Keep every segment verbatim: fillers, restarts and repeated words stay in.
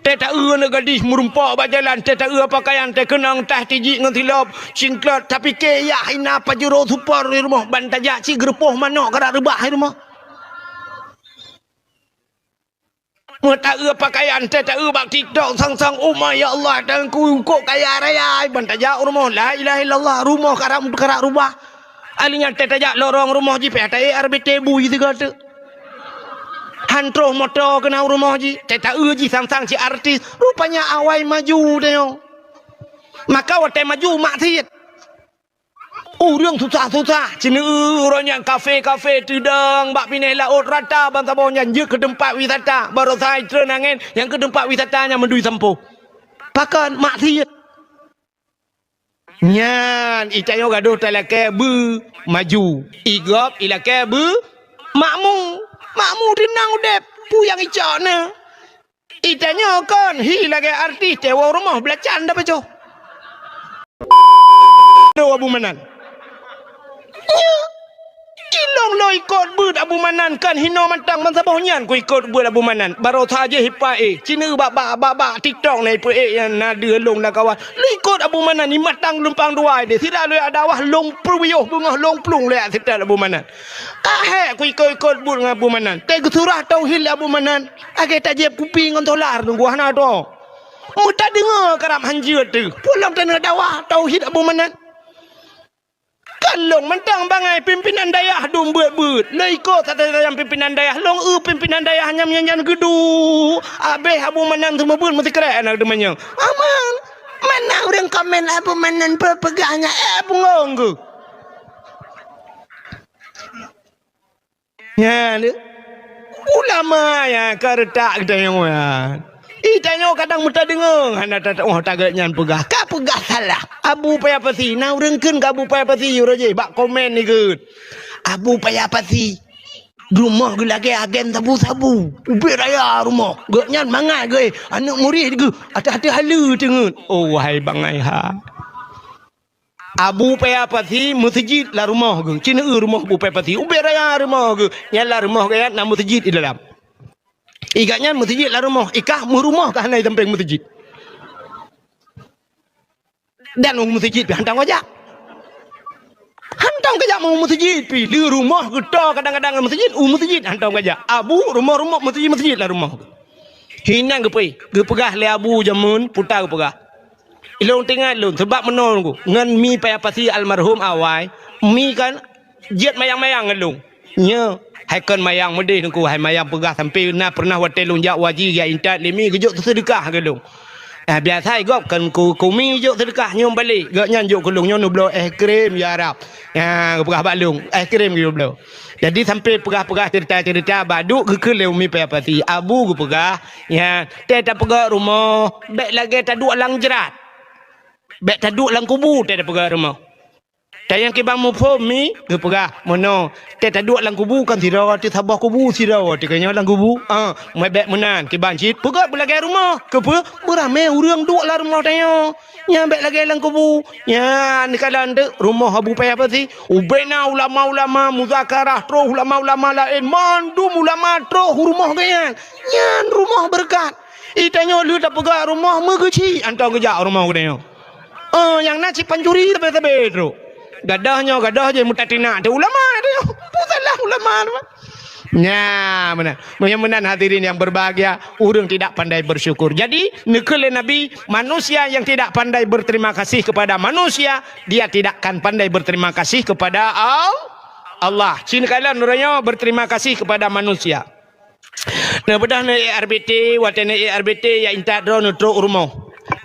Tée taeu aneuk gadih meurumpok bak jalan, tée taeu pakaian, tée keunong tah tijik ngon silop, singklot, tapike yah hina pajuro super di rumoh, ban tajak cit geureupoh manok karap reubah di rumoh. Meutaeu pakaian, tée taeu bak TikTok sang-sang, "Oh my, ya Allah, Teungku kok kaya raya," ban tajak u rumoh, la ilaha illallah, rumoh karap, karap reubah. Ahli nyan tée tajak lorong rumoh jih, pih taék R B T bui sigoe teuk. Han troh moto keunan u rumoh jih, tée taeu jih sang-sang cit artis. Rupanya awai maju tanyoe. Maka watée maju maksiet. Ureuëng susah-susah, ceuneueu uroe nyan kafe-kafe teudong bak binéh laôt rata bansaboh nyan jeuet keu teumpat wisata. Baroesa treun angén nyang keu teumpat wisata nyan meudui sampoe. Pakon? Maksiet. Nyan, itanyoe gadoh talakée beu maju. Igob ilakée beu makmu. Makmu teunang udeb, peue nyang icok na. Itanyoe kon hi lagée artis teuwoe rumoh beulacan dapeue coh. Abu Manan. Nyo, ilong lôn ikot beuet Abu Manan, kan hinoe mantong bansaboh nyan kuikot beuet Abu Manan. Baroesa jih ipa éh, ceuneueu bak, bak, bak, bak TikTok na ipa éh nyang na deuh lôn lam kawan. Lôn ikot Abu Manan, i mantong lumpang dua deh, sira lôn jak dakwah lôn peuyôh beungoh lôn plueng lôn jak seutôt Abu Manan. Ka hék kuikot-ikot beuet ngon Abu Manan. Teuh geusurah tauhid lé Abu Manan. Lagée tajieb kupi ngon solar teungku hana droe. Meutadeungoe karab hanjeuet teuh. Peue lom taneuk dakwah tauhid Abu Manan. Kan lôn mantong bangai pimpinan dayah dum beuet-beuet. Lôn ikot satai-satai pimpinan dayah. Lôn eu pimpinan dayah nyam nyan geuduek. Abéh Abu Manan seumeubeuet meusikrek aneuk teumanyong. Aman. Mana ureuëng komen Abu Manan peugah nyan, eh, bungong geuh. Nyan, ulama nyang ka reutak geutanyoe nyan. Itanyoe kadang meutadeungoe hana tata-, oh, tagak nyan peugah. Ka peugah salah. Abu Paya Pasi, na ureuëng kheun keu Abu Paya Pasi, uroe jih bak komen nikeue. Abu Paya Pasi, rumoh geuh lagée agen sabu-sabu. Ubit raya rumoh. Gobnyan mangat geuh, aneuk murit geuh, ateueh-ateueh haleue teungeut. Oh, wahai bangai ha. Abu Paya Pasi meuseujid lam rumoh geuh. Ci neueu rumoh Abu Paya Pasi. Ubit raya rumoh geuh. Nyan lam rumoh geuh nyan na meuseujid di dalam. Igat nyan meuseujid lam rumoh. Ikah meurumoh ka hana di sampéng meuseujid. Dan u meuseujid pih hantom kajak. Hantom kajak u meuseujid pih. Di rumoh geuh toe kadang-kadang meuseujid, u meuseujid hantom kajak. Abu rumoh-rumoh meuseujid-meuseujid lam rumoh geuh. Hinan geupeu-, geupeugah lé Abu jameun puta geupeugah. Ilôn teuingat lôn, sabab meunoe ngon Mi Paya Pasi almarhum awai, Mi kan jeuet mayang-mayang ngon lôn. Nyo, hai kon mayang meudeh nungku, hai mayang peugah sampoe na peureunah watée lôn jak u haji jak intat lé Mi geujok seudeukah keu lôn. Ah, biasa gob kon ku, ku Mi jok seudeukah nyoe balek, gobnyan jok keu lôn nyoe neubloe es krim ya Rab. Ya, geupeugah bak lôn, es krim geubloe. Jadi sampoe peugah-peugah ceurita-ceurita, bak duek geukheun lé Umi Paya Pasi. Abu geupeugah, ya, tée tapeugét rumoh, bék lagée taduek lam jrat. Bék taduek lam kubu tée tapeugét rumoh. Tanyong kiban muphom Mi geupeugah, meunoe, tée taduek lam kubu kan sidroe teuh saboh kubu sidroe teuh keunyoe lam kubu. Ah, meubék meunan kiban cit peugét beulagée rumoh. Keupeue? Beuramé ureuëng duek lam rumoh tanyoe. Nyan bék lagée lam kubu. Nyan dikalon teuk rumoh Abu Paya Pasi. Ubena ulama-ulama muzakarah troh ulama-ulama laén, mandum ulama troh u rumoh geuh nyan. Nyan rumoh beureukat. Itanyoe lheueh tapeugah rumoh meugeuchik, hantom geujak rumoh geutanyoe. Oh, nyang na cit pancuri sabe-sabe trok. Gadoh nyoe, gadoh jih mutatinak teuh ulama teuh. Peue salah ulama teuh? Nya, meunan. Meunyoe meunan hadirin yang berbahagia, ureuëng tidak pandai bersyukur. Jadi, neukheun lé Nabi, manusia yang tidak pandai berterima kasih kepada manusia, dia tidak akan pandai berterima kasih kepada Al-, Allah. Cit neukalon uroe nyoe berterima kasih kepada manusia. Neubeudôh neuék R B T, watée neuék R B T, ya intat droe neutrok u rumoh.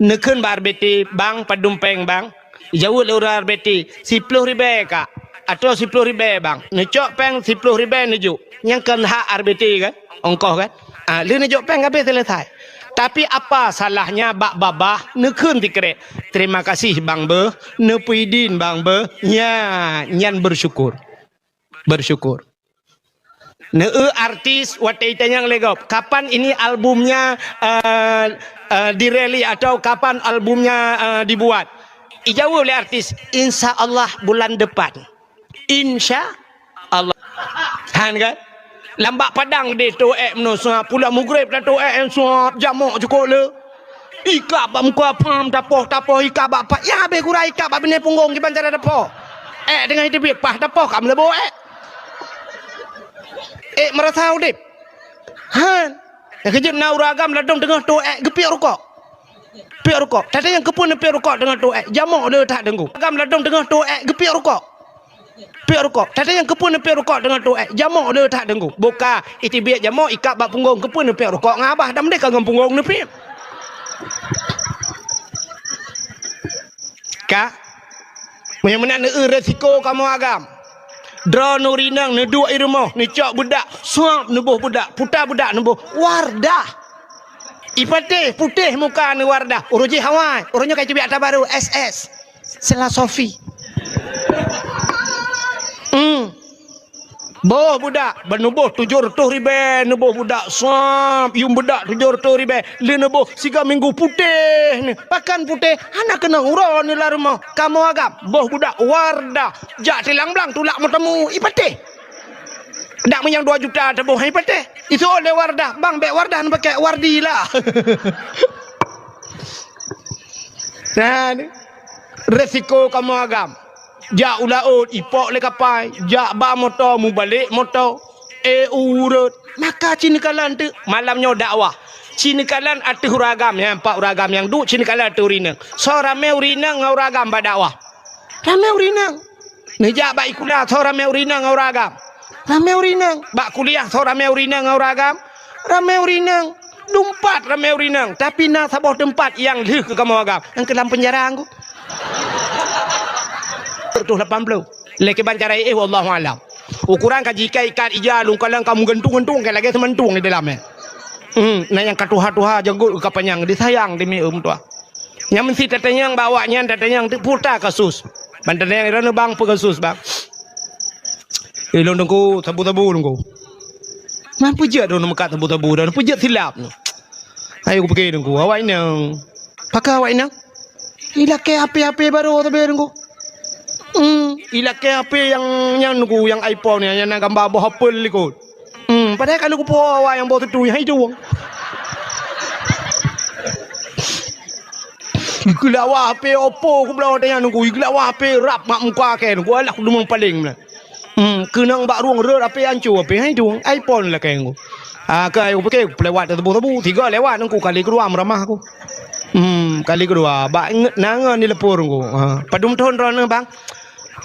Neukheun bak R B T, "Bang, padum péng, Bang?" Ijaweueb lé ureuëng R B T, "Siploh ribée, Kak." "Atoe siploh ribée, Bang." Neucok péng siploh ribée neujok. Nyang kon hak R B T kan? Ongkoh kan? Ah, lheueh neujok péng habéh seuleusai. Tapi apa salahnya bak babah neukheun sikrek, "Terima kasih, Bang, beuh. Neupeuidin, Bang, beuh." Nya, nyan bersyukur. Bersyukur. Neueu artis watée itanyong lé gob, "Kapan ini albumnya, eh, eh, dirilis atau kapan albumnya, eh, dibuat?" Ijaweueb lé artis, "Insya Allah bulan depan." Insya Allah. Han kan? Lam bak padang deh tôh ék meunoe suap, pulang mugreb dah tôh ék suap, jamok cukôp le. Ikab bak muka pham, tapoh-tapoh ikab bak pat. Ya habéh gura ikab bak binéh punggong kiban cara tapoh. Ék teungoh teubiet pah tapoh ka meuleubo ék. Ék meurasa udeb. Han. Nyang keujeuet na ureueng agam ladôm teungoh tôh ék geupiek rukok. Piek rukok. Tata nyang keupeue neupiek rukok teungoh tôh ék, jamok le that deungon. Agam ladôm teungoh tôh ék geupiek rukok. Piek rukok. Tata nyang keupeue neupiek rukok teungoh tôh ék, jamok le that deungon. Boka, iteubiet jamok ikab bak punggong keupeue neupiek rukok ngon abah dan meudeh ka ngon punggong neupiek. Ka? Meunyoe meunan neueu resiko kamoe agam. Droeneuh ureueng inong neuduek i rumoh, neucok beudak, suap neuboh beudak, puta beudak neuboh, Wardah. Ipatéh, putéh muka neuh Wardah. Uroe jih awai, uroe nyoe ka teubiet ata barô, S S. Sela Sofi. Hmm. Boh beudak, ban neuboh tujoh reutôh ribèe, neuboh beudak suap, yuem beudak tujoh reutôh ribèe, lé neuboh siga minggu putéh ni. Pakon putéh, hana keunong uroe neuh lam rumoh. Kamoe agam, boh beudak Wardah, jak silang blang tulak meutemu, ipatéh. Dak meunyoe dua juta teuboh, ipatéh. Iseuôt lé Wardah, bang bèk Wardah neupakèk Wardi lah. Nah, ni. Resiko kamoe agam. Jak u laôt, ipok lé kapai. Jak ba moto, mubalek moto. Eh, ureueng. Maka ci neukalon teuk. Malam nyoe dakwah. Ci neukalon ateueh ureueng agam. Nyan pat ureueng agam nyang duek, ci neukalon ateueh ureueng inong. Soe ramé ureueng inong ngon ureueng agam bak dakwah? Ramé ureueng inong. Neujak bak sikula, soe ramé ureueng inong ngon ureueng agam? Ramé ureueng inong. Bak kuliah, soe ramé ureueng inong ngon ureueng agam? Ramé ureueng inong. Dumpat ramé ureueng inong, tapi na saboh teumpat nyang lheueh keu kamoe agam, nyang keu lam peunjara ngon. Seratus lapan puluh. Lé kiban cara éh, wallahu alam. Ukuran ka jikai ikat ija, lungkalang ka meugantung-gantung, ka lagèe seumantung di dalam, eh. Hmm, na nyang ka tuha-tuha, janggot ka panyang, disayang demi ureueng tuha. Nyan meusti tatanyong bak awaknyan, tatanyong teuk peue kasus. Ban tatanyong droeneuh, bang, peue kasus, bang? Eh, lôn teungku, sabu-sabu teungku. Man peue jeuet droeneuh meukat sabu-sabu, droeneuh peue jeuet silap nyoe? Ayo kupike teungku, awak inong. Pakon awak inong? Ilakèe H P-H P barô sabe teungku. Hmm, ilakèe H P nyang nyan teungku, nyang iPhone nyan, nyang na gamba boh apel likot. Hmm, padahai ka lheueh kupo awak nyang boh teutui, hai tueng. Ikeu lawa H P Oppo kubloe watèe nyan teungku, ikeu lawa H P rab mak muka kèe teungku, alah kudeungoe paleng meunan. Hmm, keunong bak rueng rot H P ancô H P, hai tueng, iPhone lakèe teungku. Ah, ka ayo pike pelewat teubô-teubô, tiga lewat teungku, kali keudua meuramah aku. Hmm, kali keudua, bak ingat na ngon di leupur teungku. Ha, padum thon droeneuh bang?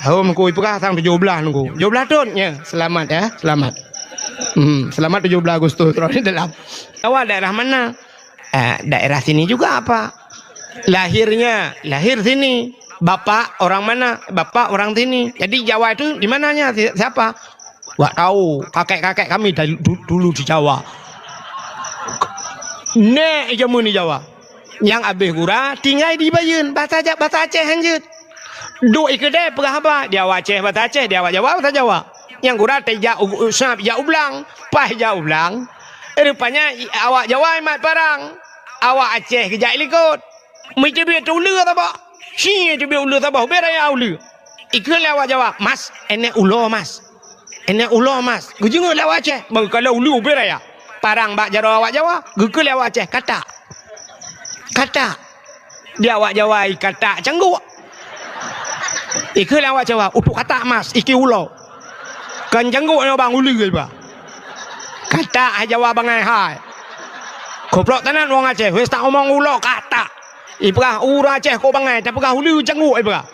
Hom, ku ipeugah sang tujoh blaih teungku. Tujoh blaih thon? Ya, selamat ya, selamat. Hmm, selamat tujoh blaih Agustus, droeneuh dalam. Awak daerah mana? Eh, daerah sini juga, Pak. Lahirnya, lahir sini. Bapak orang mana? Bapak orang sini. Jadi Jawa itu di mananya? Si-, siapa? Wak tahu, kakek-kakek kami dari du-, dulu di Jawa. Nèk jameun di Jawa. Nyang abéh gura tinggai di Bayeuen, bahasa Ja-, bahasa Aceh hanjeuet. Duek i keudè peugah haba, di awak Aceh bahasa Aceh, di awak Jawa bahasa Jawa. Nyang gura teuh jak u, u, sab jak u blang, paih jak u blang. Rupanya i, awak Jawa imat parang, awak Aceh geujak i likot. Meuteubiet uleue saboh. Ci teubiet uleue saboh, ubé raya uleue. Ikheun lé awak Jawa, "Mas, enèk ulo, Mas." Enèk ulo, Mas. Geujeungeu lé awak Aceh, beukalon uleue ubé raya. Parang bak jaroe awak Jawa, geukheun lé awak Aceh, "Katak." Katak. Di awak Jawa, i katak cangguk. Ikheun lé awak Jawa, "Utok katak, Mas, iki ulo." Kan cangguk nyoe bang uleue iba. Katak hai Jawa bangai hai. Goblok tenan wong Aceh, wes tak omong ulo katak. Ipeugah ureueng Aceh kok bangai, tapeugah uleue cangguk ipeugah.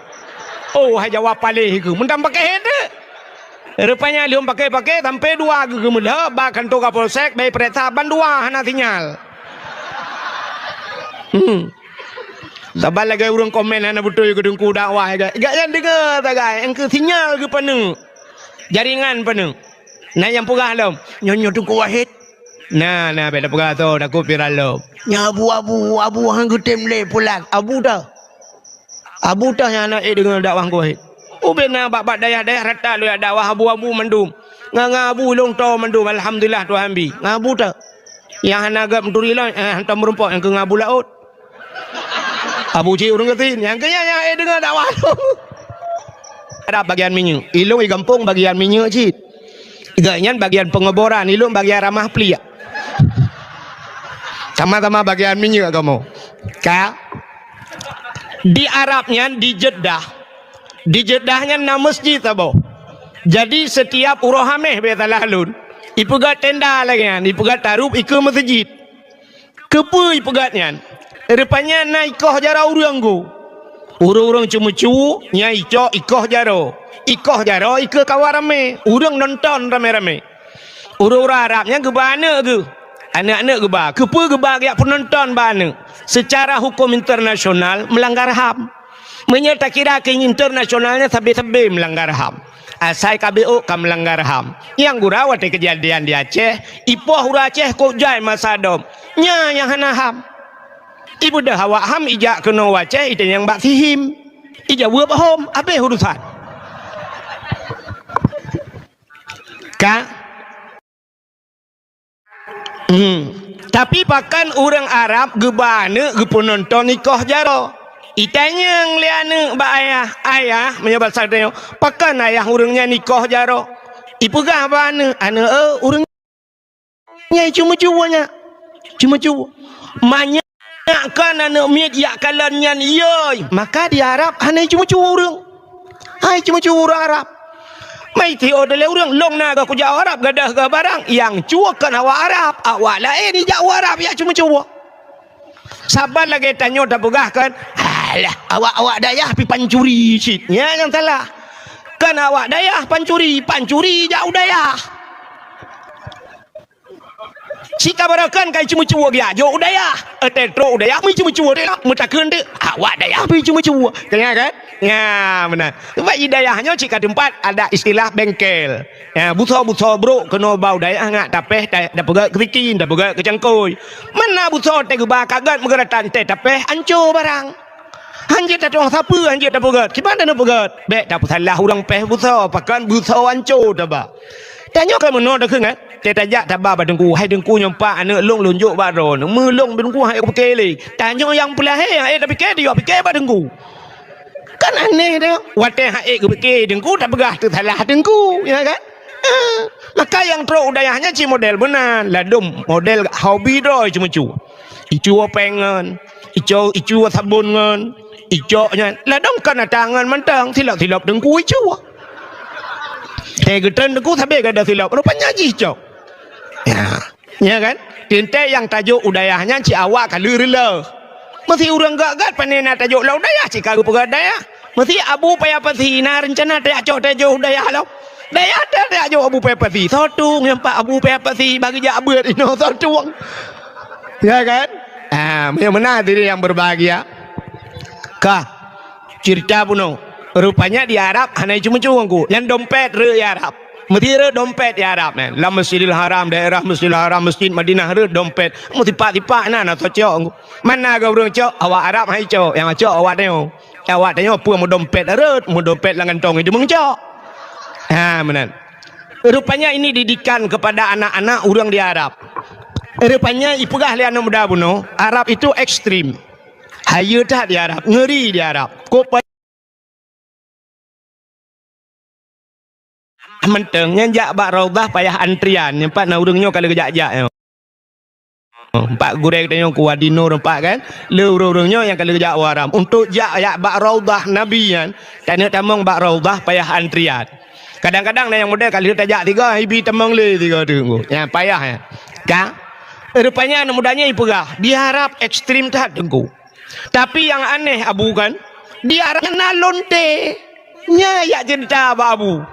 Oh, hai Jawa paléh keu, meunan pakéh hé teuk. Rupanya lheueh pakéh-pakéh sampoe dua geuh geumeulheueh bak kantor Kapolsek, bèk peuriksa ban dua hana sinyal. Hmm. Saban lagèe ureueng komen hana beutôi keu teungku dakwah, gak, gak nyan deungoe sagai, engkeu sinyal geupaneuk. Jaringan paneuk. Na nyang peugah lom, "Nyoe, nyoe Teungku Wahid." Na, na, bèk tapeugah soe, takot viral lom. "Nyoe Abu, Abu, Abu han geutem lé pulan." Abu teuh. Abu teuh nyang hana ék deungoe dakwah Teungku Wahid. Ubé na bak, bak dayah-dayah rata lôn jak dakwah abu-abu mandum. Ngon, ngon abu lôn toe mandum, alhamdulillah Tuhan bi. Ngon abu teuh. Nyang hana gèt meuturi lom, eh, hantom meurumpok nyang keu ngon abu laôt. Abu cit ureueng gasien, nyang keu nyan nyang ék deungoe dakwah lôn. Ada bagian minyeuk. Ilôn i gampông bagian minyeuk cit. Geuh nyan bagian pengoboran, ilôn bagian ramah pliek. Sama-sama bagian minyeuk kamoe. Ka? Di Arab nyan, di Jeddah. Di Jeddah nyan na meuseujid saboh. Jadi, setiap uroe Hameh, bèk salah lôn, ipeugöt tenda lagèe nyan, ipeugöt tarub ikeue meuseujid. Keupeue ipeugöt nyan? Rupanya na ikoh jaroe ureueng, Gu. Ureueng-ureueng ceumeucue, nyan icok ikoh jaroe. Ikoh jaroe ikeue kawan ramé, ureueng nonton ramé-ramé. Ureueng-ureueng Arab nyan geuba aneuk geuh. Aneuk-aneuk geuba. Keupeue geuba geujak peunonton bak aneuk? Seucara huköm internasional meulanggar ham. Meunyoe takira keu internasional nyan sabe-sabe meulanggar ham. Asai K B O ka meulanggar ham. Nyang gura watèe keujadian di Aceh, ipoh ureueng Aceh kok jai masa dom. Nyan nyang hana ham. Ibeudôh awak ham ijak keunoe u Aceh, itanyong bak sihim. Ijaweueb hom, habéh urusan. Ka? Hmm. Tapi pakon ureueng Arab geuba aneuk geupeunonton ikoh jaroe? Itanyong lé aneuk bak ayah, "Ayah," meunyoe basa tanyoe, "pakon ayah ureueng nyan ikoh jaroe?" Ipeugah bak aneuk, "Aneuk, eh, ureueng nyan ceumeucue nyan. Ceumeucue." Manyak kon aneuk miet jak kalon nyan, yoi. Maka di Arab hana ceumeucue ureueng. Hai ceumeucue ureueng Arab. Mai tiôh lé ureueng, lôn na goh kujak u Arab, gadôh goh barang, nyang cue kon awak Arab, awak laén ijak u Arab jak ceumeucue. Saban lagèe tanyoe tapeugah kan, "Alah, awak-awak dayah pi pancuri cit." Nyan nyang salah. Kan awak dayah pancuri, pancuri jak u dayah. Cit ka barokon kai ceumeucue geujak jok u dayah. Watèe trok u dayah, meuceumeucue deh lah. Meutakheun deh, awak dayah pi ceumeucue. Ka nyan kan? Nyan, meunan. Sebab di dayah nyoe cit ka teumpat ada istilah bengkel. Ya, busoe-busoe brok keunoe ba u dayah ngat tapéh, ta-, tapeugöt keu sikin, tapeugöt keu cangkôi. Mana busoe teuh geuba ka göt meugeuratan teuh tapéh, anco barang. Hanjeuet tatueng sapeue, hanjeuet tapeugöt. Kiban tapeugöt? Bèk tapeusalah ureueng péh busoe, pakon busoe anco taba. Tanyoe ka meunoe takheun, eh? Teuh tajak taba bak teungku, "Hai teungku, nyoe pat aneuk lôn, lôn jok bak droeneuh." Meulôn teungku han ék pike lé. Tanyoe nyang peulahé, han ék tapike, tayue pike bak teungku. Kan aneh teuh. Watèe han ék geupike teungku, tapeugah teusalah teungku, ya kan? Eh, maka nyang trok u dayah nyan cit model meunan, ladôm model hobi droe ceumeucue. Icue péng ngon, icue, icue sabon ngon, icok nyan. Ladôm kon ata ngon mantong, silop-silop teungku icue. Teuh geutreun teungku sabé gadôh silop, rupanya jih cok. Ya. Ya kan? Teuntèe nyang tajok u dayah nyan cit awak ka lheueh reuloh. Meusé ureueng göt-göt pane na tajok lom u dayah cit ka geupeugöt dayah. Meusé Abu Paya Pasi na reuncana tajak cok tajok u dayah lom. Dayah teuh tajak jok Abu Paya Pasi. Soe tueng nyang pat Abu Paya Pasi bagi jak beuet inoe soe tueng. Ya kan? Ah, meunyoe meunan hadirin yang berbahagia. Ka. Ceurita bunoe. Rupanya di Arab hana ceumeucue ku. Nyan dompet rhot di Arab. Meusé rhot dompet di Arab nyan. Lam Masjidil Haram, daerah Masjidil Haram, Masjid Madinah rhot dompet. Meusipak-sipak na, na soe cok ku. Mana geuh ureueng cok, awak Arab hai cok. Nyang cok awak tanyoe. Awak tanyoe peue meudompet rhot, meudompet lam kantong itu meucok. Ha, meunan. Rupanya ini didikan kepada anak-anak ureueng di Arab. Rupanya ipeugah lé aneuk muda bunoe, Arab itu ekstrem. Hayeue that di Arab, ngeuri di Arab. Kok pa-, mantong nyan jak bak Raudhah payah antrian, nyan pat na ureueng nyoe ka lheueh geujak-jak nyoe. Empat gurèe tanyoe ku Wadi Nur empat kan. Le ureueng-ureueng nyoe nyang ka lheueh geujak u Haram. Untuk jak, jak bak Raudhah Nabi nyan, taneuk tamong bak Raudhah payah antrian. Kadang-kadang na nyang model ka lheueh tajak tiga, ibi tamong lé tiga teungku. Nyan payah nyan. Ka? Rupanya aneuk muda nyan ipeugah, di Arab ekstrem that teungku. Tapi nyang aneh Abu kan, di Arab na lonte. Nyan jak ceurita bak Abu.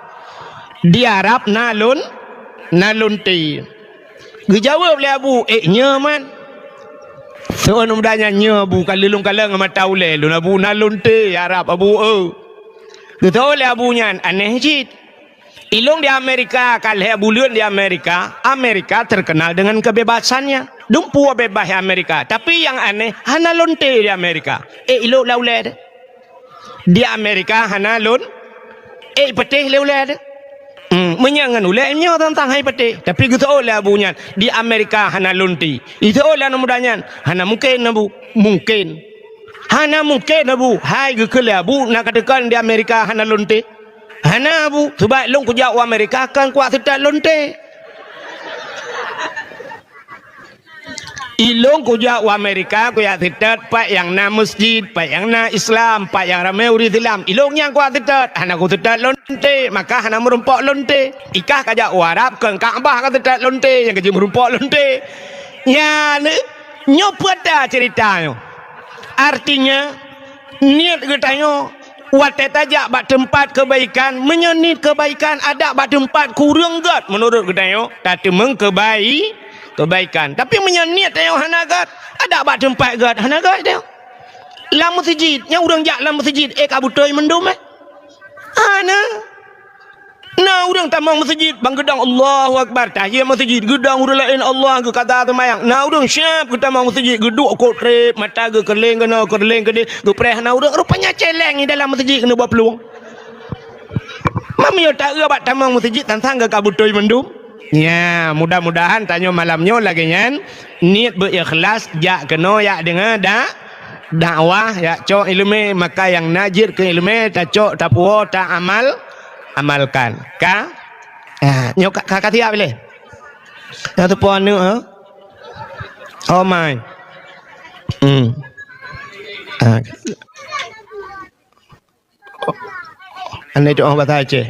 Di Arab na lon-, na lonte. Geujaweueb lé Abu, "Eh, nyoe man." Soe aneuk muda nyan, "Nyoe Abu, ka lôn kalon ngon mata ulèe lôn Abu, na lonte Arab Abu, eu." Geutanyong lé Abu nyan, "Aneh cit. Ilôn di Amerika, ka lhèe buleuen di Amerika, Amerika terkenal dengan kebebasannya. Dumpeue bebas di Amerika, tapi nyang aneh hana lonte di Amerika." Eh, ilôn lam ulèe teuh. Di Amerika hana lon, eh, patéh lé ulèe teuh. Hmm, meunyoe ngon ulèe nyoe tantang hai patéh. Tapi geutanyong lé Abu nyan, di Amerika hana lonte. Geutanyong lé aneuk muda nyan, hana mungken Abu. Mungken. Hana mungken Abu. Hai geukheun lé Abu, na kateuka di Amerika hana lonte. Hana, Bu. Sabab lôn kujak u Amerika kon kuat seutôt lonte. Ilôn kujak u Amerika kujak seutôt pat nyang na meuseujid, pat nyang na Islam, pat nyang ramé ureuëng Islam. Ilôn nyang kuat seutôt, hana kuseutôt lonte, maka hana meurumpok lonte. Ikah kajak u Arab kon Ka'bah kaseutôt lonte, nyang kajak meurumpok lonte. Nyan, nyoe peue ta ceurita nyoe. Artinya, niet geutanyoe watée tajak bak teumpat keubaikan, meunyoe niet keubaikan adak bak teumpat kureueng gét meunurot geutanyoe, tateumeung keubai-, keubaikan. Tapi meunyoe niet tanyoe hana gét, adak bak teumpat gét, hana gét tanyoe. Lam meuseujid, nyang ureuëng jak lam meuseujid, eh, ka beutôi mandum, eh? Hana. Na ureuëng tamong meuseujid, ban geudong Allahu Akbar, tahiyat meuseujid, geudong ureuëng laén Allah geukata teumayang. Na ureuëng siab geutamong meuseujid, geuduek kot treb, mata geukeureuléng keunoe, keureuléng keudeh, geupreh na ureuëng, rupanya celeng di dalam meuseujid keuneuk bak peulueng. Meunyoe taeu bak tamong meuseujid, tantang geuka beutôi mandum. Ya, mudah-mudahan tanyoe malam nyoe lagée nyan, niet beu ikhlas, jak keunoe jak deungoe dak-, dakwah, jak cok iéleumé, maka nyang na jeuet keu iéleumé tacok, tapuwoe, taamal-, amalkan. Ka? Ah, nyoe ka, ka, ka siap lé? Nyang teupeue aneuk, ha? Oh my. Hmm. Ah. Andai doa bahasa Aceh.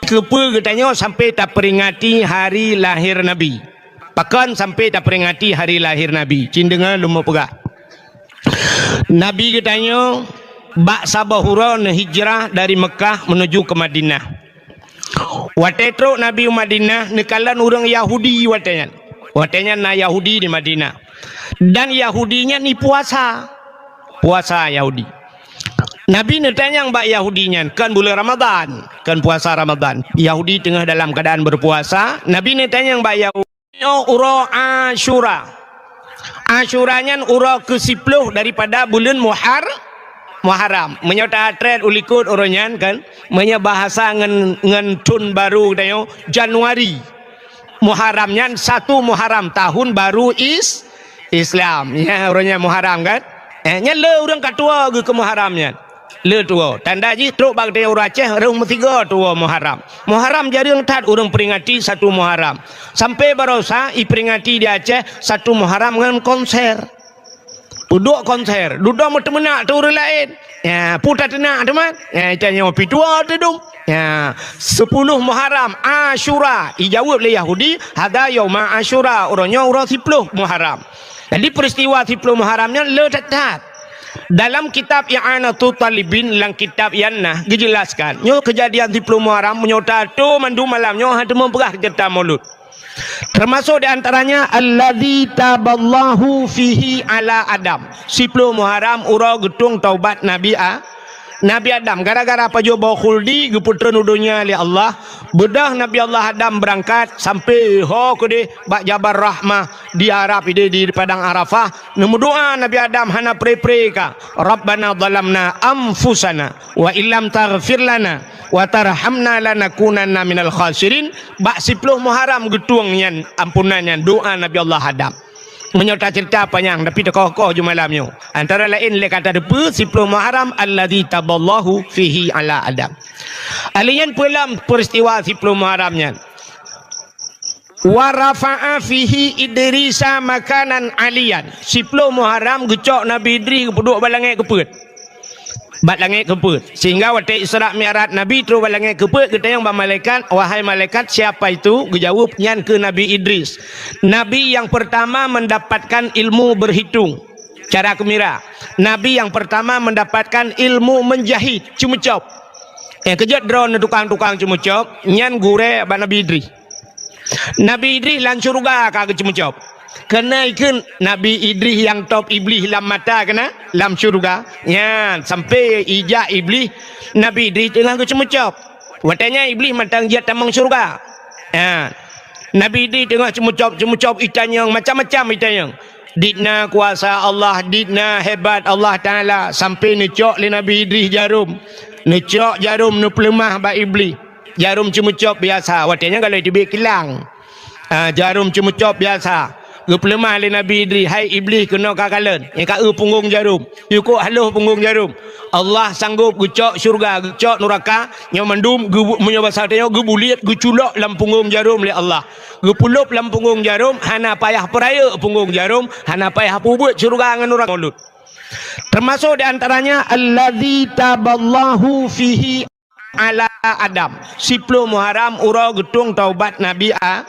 Keupeue geutanyoe sampai taperingati hari lahir Nabi? Pakon sampai taperingati hari lahir Nabi? Cit deungoe lôn peugah. Nabi geutanyoe bak saboh uroe neuhijrah dari Meukah menuju ke Madinah. Watée trok Nabi u Madinah, neukalon ureuëng Yahudi watée nyan. Watée nyan na Yahudi di Madinah. Dan Yahudi nyan ni puasa. Puasa Yahudi. Nabi neutanyong bak Yahudi nyan, kon buleuen Ramadhan, kon puasa Ramadhan. Yahudi teungoh dalam keuadaan beupuasa, Nabi neutanyong bak Yahudi, "Nyoe uroe Asyura." Asyura nyan uroe keusiploh daripada buleuen Muhar-, Muharram. Meunyoe tatrét u likot uroe nyan kan, meunyoe bahasa ngon, ngon thon barô geutanyoe, Januari. Muharram nyan satu Muharram, tahun baru Is-, Islam. Ya, uroe nyan Muharram kan? Eh, nyan le ureuëng ka tuwoe geuh keu Muharram nyan. Le tuwoe. Tanda jih trok bak geutanyoe ureuëng Aceh, rhöh meusigoe tuwoe Muharram. Muharram jareueng that ureuëng peringati satu Muharram. Sampai barosa iperingati di Aceh satu Muharram ngon konser. Peuduek konser, dudoe meuteumeunak teu ureuëng laén. Ya, peue tateunak teuma? Ya, tanyoe pih tuwoe teudum. Ya, siploh Muharram, Asyura. Ijaweueb lé Yahudi, "Hadza yauma Asyura." Uroe nyoe uroe siploh Muharram. Jadi, peristiwa siploh Muharram nyan le that-that. Dalam kitab I'anatut Talibin, lam kitab nyan na geujelaskan, nyoe keujadian siploh Muharram, meunyoe tato mandum malam nyoe hana teumeung peugah ceurita Maulud. Termasuk di antaranya, "Alladzi taballahu fihi ala Adam." Siploh Muharram uroe geutueng taubat Nabi A-, Nabi Adam. Gara-gara pajoh boh khuldi geupeutreun u donya lé Allah, beudôh Nabi Allah Adam beurangkat sampai ho keudeh bak Jabal Rahmah di Arab ideh di Padang Arafah. Neumeudoa Nabi Adam hana pre-pre ka, "Rabbana zalamna anfusana wa illam taghfir lana wa tarhamna lanakunanna minal khasirin." Bak siploh Muharram geutueng nyan ampunan nyan doa Nabi Allah Adam. Meunyoe taceurita panyang, tapi teukoh-koh ju malam nyoe. Antara laén lé ka tateupeue siploh Muharram alladzi taballahu fihi ala Adam. Alheuh nyan peue lam peristiwa siploh Muharram nyan? "Wa rafa'a fihi Idrisa makanan aliyan." Siploh Muharram geucok Nabi Idris geupeuduek bak langét keupeuet. Bak langét keupeuet. Sehingga watée Isra Mi'raj Nabi trok bak langét keupeuet, geutanyong bak malaikat, "Wahai malaikat, siapa itu?" Geujaweueb, "Nyan keuh Nabi Idris. Nabi yang pertama mendapatkan ilmu berhitung, cara keumira. Nabi yang pertama mendapatkan ilmu menjahit, ceumeucop." Eh, keujeuet droeneuh tukang-tukang ceumeucop, nyan gurée bak Nabi Idris. Nabi Idris lam syeuruga ka geuceumeucop. Keuneuk kheun Nabi Idris nyang top Iblih lam mata keunan lam syeuruga. Nyan, sampai ijak Iblih, Nabi Idris teungoh geuceumeucop. Watée nyan Iblih mantong jeuet tamong syeuruga. Nyan. Nabi Idris teungoh ceumeucop-ceumeucop, itanyong macam-macam itanyong. Dit na kuasa Allah, dit na hebat Allah Taala, sampai neucok lé Nabi Idris jarom. Neucok jarom, neupeuleumah bak Iblih. Jarom ceumeucop biasa, watée nyan ka lheueh teubiet kilang. Ah, jarom ceumeucop biasa. Geupeuleumah lé Nabi Idris, "Hai Iblih, keunoe kakalon, nyang ka eu punggong jarom, yukok haloh punggong jarom. Allah sanggop geucok syeuruga, geucok nuraka, nyoe mandum geu-, meunyoe basa tanyoe geubuliet, geuculok lam punggong jarom lé Allah. Geupeulop lam punggong jarom, hana payah peurayeuk punggong jarom, hana payah peubuet syeuruga ngon nuraka." Maulud. Termasuk di antaranya, "Alladzi taballahu fihi ala Adam." Siploh Muharram uroe geutueng taubat Nabi A-,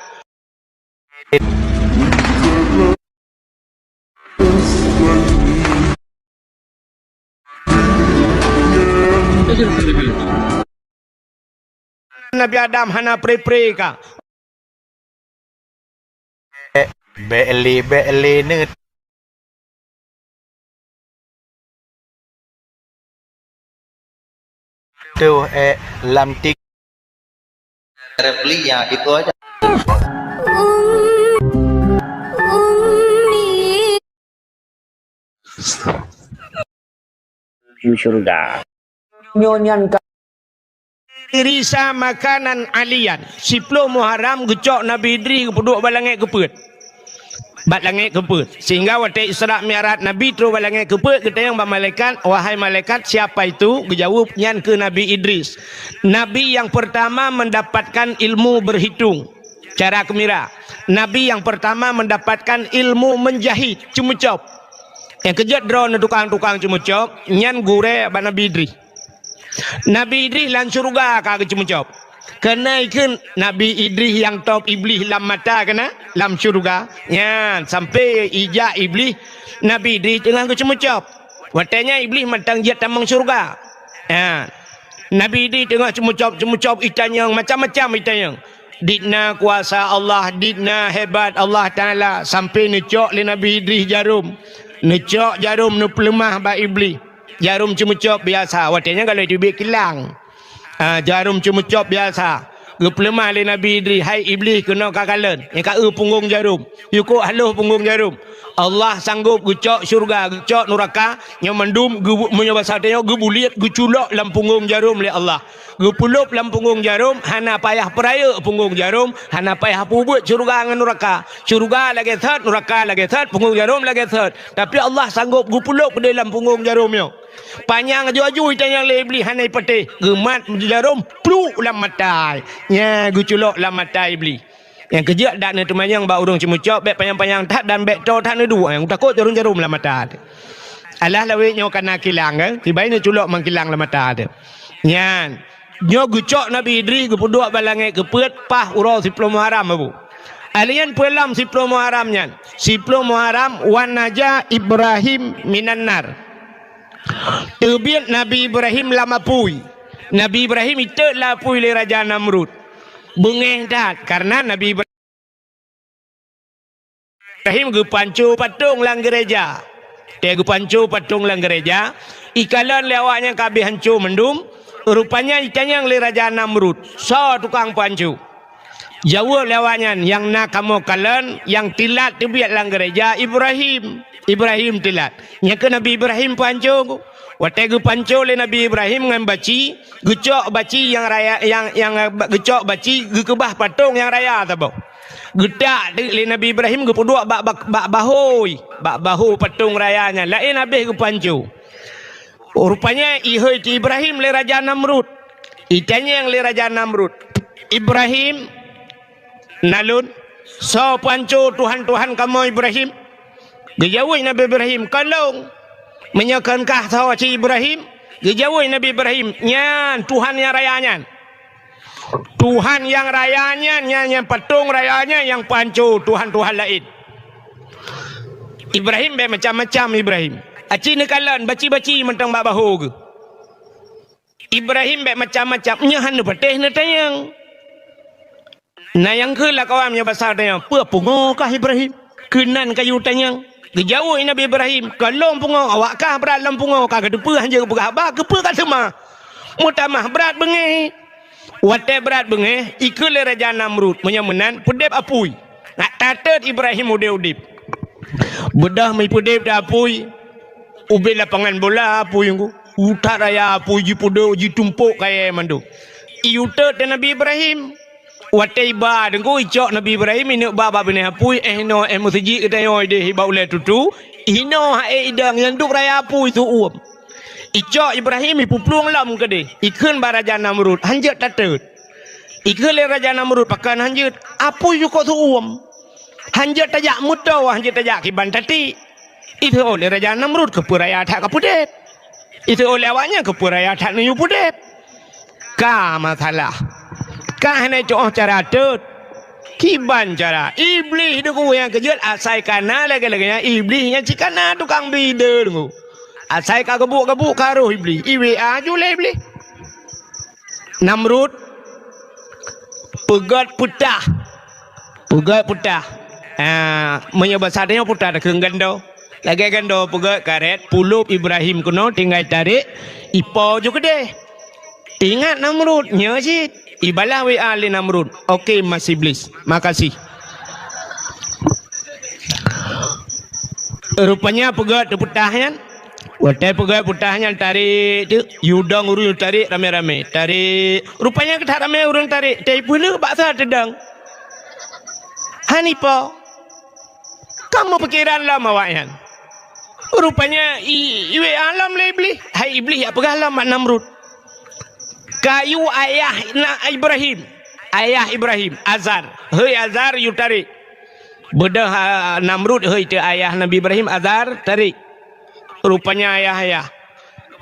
Nabi Adam hana pre-pre ka. Bèk lé, bèk lé neuh. Tuh, eh, lam tik. Repli ya, gitu aja. Di syurga. Nyoe nyan ka Idrisa makanan aliyan. Siploh Muharram geucok Nabi Idris geupeuduek bak langét keupeuet. Bak langét keupeuet. Sehingga watèe Isra Mi'raj Nabi trôh bak langét keupeuet, geutanyong bak malaikat, "Wahai malaikat, siapa itu?" Geujaweueb, "Nyan keuh Nabi Idris. Nabi yang pertama mendapatkan ilmu berhitung." Cara keumira, Nabi yang pertama mendapatkan ilmu menjahit, ceumeucop. Nyang keujeuet droeneuh tukang-tukang ceumeucop, nyan gurèe bak Nabi Idris. Nabi Idris lam syeuruga ka geuceumeucop. Keunan kheun Nabi Idris nyang top Iblih lam mata keunan lam syeuruga. Nyan, sampoe ijak Iblih, Nabi Idris teungoh geuceumeucop. Watèe nyan Iblih mantong jeuet tamong syeuruga. Nyan. Nabi Idris teungoh ceumeucop-ceumeucop, itanyong macam-macam itanyong. Dit na kuasa Allah, dit na hebat Allah Taala, sampoe neucok lé Nabi Idris jarom. Neucok jarom, neupeuleumah bak Iblih. Jarom ceumeucop biasa, watèe nyan ka lheueh teubiet kilang. Ah, jarom ceumeucop biasa. Geupeuleumah lé Nabi Idris, "Hai Iblih, keunoe kakalon, nyang ka eu punggong jarom, yukok haloh punggong jarom. Allah sanggop geucok syeuruga, geucok nuraka, nyoe mandum geu-, meunyoe basa tanyoe geubuliet, geuculok lam punggong jarom lé Allah. Geupeulop lam punggong jarom, hana payah peurayeuk punggong jarom, hana payah peubuet syeuruga ngon nuraka. Syeuruga lagèe thot, nuraka lagèe thot, punggong jarom lagèe thot. Tapi Allah sanggop geupeulop keudéh lam punggong jarom nyoe." Panyang aju-aju itanyong lé Iblih hana ipatéh. Geumat jarom pluk lam mata. Nyan geuculok lam mata Iblih. Nyang keujeuet dak neuteumanyong bak ureueng ceumeucop, bèk panyang-panyang that dan bèk toe that neuduek, nyang takot jarom-jarom lam mata. Alah lawét nyoe ka na kilang kan? Sibai neuculok meukilang lam mata teuh. Nyan. Nyoe geucok Nabi Idris geupeuduek bak langét keupeuet paih uroe siploh Muharram, Abu. Alèh nyan peue lam siploh Muharram nyan? Siploh Muharram, "Wan naja Ibrahim minan nar." Teubiet Nabi Ibrahim lam apui. Nabi Ibrahim itot lam apui lé Raja Namrud. Beungéh that, kareuna Nabi Ibrahim geupanco patong lam geureuja. Watèe geupanco patong lam geureuja, ikalon lé awaknyan ka abéh hanco mandum, rupanya itanyong lé Raja Namrud, "Soe tukang panco?" Jaweueb lé awaknyan, "Nyang na kamoe kalon, nyang teulat teubiet lam geureuja Ibrahim." Ibrahim teulat. Nyan keuh Nabi Ibrahim panco. Watèe geupanco lé Nabi Ibrahim ngon baci, geucok baci nyang raya, nyang, nyang, eh, geucok baci geukeubah patong nyang raya saboh. Geutak teuk lé Nabi Ibrahim geupeuduek bak, bak, bak bahôi, bak bahô patong raya nyan. Laén abéh geupanco. Rupanya ihôi keu Ibrahim lé Raja Namrud. Itanyong lé Raja Namrud, "Ibrahim, na lôn, soe panco tuhan-tuhan kamoe Ibrahim?" Geujaweueb Nabi Ibrahim, "Kon lôn." "Meunyoe kon kah soe cit Ibrahim?" Geujaweueb Nabi Ibrahim, "Nyan tuhan nyang raya nyan." Tuhan nyang raya nyan, nyan, nyan patong raya nyan nyang panco tuhan-tuhan laén. Ibrahim bèk macam-macam Ibrahim. Aci neukalon baci-baci mantong bak bahô geuh. Ibrahim bèk macam-macam, nyoe hana patéh neutanyong. Na nyang kheun lam kawan meunyoe basa tanyong, "Peue pungo kah Ibrahim? Keunan kayue tanyong." Geujaweueb Nabi Ibrahim, "Kon lôn pungo, awak kah brat lam pungo, ka kateupeue hanjeuet geupeugah haba, keupeue ka teuma? Meutamah brat beungéh." Watèe brat beungéh, ikheun lé Raja Namrud, "Meunyoe meunan, peudeb apui." Nak tatot Ibrahim udeb-udeb. Beudôh meupeudeb di apui, ubit lapangan bola apui nyan. Utak raya apui jipeudok, jitumpok kayèe mandum. Iyue tot di Nabi Ibrahim. Watée iba deungon icok Nabi Ibrahim ineuk ba bak binéh apui, eh, inoe, eh, meuseujid geutanyoe ideh iba ulée tutu, inoe hai idong nyang dub raya apui su uem. Icok Ibrahim ipeuplueng lom keudeh, ikheun bak Raja Namrud, "Hanjeuet tateut." Ikheun lé Raja Namrud, "Pakon hanjeuet? Apui yukok su uem. Hanjeuet tajak meutoe, hanjeuet tajak kiban tati." Iseuôt lé Raja Namrud, "Keupeue raya that ka peudeb?" Iseuôt lé awaknyan, "Keupeue raya that neuyue peudeb?" Ka masalah. Ka hana tu'oh cara teut. Kiban cara? Iblih deungon nyang keujeuet asai ka na lagée-lagée nyan, Iblih nyan cit ka na tukang bi deungon. Asai ka geubuek-geubuek ka roh Iblih. I W A ju lé Iblih. Namrud peugét peutah. Peugét peutah. Ah, meunyoe basa tanyoe peutah takheun gando. Lagée gando peugét karet, pulop Ibrahim keunoe tinggai tarék, ipo ju keudeh. Ingat Namrud, nyoe cit. Ibalah W A lé Namrud. Oke, Mas Iblis. Makasih. Rupanya peugét teupeutah nyan. Watée peugét peutah nyan tarék teuk, yue dong ureuëng tarék ramé-ramé. Tarék. Rupanya keutak ramé ureuëng tarék. Teupeuleueh bak sa teudong. Hana ipo. Ka meupikeran lom awaknyan. Rupanya i, i W A lom lé Iblih. Hai Iblih, jak peugah lom bak Namrud. Kayue ayah na Ibrahim. Ayah Ibrahim, Azar. Hei Azar, yue tarék. Beudôh, ah, Namrud, hei teu ayah Nabi Ibrahim, Azar, tarék. Rupanya ayah-ayah.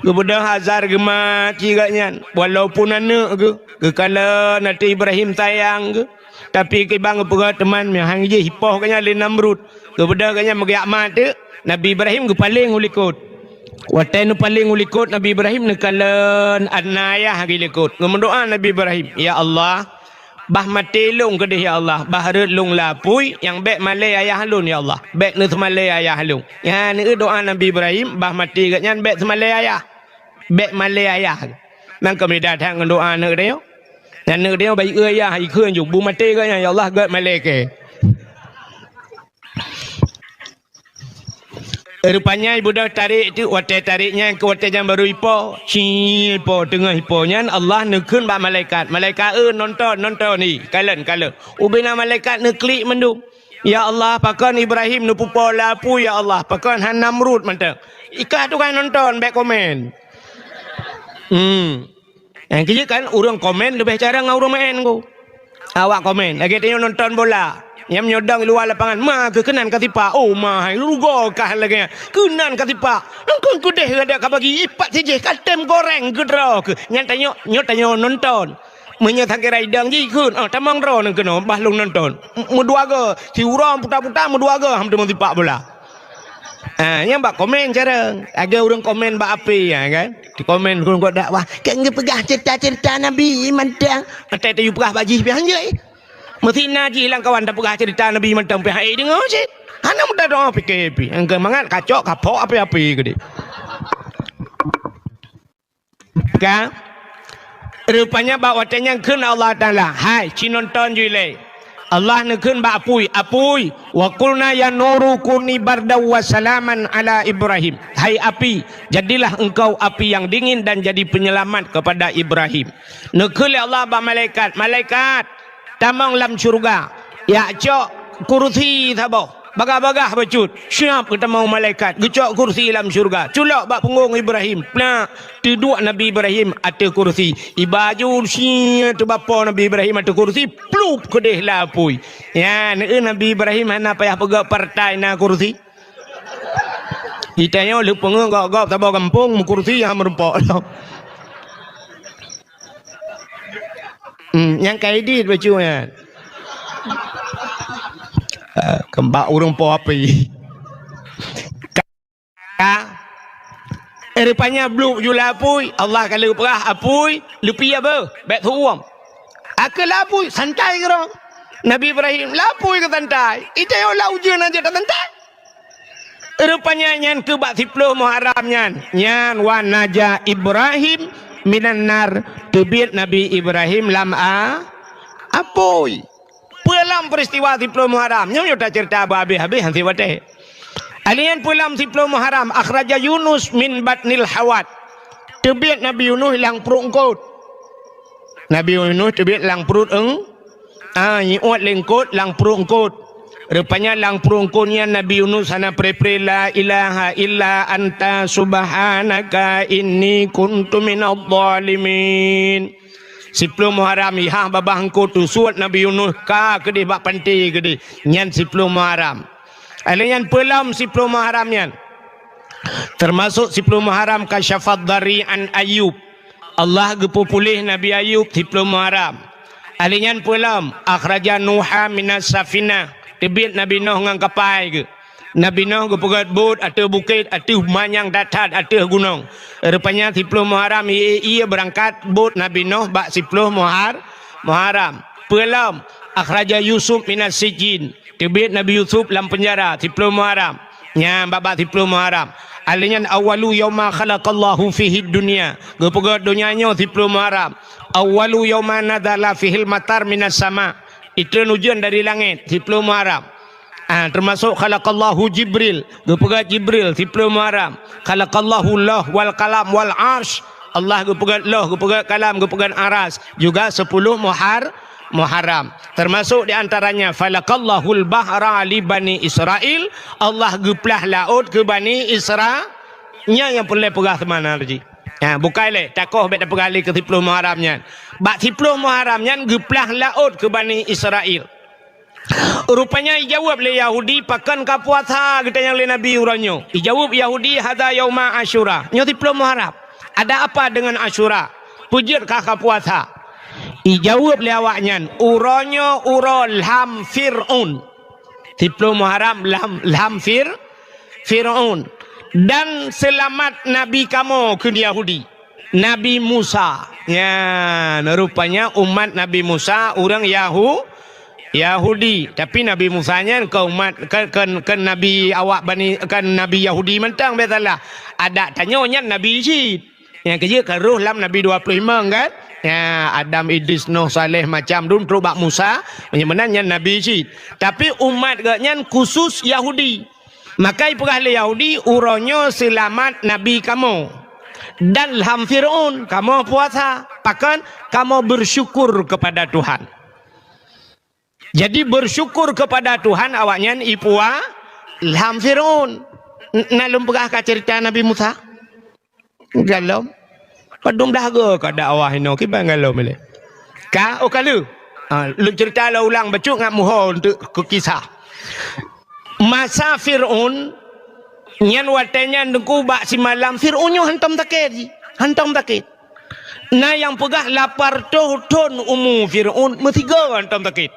Geubeudôh Azar geumaki gobnyan, walaupun aneuëk geuh, geukalon ateueh Ibrahim sayang geuh, tapi kiban geupeugah teuma meuhang jih ipoh gobnyan lé Namrud. Geubeudôh gobnyan meugeujak mat teuk, Nabi Ibrahim geupaleng u likot. Watée neupaleng u likot Nabi Ibrahim neukalon aneuëk ayah geuh likot. Geumeudoá Nabi Ibrahim, "Ya Allah, bah maté lôn keudeh ya Allah, bah rhot lôn lam apui, nyang bék malée ayah lôn ya Allah, bék neuseumalée ayah lôn." Nyan keuh doá Nabi Ibrahim, bah maté gobnyan bék seumalée ayah, bék malée ayah. Nang keumidan that ngon doá aneuëk tanyoe. Nyan aneuëk tanyoe bayeue ayah, ikheun ju, beumaté gobnyan ya Allah, gét malée kèe. Rupanya ibeudôh tarék teuk, watée tarék nyan keu watée nyan barô ipo. Ci ipo, teungoh ipo nyan Allah neukheun bak malaikat. Malaikat, "Eh, nonton, nonton ni, kalon, kalon." Ubena malaikat neuklik mandum. "Ya Allah, pakon Ibrahim neupeupo lam apui, ya Allah? Pakon han Namrud mantong?" Ikah tukang nonton, bék komen. Hmm. Nyang keujeuet kan, ureuëng komen leubeh carông ngon ureuëng maén ko. Awak komen, lagée tanyoe nonton bola. Nyang meunyoe dong luwa lapangan, "Ma keuh keunan ka sipak." "Oh, ma hai, rugoe kah lagée nyan. Keunan ka sipak." Engkon keudeh gata ka bagi, ipat sijih ka tem goreng keudroe keuh. Nyan tanyoe, nyoe tanyoe nonton. Meunyoe sakira idong jih kheun, "Oh, tamong droeneuh keunoe, bah lôn nonton." M-, meudua goe, siuroe puta-puta meudua goe, ham teuma sipak bola. Ah, nyan bak komen carông. Lagée ureuëng komen bak H P, ya kan? Di komen ureuëng buet dakwah, "Kan geupeugah cerita-cerita Nabi mantong." Atai tayue peugah bak jih pih hanjeuet. Meusti na jih lam kawan tapeugah cerita Nabi mantong pih hai deungoe cit. Hana meudoá pike pih. Nyang keu mangat kacok kapok api-api keudeh. Ka? Rupanya bak watée nyan kheun Allah Taala, "Hai, ci nonton ju ilée." Allah neukheun bak apui, "Apui, wa qulna ya nuru kuni bardaw wa salaman ala Ibrahim." "Hai api, jadilah engkau api yang dingin dan jadi penyelamat kepada Ibrahim." Neukheun lé Allah bak malaikat, "Malaikat, tamong lam syeuruga, jak cok kursi saboh, bagah-bagah bacut." Siap geutamong malaikat, geucok kursi lam syeuruga, culok bak punggong Ibrahim, plak, teuduek Nabi Ibrahim ateueh kursi. Iba ju sie teubapo Nabi Ibrahim ateueh kursi, plup keudeh lam apui. Nyan, eh, Nabi Ibrahim hana payah peugah partai na kursi. Geutanyoe lheueh peungeuh gob-gob saboh gampông meukursi nyang meurumpok lom. Hmm, nyang ka idit bacut nyan. Ah, keumbak ureuëng po api. Ka, eh, rupanya bluek ju lam apui, Allah ka lheueh peugah apui, leupie beuh, bék teuuem. Akhé lam apui, santai keudroe. Nabi Ibrahim, lam apui keu santai. Itanyoe lam ujeuen aja tasantai. Rupanya nyan keuh bak siploh Muharram nyan. Nyan wa naja Ibrahim minan nar, teubiet Nabi Ibrahim lam a-, apui. Peue lom peuristiwa siploh Muharram? Nyoe, nyoe taceurita beuhabéh-habéh han sép watée. Alheuh nyan peue lom siploh Muharram? Akhraja Yunus min batnil hawat. Teubiet Nabi Yunus lam pruet eungkot. Nabi Yunus teubiet lam pruet eung-, Ah, iôt lé eungkôt, lam pruet eungkôt. Rupanya lam pruet eungkôt nyan Nabi Yunus hana pre-pre, "La ilaha illa anta subhanaka inni kuntu minadh dhalimin." Siploh Muharram, ihah babah eungkôt, teusuet Nabi Yunus ka keudeh bak panté keudeh. Nyan siploh Muharram. Alèh nyan peulom siploh Muharram nyan. Teumasok siploh Muharram, kasyafad dhari an Ayub. Allah geupeupuléh Nabi Ayub siploh Muharram. Alèh nyan peulom, akhraja Nuha minas safinah. Teubiet Nabi Noh ngon kapai geuh. Nabi Noh geupeugöt bot ateueh bukét, ateueh manyang that-that, ateueh gunong. Rupanya siploh Muharram ie-ie beurangkat bot Nabi Noh bak siploh Muhar-, Muharram. Peulom, akhraja Yusuf minas sijin. Teubiet Nabi Yusuf lam peunjara, siploh Muharram. Nyan bak-bak siploh Muharram. Alèh nyan, awwalu yauma khalaqallahu fihid dunya. Geupeugöt donya nyoe siploh Muharram. Awwalu yauma nazala fihil matar minas sama. Itreun ujeuen dari langét, siploh Muharram. Ah, teumasok khalaqallahu Jibril. Geupeugöt Jibril, siploh Muharram. Khalaqallahu Lauh wal Qalam wal Arsy. Allah geupeugöt Lauh, geupeugöt Kalam, geupeugöt Aras. Juga siploh Muhar-, Muharram. Teumasok di antaranya, falakallahul bahra li Bani Israil, Allah geuplah laôt keu Bani Isra-, nyan nyang peureulèe peugah seumana jih. Ha, bukai lé, takoh bèk tapeugah lé keu siploh Muharram nyan. Bak siploh Muharram nyan geuplah laôt keu Bani Israil. Rupanya ijaweueb lé Yahudi, "Pakon ka puasa geutanyong lé Nabi uroe nyoe?" Ijaweueb Yahudi, "Hadza yauma Asyura." Nyoe siploh Muharram. Ada apa dengan Asyura? Peue jeuet ka, ka puasa? Ijaweueb lé awaknyan, "Uroe nyoe uroe lham Fir'aun." Siploh Muharram lham, lham Fir-, Fir'aun. "Dan seulamat nabi kamoe," kheun Yahudi. Nabi Musa. Nyan, rupanya umat Nabi Musa ureueng Yahu-, Yahudi. Tapi Nabi Musa nyan kon umat, kon, kon, kon nabi awak Bani, kon nabi Yahudi mantong, biasalah. Adak tanyoe nyan nabi cit. Nyang keujeuet ka rôh lam nabi dua ploh limong kan? Ya, Adam, Idris, Nuh, Saleh, macam dum trok bak Musa, meunyoe meunan nyan nabi cit. Tapi umat geuh nyan khusus Yahudi. Maka ipeugah lé Yahudi, "Uroe nyoe seulamat nabi kamoe. Dan lham Fir'aun, kamoe puasa." Pakon? Kamoe bersyukur kepada Tuhan. Jadi, bersyukur kepada Tuhan awaknyan ipua lham Fir'aun. N-, na lôn peugah ka cerita Nabi Musa? Galom. Padum blaih go ka dakwah inoe, kiban galom ilèe. Ka, oh, ka lheueh. Ha, lôn cerita lôn ulang bacut ngat muho untuk keu kisah. Masa Fir'aun, nyan watèe nyan teungku bak simalam, Fir'aun nyoe hantom sakét jih. Hantom sakét. Na nyang peugah lapan reutôh thon umu Fir'aun, meusigoe hantom sakét.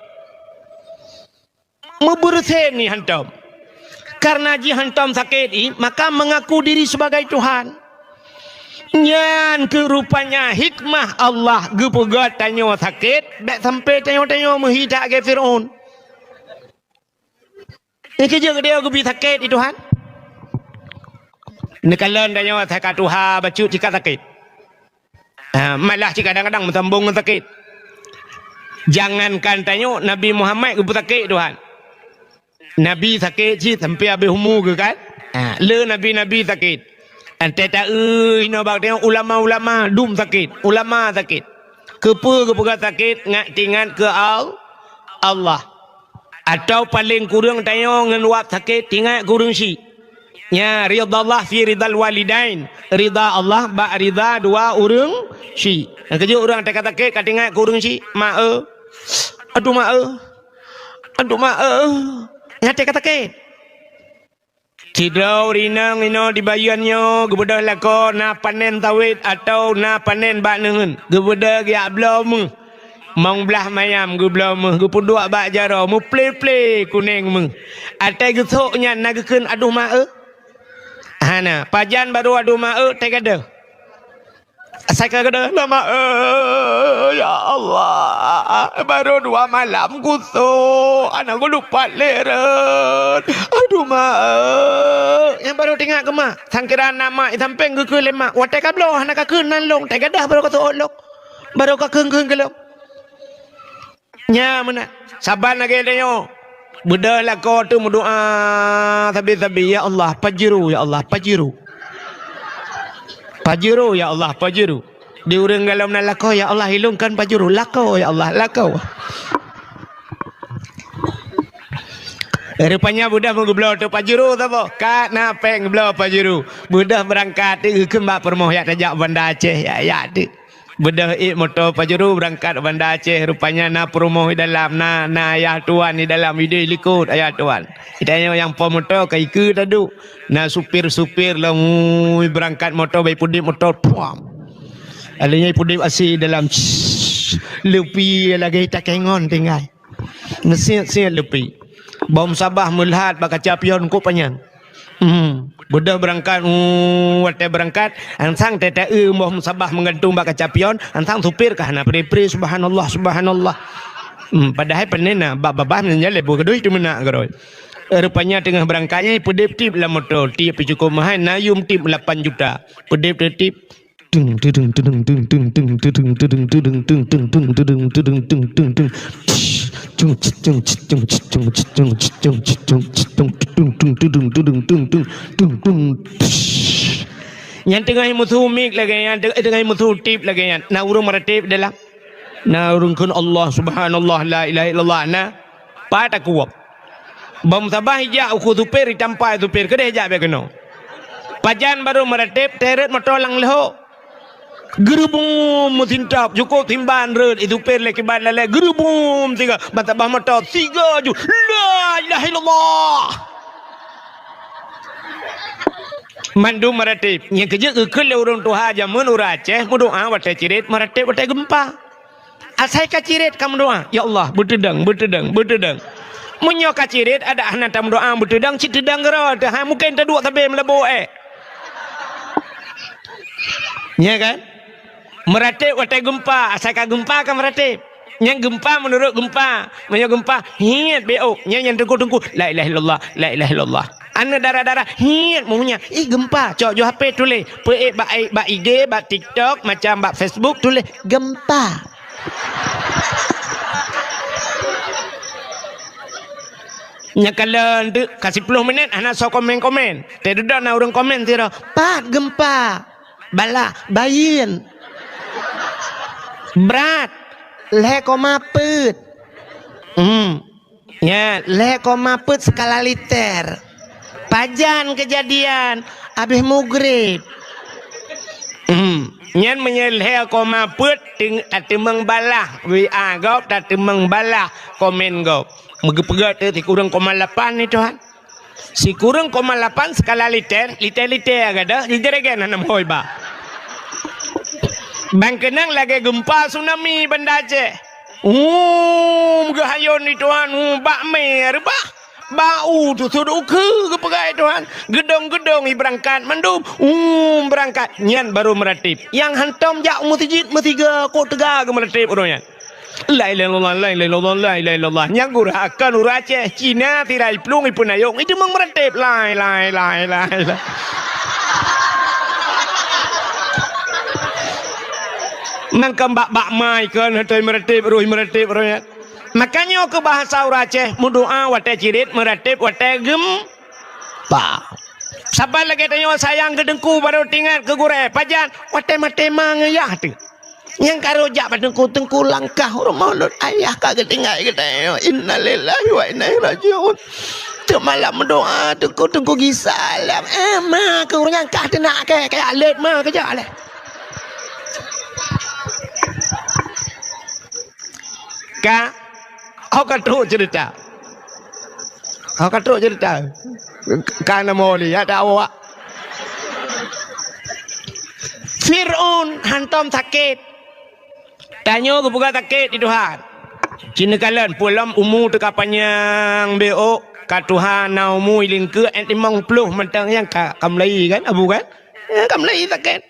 Meubeureusen jih hantom. Karena jih hantom sakét jih, maka mengaku diri sebagai Tuhan. Nyan keuh rupanya hikmah Allah geupeugöt tanyoe sakét, bèk sampai tanyoe-tanyoe meuhi that lagèe Fir'aun. Nyang keujeuet geutanyoe geubi sakét di Tuhan. Neukalon tanyoe asai ka tuha bacut cit ka sakét. Ah, malah cit kadang-kadang meusambong ngon sakét. Jangankan tanyoe, Nabi Muhammad geupeusakét Tuhan. Nabi sakét cit sampai habéh umu geuh kan? Ah, le nabi-nabi sakét. Watèe taeu inoe bak tanyoe ulama-ulama dum sakét, ulama sakét. Keupeue geupeugah sakét? Ngat teuingat keu Al-, Allah. Atawa paleng kureueng tanyoe ngon wab sakét teuingat keu ureueng syik. Nya, ridha Allah fi ridhal walidain. Ridha Allah bak ridha dua ureueng syik. Nyang keujeuet ureueng teuka sakét ka teuingat keu ureueng syik, "Mak eu. Aduh mak eu. Aduh mak eu." Nyan teuka sakét. Sidroe ureueng inong inoe di Bayeuen nyoe geubeudôh lakoe na panen sawét atawa na panen bak neuheun. Geubeudôh geujak bloe méuh. Mong blaih mayam geubloe méuh, geupeuduek bak jaroe, meuple-ple kuneng méuh. Watèe geusok nyan na geukheun, "Aduh mak eu." Hana, pajan barô "Aduh mak eu" teugadôh. Asai ka gadôh, "Aduh mak eu, ya Allah, barô dua malam kusok, hana geulupat lé rot. Aduh mak eu." Nyang barô teuingat keu mak, sangkira na mak di sampéng geukheun lé mak, "Watèe ka bloe hana kakheun nan lôn, teugadôh barô kasok lôn. Barô kakheun-kheun keu lôn." Nya meunan. Saban lagèe tanyoe. Beudôh lakoe teuh meudoa sabe-sabe, "Ya Allah, pajuru, ya Allah, pajuru. Pajuru, ya Allah, pajuru." Di ureueng galom na lakoe, "Ya Allah, ilôn kon pajuru." Lakoe, "Ya Allah, lakoe." Rupanya beudôh meugeubloe teuk Pajero saboh. Ka na péng geubloe Pajero. Beudôh beurangkat teuk geukheun bak peurumoh, jak tajak Banda Aceh, jak, jak teuk. Beudôh ék moto Pajero beurangkat Banda Aceh. Rupanya na peurumoh di dalam, na, na ayah tuan di dalam, idéh likot ayah tuan. Tanyoe nyang po moto ka ikeue taduek. Na supir-supir lom, ui, beurangkat moto, bah ipeudép moto, puam. Alèh nyan ipeudép asi dalam, leupi lagèe takengon tinggai. Neusiet-siet leupi. Boh musabah meulhat bak kaca pion kok panyang. Hmm. Beudôh beurangkat, uh, watèe beurangkat, ansang teuta-eu boh musabah meugantung bak kaca pion, ansang supir ka hana pri-pri, subhanallah, subhanallah. Hmm, padahai pané na bak babah meunyan lé boh keudeh teumeunak keudroe. Rupanya teungoh beurangkat nyan ipeudép tip lam moto, tip pih cukôp meuhai, na yum tip lapan juta. Peudép tip. Nyan teungoh musu mik lagèe nyan, teungoh musu tip lagèe nyan. Na ureueng meuratéb dalam. Na ureueng kheun Allah, subhanallah, la ilaha illallah, na. Pat takuwöb. Bak musabah ijak u keu supir, itampa supir, keudeh jak bèk keunoe. Pajan barô meuratéb, teuh rhot moto lam leuhô. Geurubum meusintap, cukôp simban rhot, i supir lé kiban lalé, geurubum siga, ban sabah moto, siga ju, la ilaha illallah. Mandum meuratéb. Nyang keujeuet geukheun lé ureueng tuha jameun ureueng Aceh, meudoa watèe cirét, meuratéb watèe geumpa. Asai ka cirét ka meudoa, "Ya Allah, beuteudong, beuteudong, beuteudong." Meunyoe ka cirét, adak hana tameudoa beuteudong, cit teudong keudroe teuh, hai mungken taduek sabé meulabô ék. Nya kan? Meuratéb watèe geumpa, asai ka geumpa ka meuratéb. Nyang geumpa meunurot geumpa. Meunyoe geumpa, hiet beuôk. Nyang, nyang teungku-teungku, "La ilaha illallah, la ilaha illallah." Aneuk dara-dara, hiet meunyang. Ih, geumpa. Cok ju H P tuléh. Peuék bak, ék bak I G, bak TikTok, macam bak Facebook, tuléh, "Geumpa." Nyan kalon teuk ka siploh minét hana soe komen-komen. Teuh dudoe na ureueng komen sidroe, "Pat geumpa." Balah, bayeuen. Brat, lhèe koma peuet. Hmm. Nyan, lhèe koma peuet skala Richter. Pajan keujadian, abéh mugreb. Hmm. Nyan meunyoe lhèe koma peuet, teung-, tateumeung balah W A gob, tateumeung balah komen gob. Meugeupeugah teuh sikureueng koma lapan ni, Tuhan. Sikureueng koma lapan skala Richter, Richter-Richter gadôh, jijregen hana meuhôi ba. Ban keunong lagèe geumpa tsunami Banda Aceh. Hum, geuhayôn di Tuhan, hum, bak mé reubah. Bak u teusut ukeue geupeugah Tuhan. Geudong-geudong i beurangkat mandum, hum, beurangkat. Nyan barô meuratéb. Nyang hantom jak u meuseujid meusiga kok teuga geumeuratéb uroe nyan. La ilaha illallah, la ilaha illallah, la ilaha illallah. Nyang gurah akan ureueng Aceh, Cina, sira iplueng, ipeunayong, iteumeung meuratéb. La ilaha, la ilaha, la ilaha. Mangkam bak-bak mai kon, hana meuratéb, roh meuratéb, roh nyan. Makanya keu bahasa ureueng Aceh, meudoa watèe cirét, meuratéb watèe geumpa. Saban lagèe tanyoe sayang keu teungku, barô teuingat keu gurèe. Pajan, watèe maté ma ngon yah teuh. Nyang ka rhot jak bak teungku, "Teungku, langkah u rumoh lôn, ayah ka geutinggai geutanyoe. Innalillahi wa inna ilaihi raji'un." Teuk malam meudoa, "Teungku, teungku gisa lam." Eh, ma keu ureueng nyan kah teunak kèe, kaya lét ma keujak lé. Ka, oh, ka trok cerita. Oh, ka trok cerita. Ka na mo lé, ya, dak awak. Fir'aun hantom sakét. Tanyoe geupeugah sakét di Tuhan. Cit neukalon, peue lom umu teuka panyang beuôk, ka tuha na umu ilingkeue, eh, limong ploh mantong nyang ka, ka meulayi kan, Abu kan? Eh, ka meulayi sakét.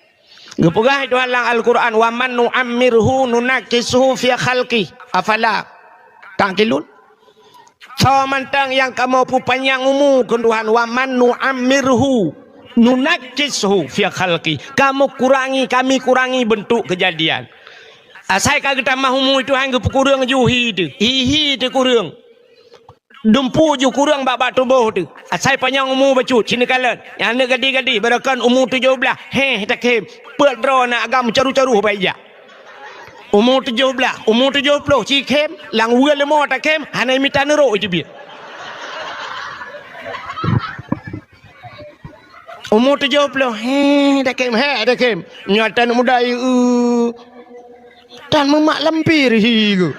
Geupeugah Tuhan lam Al-Quran, "Wa man nu'ammirhu nunakkishu fi khalqih, afala ta'qilun?" Soe mantong nyang kamoe peupanyang umu keu Tuhan, "Wa man nu'ammirhu nunakkishu fi khalqih." Kamoe kurangi, kami kurangi beuntuk keujadian. Asai ka geutamah umu Tuhan geupeukureueng ju hi teuh. Hi-hi teuh kureueng. Dumpeue ju kureueng bak-bak tuboh teuh. Asai panyang umu bacut, cit neukalon. Nyang aneuk gadih-gadih, barokon umu tujoh blaih, héh, takhem. Peuet droe na agam caru-caru bak ija. Umu tujoh blaih, umu tujoh ploh, cit khem, lam weue leumo takhem, hana mita neurok iteubiet. Umu tujoh ploh, he, dakém, he, dakém. Nyoe tan muda, eu. Tan meumak lampir, hi, geu.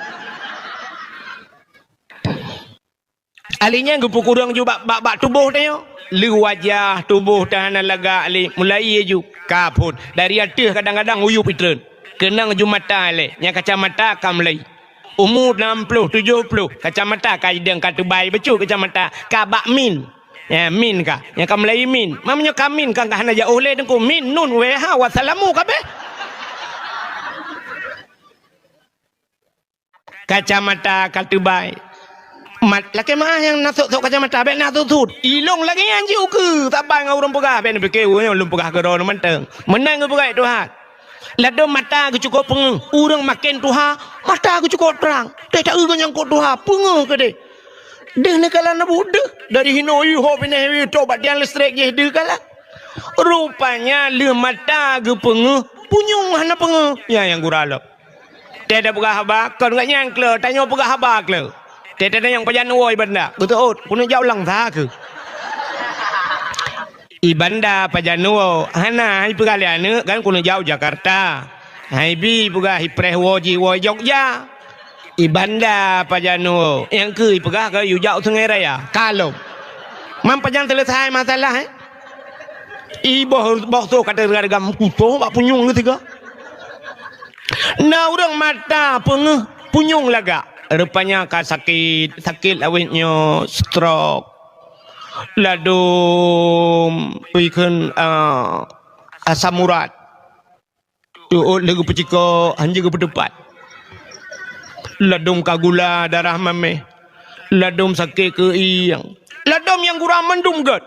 Ali nyan geupeukureueng ju bak, bak, bak tuboh tanyoe. Lé wajah, tuboh tan hana lagak lé, mulai ju. Ka phon. Dari ateueh kadang-kadang uyueb itreun. Keunong ju mata lé, nyang kacamata ka mulai. Umu nam ploh, tujoh ploh, kacamata ka idéng ka teubai bacut kacamata, ka bak min. Ya, min ka. Nyang ka mulai min. Meunyoe ka min ka, ka hana jiôh lé teungku. Min, nun, wéh, ha, wassalamu kabéh. Kacamata ka teubai. Mat, lakée meu'ah nyang na sôk-sôk kacamata, bék na sut-sut. Ilong lagée nyan jiôh keu, saban ngon ureuëng peugah, bék neupiké ureuëng nyan lôn peugah keudroe mantong. Meunan geupeugah Tuhan. Ladôm mata geucukôp peungeuh, ureuëng maken tuha, mata geucukôp trang. Teuh taeu geunyang kôk tuha, peungeuh keudeh. Deuh neukalon na buet deuh, dari hinoe yue ho binéh yue toh bak tiang listrik jih deuh kalon. Rupanya lheueh mata geupeungeuh, punyueng hana peungeuh. Nyan nyang gura lom. Teuh tapeugah haba, kon geuh nyan kle, tanyoe peugah haba kle. Teuh tatanyong pajan woe i Banda, beutôi, keuneuk jak u Langsa keuh. I Banda pajan woe, hana, hai peugah lé aneuëk kan keuneuk jak u Jakarta. Hai bi peugah i preh woe jih woe i Jogja. I Banda pajan woe, nyang keu i peugah ka yue jak u Sungai Raya. Ka lom. Man pajan seuleusai masalah, eh? I boh, boh soe ka teuga-teuga meukutoh bak punyueng geusigoe. Na ureuëng mata peungeuh punyueng lagak. Rupanya ka sakét, sakét awét nyoe stroke. Ladôm ikheun, ah, asam urat. Tuôt lé geupeucikok, hanjeuet geupeuteupat. Ladôm ka gula darah maméh. Ladôm sakét keuieng. Ladôm nyang gura mandum gét.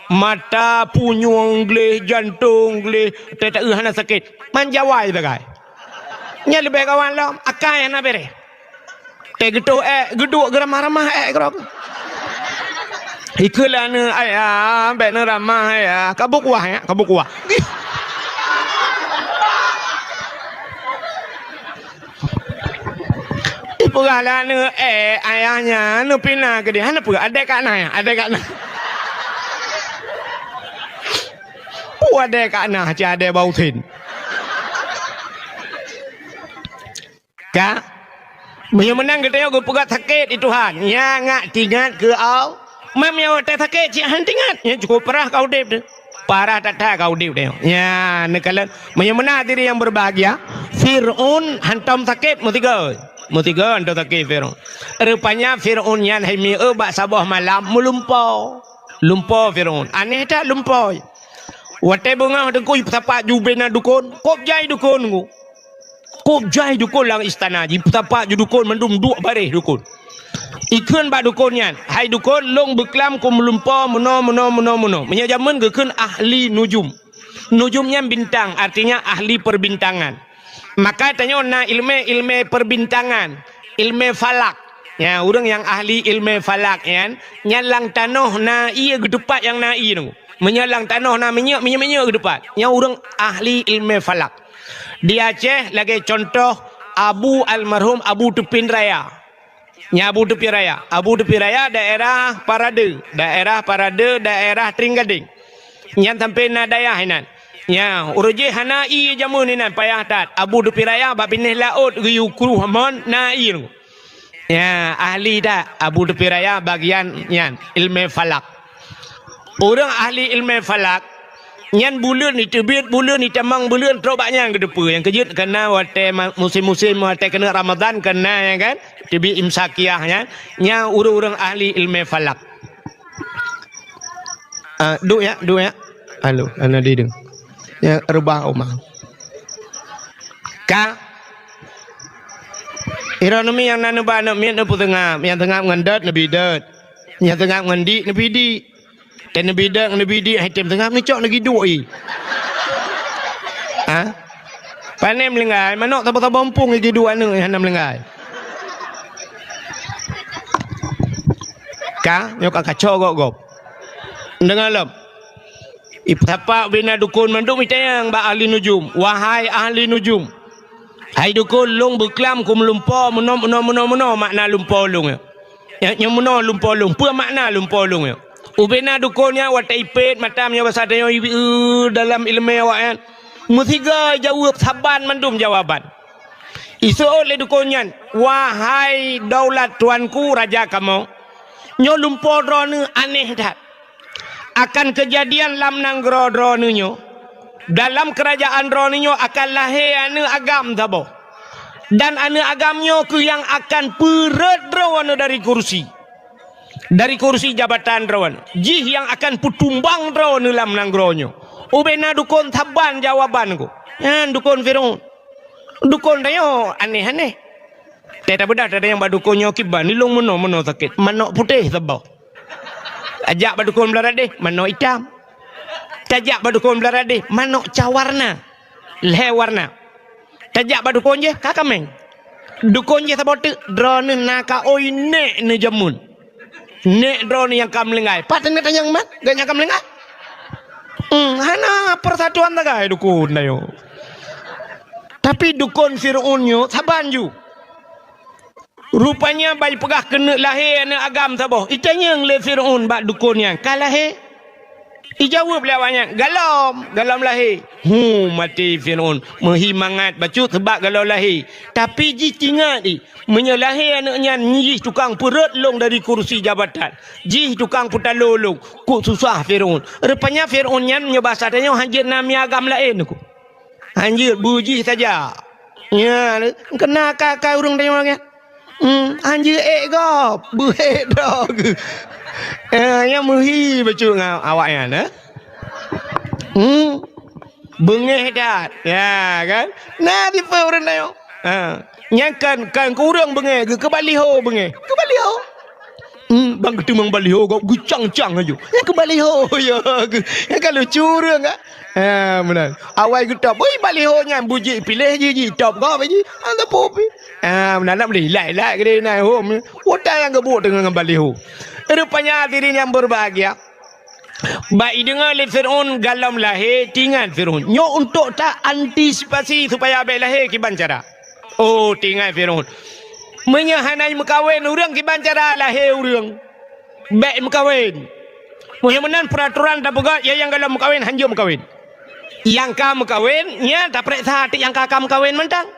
Mata, punyueng gleh, jantong gleh, teuh taeu hana sakét. Man jawai sagai. Nyan leubeh kawan lom, akai hana béréh. Teuh geutoh ék, geuduek geuramah-ramah ék keudroe. Ikheun lé aneuëk, "Ayah, bék neuramah, Ayah. Ka bôh kuah, ya, ka bôh kuah." Ipeugah lé aneuëk, "Eh, ayah nyan neupina keudeh." Hana peue, adék ka na, ya, adék ka na. Peue adék ka na, cit adék bak usen. Ka? Meunyoe meunan geutanyoe geupeugah sakét di Tuhan, nyan ngak tingat keu Allah. Meunyoe watée sakét cit hana tingat, nyan cukôp parah ka udeb teuh. Parah that-that ka udeb teuh. Nyan neukalon, meunyoe meunan hadirin yang berbahagia, Fir'aun hantom sakét meusigoe. Meusigoe hantom sakét Fir'aun. Rupanya Fir'aun nyan hai mieu bak saboh malam meulumpo. Lumpo Fir'aun. Aneh that lumpo. Watée beungoh teungku jipeusapat ju bina dukon, kôb jai dukon teungku. Kôb jai dukon lam istana, jipeusapat ju dukon mandum duek baréh dukon. Ikheun bak dukon nyan, "Hai dukon, lôn beuklam keu meulumpo meunoe, meunoe, meunoe, meunoe." Meunyoe jameun geukheun ahli nujum. Nujum nyan bintang, artinya ahli perbintangan. Maka tanyoe na ileumé-ileumé perbintangan, ileumé falak. Ya, ureuëng nyang ahli ileumé falak nyan, nyan lam tanoh na ié geuteupat nyang na ié nyoe. Meunyoe lam tanoh na minyeuk, minyeuk-minyeuk geuteupat. Nyan ureuëng ahli ileumé falak. Di Aceh lagée contoh Abu almarhum Abu Teupin Raya. Nyan Abu Teupin Raya. Abu Teupin Raya daerah Parade, daerah Parade, daerah Tringgading. Nyan sampoe na dayah inan. Nyan, ureuëng jih hana ié jameun inan payah that. Abu Teupin Raya bak binéh laôt geuyue kruh mon na ié. Nyan, ahli that Abu Teupin Raya bagian nyan, ileumé falak. Ureuëng ahli ileumé falak, nyan buleuen iteubiet, buleuen itamong, buleuen trok bak nyan geuteupeue. Nyang keujeuet keu na watée ma-, musém-musém watée keuneuk Ramadhan keu na, ya kan? Teubiet imsakiah nyan, nyan ureuëng-ureuëng ahli ileumé falak. Ah, duek ya, duek ya. Halo, hana dideng. Ya, reubah uma. Ka. Ironomi nyang na neuba aneuk miet neupeuseungab, nyang seungab ngon dot neubi dot. Nyang seungab ngon dik neubi dik. Dan neubi dot neubi dik, hai tem seungab neucok neugi duek i. Ha? Pane meulinggai, manok saboh-saboh muphom i duek aneuk hana meulinggai. Ka, nyoe ka kacok gob-gob. Deungoe lom. Ipeusapat bina dukon mandum itanyong bak ahli nujum. Wahai ahli nujum. Hai dukon, lôn beuklam keu meulumpo meunoe, meunoe, meunoe, meunoe makna lumpo lôn nyoe. Nyoe, nyoe meunoe lumpo lôn. Peue makna lumpo lôn nyoe? Ubena dukon nyan watée ipét mata meunyoe basa tanyoe ibi-, eu, dalam ileumé awaknyan, meusiga jaweueb saban mandum jawaban. Iseuôt lé dukon nyan, "Wahai daulat tuanku raja kamoe, nyoe lumpoe droeneuh aneh that. Akan keujadian lam nanggroe droeneuh nyoe, dalam keurajaan droeneuh nyoe akan lahé aneuëk agam saboh. Dan aneuëk agam nyoe kheueh nyang akan peureuet droeneuh dari kursi. Dari kursi jabatan droeneuh. Jih nyang akan peutumbang droeneuh lam nanggroe nyoe." Ubena dukon saban jawaban ku. Nyan dukon Firaun. Dukon tanyoe aneh-aneh. Teutabeudah tada nyang bak dukon nyoe kiban, nilong meunoe-meunoe sakét. Manök putéh saboh. Tajak bak dukon Beuladeh, manök itam. Tajak bak dukon Beuladeh, manök cawarna. Lhée warna. Tajak bak dukon jéh, ka kaméng. Dukon jéh saboh teuk, droeneuh na ka oi nék neujameun. Nék droeneuh nyang ka meulinggai. Pat teuneuk tanyong mat, gobnyan ka meulinggai. Hmm, hana persatuan sagai dukon tanyoe. Tapi dukon Firaun nyoe saban ju. Rupanya ban jipeugah keuneuk lahé aneuëk agam saboh. Itanyong lé Firaun bak dukon nyan, "Ka lahé?" Ijaweueb lé awaknyan, "Galom, galom lahé." Hu, maté Firaun. Meuhi mangat bacut seubab galom lahé. Tapi jih teuingat jih, meunyoe lahé aneuëk nyan, jih tukang peureuet lôn dari kursi jabatan. Jih tukang peutalo lôn. Kok susah Firaun. Rupanya Firaun nyan meunyoe basa tanyoe hanjeuet na mié agam laén ku. Hanjeuet beujih saja. Nya, keunan ka, ka ureuëng tanyoe nyan. Hmm, hanjeuet ék gob, beuék droe geuh. Eh, nyang meuhi bacut ngon awaknyan, eh. Hmm, beungéh that. Ya, kan? Na tipe ureuëng tanyoe. Ha. Nyang kan, kan keu ureuëng beungéh, geuh keu baliho beungéh. Keu baliho. Hmm, ban geuteumong baliho gob geucang-cang laju. Nyang keu baliho, ya, geuh. Nyang ka lucu ureuëng, kan? Ha, meunan. Awai geutôb, ui, baliho nyan beujih piléh jih, jitôb gob jih. Ha, teupeu pi. Ha, meunan nak beli, lai-lai geude na hom. Utai nyang geubuet teungoh ngon baliho. Rupanya hadirin yang berbahagia, bak ideungoe lé Firaun galom lahé, teuingat Firaun. Nyoe untuk ta antisipasi supaya bék lahé kiban cara. Oh, teuingat Firaun. Meunyoe hana meukawen ureuëng kiban cara lahé ureuëng. Bék meukawen. Meunyoe meunan peuraturan tapeugah, ya nyang galom meukawen hanjeuet meukawen. Nyang ka meukawen, nya tapeuriksa até nyang ka, ka meukawen mantong.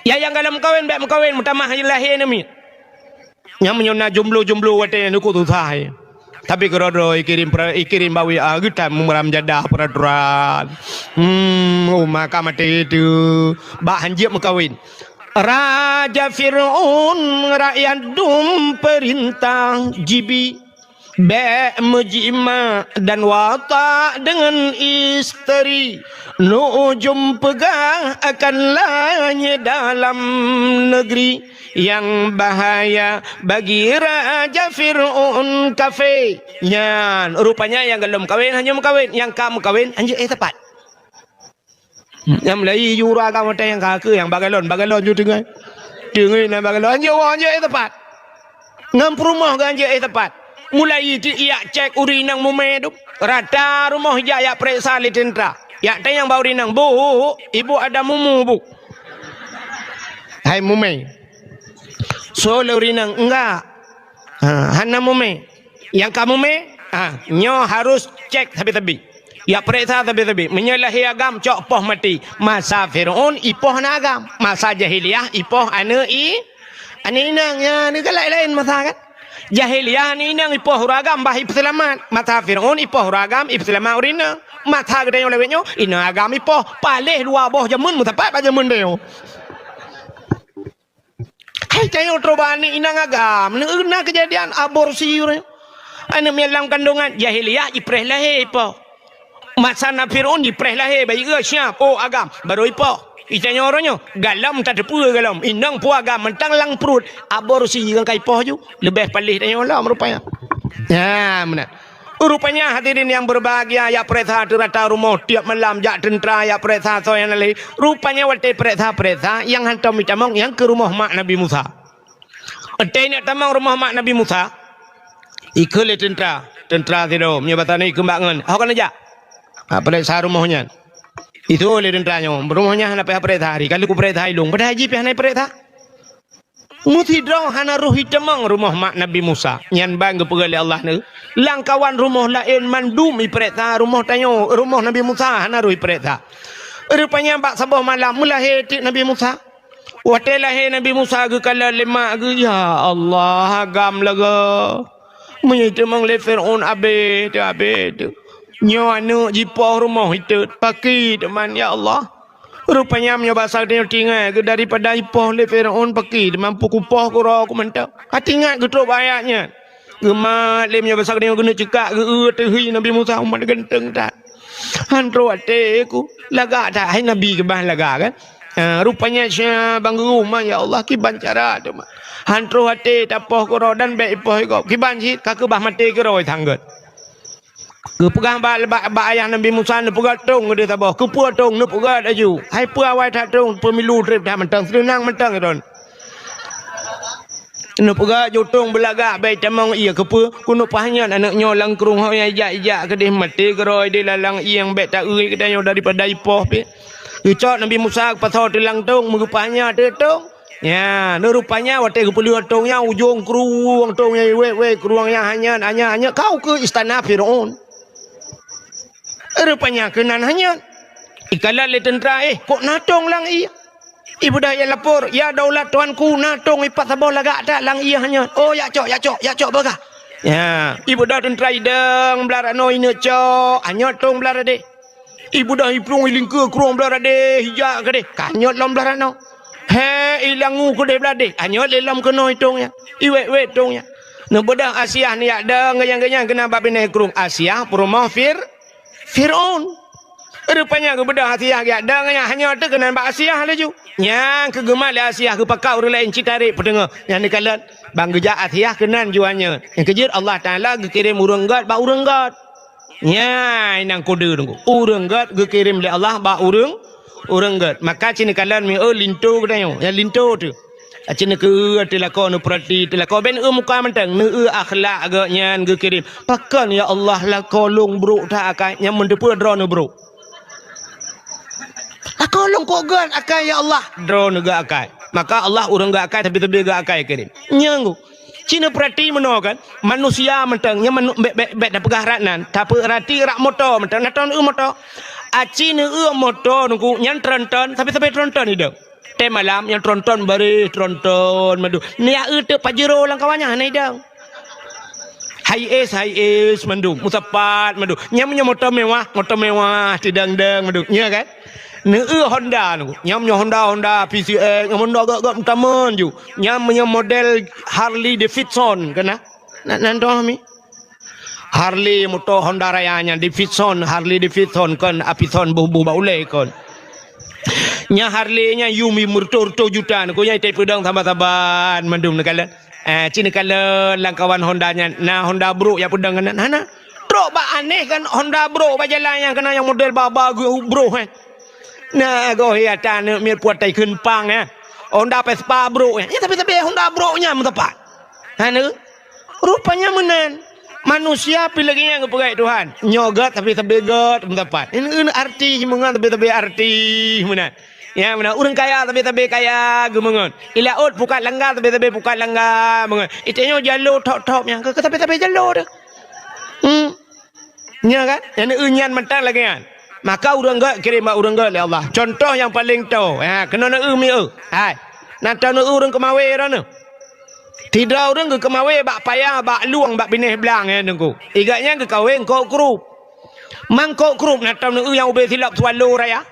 Ya nyang galom meukawen bék meukawen, meutamah lahé namiet. Nyang meunyoe na jomblo-jomblo watée nyan kok susah, eh. Tapi keudroe-droe ikirém pra-, ikirém bak W A geutan meumeuram jadah peuraturan. Hmm, oh, maka maté teuh. Bak hanjeuet meukawen. Raja Firaun rakyat dum peurintah jibi. Bék meujimak dan watak deungon isteri. Nujum peugah akan lanyée dalam neugri. Nyang bahaya bagi Raja Firaun kafé. Nyan, rupanya nyang galom kawen hanjeuet meukawen, nyang ka meukawen hanjeuet éh tepat. Nyang mulai ju ureuëng agam watée nyang ka keu nyang bagalon, bagalon ju teungoh. Teungoh na bagalon, hanjeuet woe hanjeuet éh tepat. Ngon peurumoh geuh hanjeuet éh tepat. Mulai ti yak cek ureuëng inong mumé dum. Rata rumoh jak yak peuriksa lé teuntara. Yak tanyong bak ureuëng inong, "Bu, ibu ada mumu, Bu?" Hai mumé. So lé ureuëng inong, "Enggak." Ha, hana mumé. Nyang ka mumé, ha, nyoe harus cek sabe-sabe. Yak peuriksa sabe-sabe. Meunyoe lahé agam, cok poh maté. Masa Firaun ipoh aneuëk agam. Masa jahiliyah ipoh aneuëk i-, aneuëk inong. Ya, ni kan laén-laén masa kan? Jahiliyah aneuëk inong ipoh ureuëng agam bah ipeuseulamat. Masa Firaun ipoh ureuëng agam ipeuseulamat ureuëng inong. Masa geutanyoe lawét nyoe, inong agam ipoh. Paléh dua boh jameun meusapat bak jameun tanyoe. Hai tanyoe troh bak aneuëk inong agam, na keujadian aborsi ureuëng. Aneuëk miet lam kandongan jahiliyah jipreh lahé ipoh. Masa na Firaun jipreh lahé bayi, siap, oh agam, baru ipoh. Itanyoe uroe nyoe, galom tateupeue galom, inong peue agam mantong lam pruet, aborsi nyang ka ipoh ju, leubeh paléh tanyoe lom rupanya. Nyan meunan. Rupanya hadirin yang berbahagia, yak peuriksa teurata rumoh tiep malam jak teuntara yak peuriksa soe nyang na lahé. Rupanya watée peuriksa-peuriksa nyang hantom itamong nyang keu rumoh mak Nabi Musa. Watée neuk tamong rumoh mak Nabi Musa, ikheun lé teuntara, teuntara sidroe, meunyoe basa nyoe ikheun bak ngon, "Ho keuneuk jak?" Ha, peuriksa rumoh nyan. Iseuôt lé teuntara nyoe, "Rumoh nyan hana payah peuriksa, hari ka lheueh kupeuriksa ilong, padahai jih pih hana peuriksa." Meusidroe hana roh jiteumong rumoh mak Nabi Musa. Nyan ban geupeugah lé Allah neu, lamkawan rumoh laén mandum jipareksa, rumoh tanyoe, rumoh Nabi Musa hana roh jipareksa. Rupanya bak saboh malam meulahé teuk Nabi Musa. Watée lahé Nabi Musa geukalon lé mak geuh, "Ya Allah, agam lagée! Meunyoe jiteumong lé Fir'aun, abéh teuh, abéh teuh. Nyoe aneuëk jipoh rumoh itot, pakri teuma, ya Allah." Rupanya meunyoe basa tanyoe, tingat geuh, daripada jipoh lé Fir'aun, pakri teuma, peukupoh keuroe ku mantong. Ka tingat geuh trok bak ayat nyan. Geumat lé, meunyoe basa tanyoe, geuneuk ceukak geu-eu teuh hi Nabi Musa, umat ganteng that. Han troh até ku, lagak that, hai Nabi keubah lagak kan? Ha, rupanya sia ban geurumoh, "Ya Allah, kiban cara teuma. Han troh até tapoh keuroe dan bék ipoh gob. Kiban cit, ka keubah maté keuroe tanggot." Geupeugah bak, bak, bak ayah Nabi Musa, neupeugah tong keudeh saboh. Keupeue tong? Neupeugah laju. Hai peue awai that tong, peumilu treb that mantong, seunang mantong droen. Neupeugah jutong beulagak bék tamong ié, keupeue? Keuneuk paih nyan aneuëk nyoe lam krueng ho nyang ijak-ijak keudeh maté keuroe di lalang ié, bék ta-eu geutanyoe daripada ipoh pih. Geucok Nabi Musa geupasoe teulang tong, meugeupaih nyan teutong. Nya, neurupanya watée geupeuleueh tong nyan ujong krueng tong nyan, wék-wék krueng nyan hanyot, hanyot, hanyot, kau keu istana Firaun. Rupanya keunan hanyot. Ikalon lé teuntra, "Eh, kok na tong lam ié?" Ibeudôh ia lapor, "Ya daulat tuanku, na tong ipat saboh lagak that lam ié hanyot." "Oh, jak cok, jak cok, jak cok beugah." Ya, ibeudôh teuntra idong blah ranoe ineuk cok, hanyot tong blah radeh. Ibeudôh iplueng ilingkeue krueng blah radeh, ijak keudeh, ka hanyot lom blah ranoe. He, ilangu keudeh blah deh, hanyot lé lom keunoe itong nyan. Iwék-wék tong nyan. Neubeudôh Asiah neujak dong geunyang-geunyang keunan bak binéh krueng. Asiah peurumoh Fir-, Firaun. Rupanya geubeudôh Asiah geujak dong nyan, hanyot teuh keunan bak Asiah laju. Nyang keu geumat lé Asiah geupakat ureuëng laén citarek peuteungoh. Nyang neukalon ban geujak Asiah keunan jua nyan. Nyang keujeuet Allah Taala geukirém ureuëng gét bak ureuëng gét. Nyan nyang kode nunggu. Ureuëng gét geukirém lé Allah bak ureuëng, ureuëng gét. Maka ci neukalon mieu linto geutanyoe. Nyang linto teuh. Aci neukeu teuh lakoe neupeurati, teuh lakoe ben eu muka mantong, neu-eu akhlak geuh nyan geukirém. Pakon ya Allah lakoe lôn brok that akai, nyang meuteupeue droeneuh brok. Lakoe lôn kok gét akai ya Allah, droeneuh gét akai. Maka Allah ureuëng gét akai, tapi-tapi gét akai kirém. Nyang gu. Ci neupeurati meunoe kan, manusia mantong, nyang manu-, bék, bék, bék tapeugah rat nan, tapeurati rak moto mantong, na tron eu moto. Aci neu-eu moto nunggu, nyan tronton, tapi-tapi tronton idong. Tém malam nyang tronton bareh, tronton mandum. Neujak eu teuk Pajero lam kawan nyan hana idong. Hiace, Hiace mandum, musapat mandum. Nyang meunyoe moto mewah, moto mewah, tidang-dang mandum. Nya kan? Neu-eu Honda nunggu. Nyang meunyoe Honda, Honda P C X, nyang Honda gét-gét meutamon ju. Nyang meunyoe model Harley Davidson keunan. Nak nan doh mi. Harley moto Honda Raya nyan, Davidson, Harley Davidson kon, Apison boh-boh bak ulée kon. Nya Harley nyan yum, yum meureutôh-reutôh juta, nyan keuh nyan itai peudong saban-saban mandum neukalon. Eh, ci neukalon lam kawan Honda nyan, na Honda brok jak peudong keunan? Hana. Trok bak aneh kan Honda brok bak jalan nyan keunan nyang model ba-ba geuh brok, eh. Na goh ya ta aneuk miet puat tai kheun pang, eh. Honda Vespa brok, eh. Ya, tapi-tapi Honda brok nyan meusapat. Hana. Rupanya meunan. Manusia pih lagée nyan geupeugah Tuhan. Nyoe gét tapi sabe gét meusapat. Ini, ini arti meungon tapi sabe arti meunan. Ya, meunan ureuëng kaya tapi sabe kaya geumeungon. Ilaôt pukat langga tapi sabe pukat langga meungon. Itanyoe jalo thop-thop nyang keu tapi sabe jalo tu. Hmm. Nya kan? Nyang neu-eu nyan mantong lagée nyan. Maka ureuëng gét kirém bak ureuëng gét lé Allah. Contoh nyang paleng toe. Ha, keunoe neu-eu mieu. Hai. Nan tao neu-eu ureuëng keumawe droeneuh. Sidroe ureuëng geukeumawe bak paya, bak lueng, bak binéh blang, eh, Teungku. Igat nyan geukawe eungkôt krup. Mangkôt krup na tom neu-eu nyang ubé silop Swallow Raya?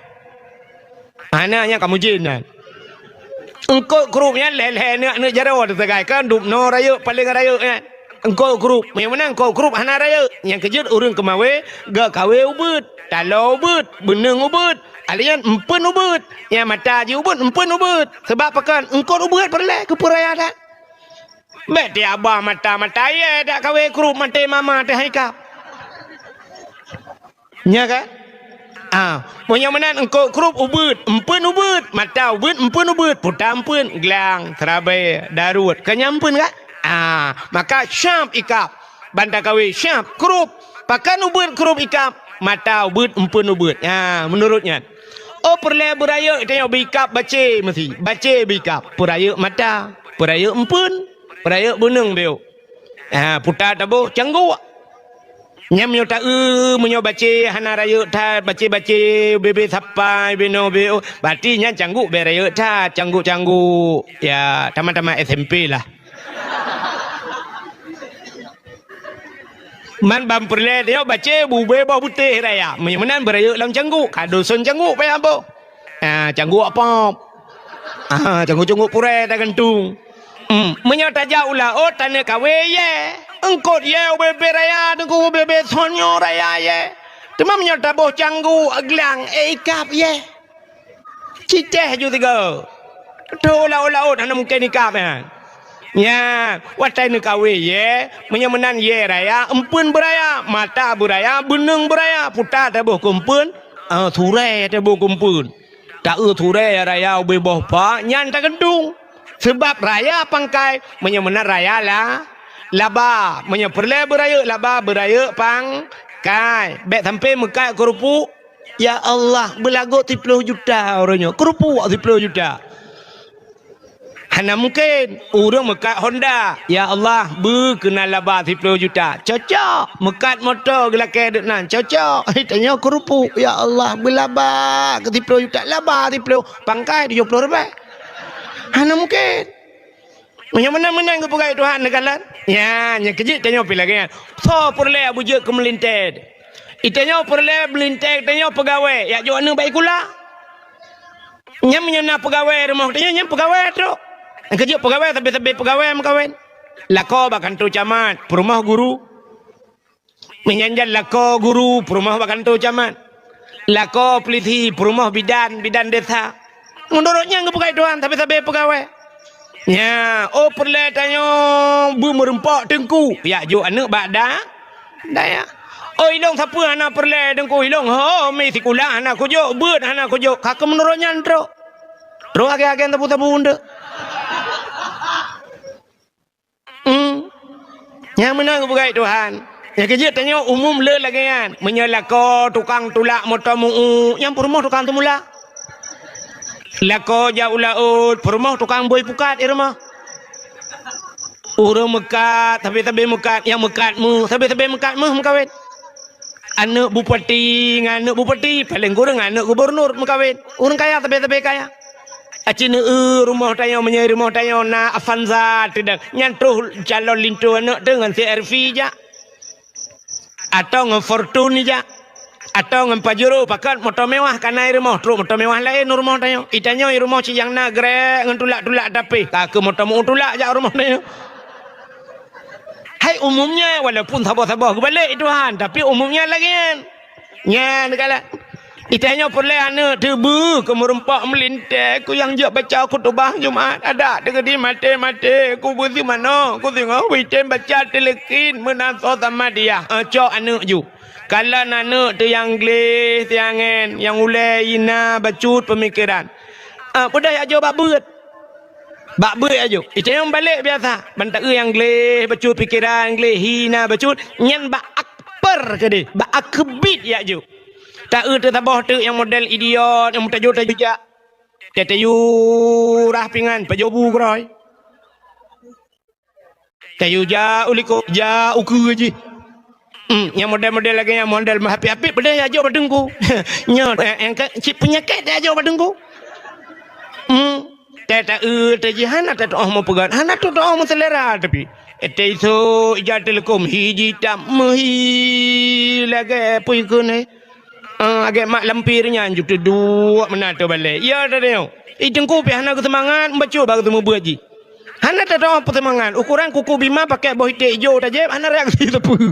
Hana, nyan ka mujin nyan. Eungkôt krup nyan lhée-lhée aneuk-aneuk jaroe teusagai, kan dubnoe rayeuk, paleng rayeuk nyan. Eungkôt krup, meunyoe meunan eungkôt krup hana rayeuk. Nyang keujeuet ureuëng keumawe, geukawe ubeuet, taloe ubeuet, beuneueng ubeuet, alèh nyan empeuen ubeuet. Nyang mata jih ubeuet, empeuen ubeuet. Sabab pakon? Eungkôt ubeuet peureulée, keupeue raya that. Bék tiaba mata-mata, ye dak kawe krup maté mama teuh hai kap. Nya kan? Ah, meunyoe meunan eungkôt krup ubeuet, empeuen ubeuet, mata ubeuet, empeuen ubeuet, puta empeuen, glang, seurabe, daruet, ka nyan empeuen kan? Ah, maka syab ikab. Ban takawe syab, krup. Pakon ubeuet krup ikab, mata ubeuet, empeuen ubeuet. Ah, meunurot nyan. Oh, peureulée beurayeuk tanyoe beu ikab bacé meusi. Bacé beu ikab, peurayeuk mata. Beurayeuk empeuen, beurayeuk beuneueng beuh. Ha, puta taboh cangguek. Nyan meunyoe taeu, meunyoe bacé hana rayeuk that, bacé-bacé bebe sapai binoe beuh, berarti nyan cangguek bèk rayeuk that, cangguek-cangguek. Ya, tamat-tamat S M P lah. Man ban peureulèe tanyoe bacé bube boh butéh raya. Meunyoe meunan beurayeuk lam cangguek, ka duson cangguek payah boh. Ah, cangguek pop. Ah, cangguek-cangguek purée tagantung. Hmm, meunyoe tajak u laôt taneuk kawé yé. Eungkot yé ubé-bé raya teungku ubé-bé sonyo raya yé. Teuma meunyoe taboh cangguek glang, eh, ikab yé. Cicéh ju tiga. Tho laôt-laôt hana mungken ikab nyan. Nyan, watèe neukawé yé, meunyoe meunan yé raya, empeuen beuraya, mata beuraya, beuneueng beuraya, puta taboh keu empeuen, ah, surée taboh keu empeuen. Taeu surée raya ubé boh pa, nyan tagantung. Seubab raya pangkai, meunyoe meunan raya la, laba. Meunyoe peureulèe beurayeuk laba, beurayeuk pangkai. Bèk sampoe meukat keurupuek, "Ya Allah, beulagot siploh juta uroe nyoe." Keurupuek siploh juta. Hana mungken. Ureueng meukat Honda, "Ya Allah, beu keunan laba siploh juta." Cocok. Meukat moto geulakèe deuk nan. Cocok. Tanyoe keurupuek, "Ya Allah, beulaba keu siploh juta." Laba siploh, pangkai tujoh ploh ribèe. Hana mungken. Meunyoe meunan-meunan geupeugah Tuhan neukalon. Nyan, nyang keujeuet tanyoe pih lagèe nyan. Soe peureulèe beujeuet keu meulintèe? Itanyoe peureulèe meulintèe tanyoe peugawée, jak jok aneuk bak sikula. Nyan meunyoe na peugawée rumoh tanyoe, nyan peugawée trok. Nyang keujeuet peugawée, sabe-sabe peugawée meukawen. Lakoe bak kantô camat, peurumoh guru. Meunyan jan lakoe guru, peurumoh bak kantô camat. Lakoe peulisi, peurumoh bidan, bidan desa. Meunurot nyan geupeugah Tuhan, sabe-sabe peugawée. Nyan, oh peureulèe tanyoe beumeureumpok teungku, jak jok aneuk bak da-, dayah. Oh ilong sapeue hana peureulèe teungku, ilong ho mi sikula hana kujok, beuet hana kujok, ka keuh meunurot nyan trok. Trok agèe-agèe sabu-sabu eunteuk. Hmm. Nyang meunan geupeugah Tuhan. Nyang keujeuet tanyoe umum le lagèe nyan. Meunyoe lakoe tukang tulak moto meu-uek, nyan peurumoh tukang teumula. Lakoe jak u laôt, peurumoh tukang bôi pukat i rumoh. Ureueng meukat, sabe-sabe meukat, nyang meukat méuh, sabe-sabe meukat méuh meukawen. Aneuk bupati ngon aneuk bupati, paleng kureueng aneuk gubunur meukawen. Ureueng kaya sabe-sabe kaya. Aci neu-eu rumoh tanyoe, meunyoe rumoh tanyoe na Avanza teudang, nyan troh calon linto aneuk teuh ngon C R V jak. Atau ngon Fortuner jak. Atau ngon Pajero, pakat moto mewah ka na i rumoh, trok moto mewah laén u rumoh tanyoe. I tanyoe i rumoh cit nyang na grek ngon tulak-tulak tapi, ka keuh moto meu-uek tulak jak u rumoh tanyoe. Hai umumnya, walaupun saboh-saboh geubalek Tuhan, tapi umumnya lagèe nyan. Nyan kala. Itanyoe peureulèe aneuk teuh beu keu meureumpok meulintèe, keu nyang jeuet baca khutubah Jumat, adak teuh geudi maté-maté, keu beusi manoe, keu singoh beuitem baca tileukin meunan soe sama dia. Eh, cok aneuk ju. Kalon aneuk teuh nyang gleh, teuh nyang ngen, nyang ulèe hina bacut peumikeran. Ah, peudeh jak jok bak beuet. Bak beuet aju. Itanyoe balek biasa. Ban taeu nyang gleh bacut pikeran, gleh hina bacut, nyan bak akper keudeh, bak akeubiet jak jok. Taeu teuh saboh teuk nyang model idiot, nyang meutajô-tajô jak. Tayue rah pingan, pajoh bu keurôi. Tayue jak u likot, jak u keue jih. Hmm, nyang model-model lagèe nyan model meuhapit-hapit peudeh jak jok bak teungku. Nyoe, eh, eh, ka, cit peunyakét jak jok bak teungku. Hmm, tataeu teuh jih hana tatu'oh meupeugah, hana tatu'oh meuseulera tapi. Eh, teuh isok ija teuleukom hi jitam meuhi lagèe peue keuneuk. Ah, agèe mak lampir nyan ju teuduek meunan teuh balek. Ya, teudeungoe. I teungku pih hana geuseumangat, bacut bak geuseumeubeuet jih. Hana tatu'oh peuseumangat. Ukoran kuku bima pakèk boh iték ijo tajép, hana reaksi sapeue.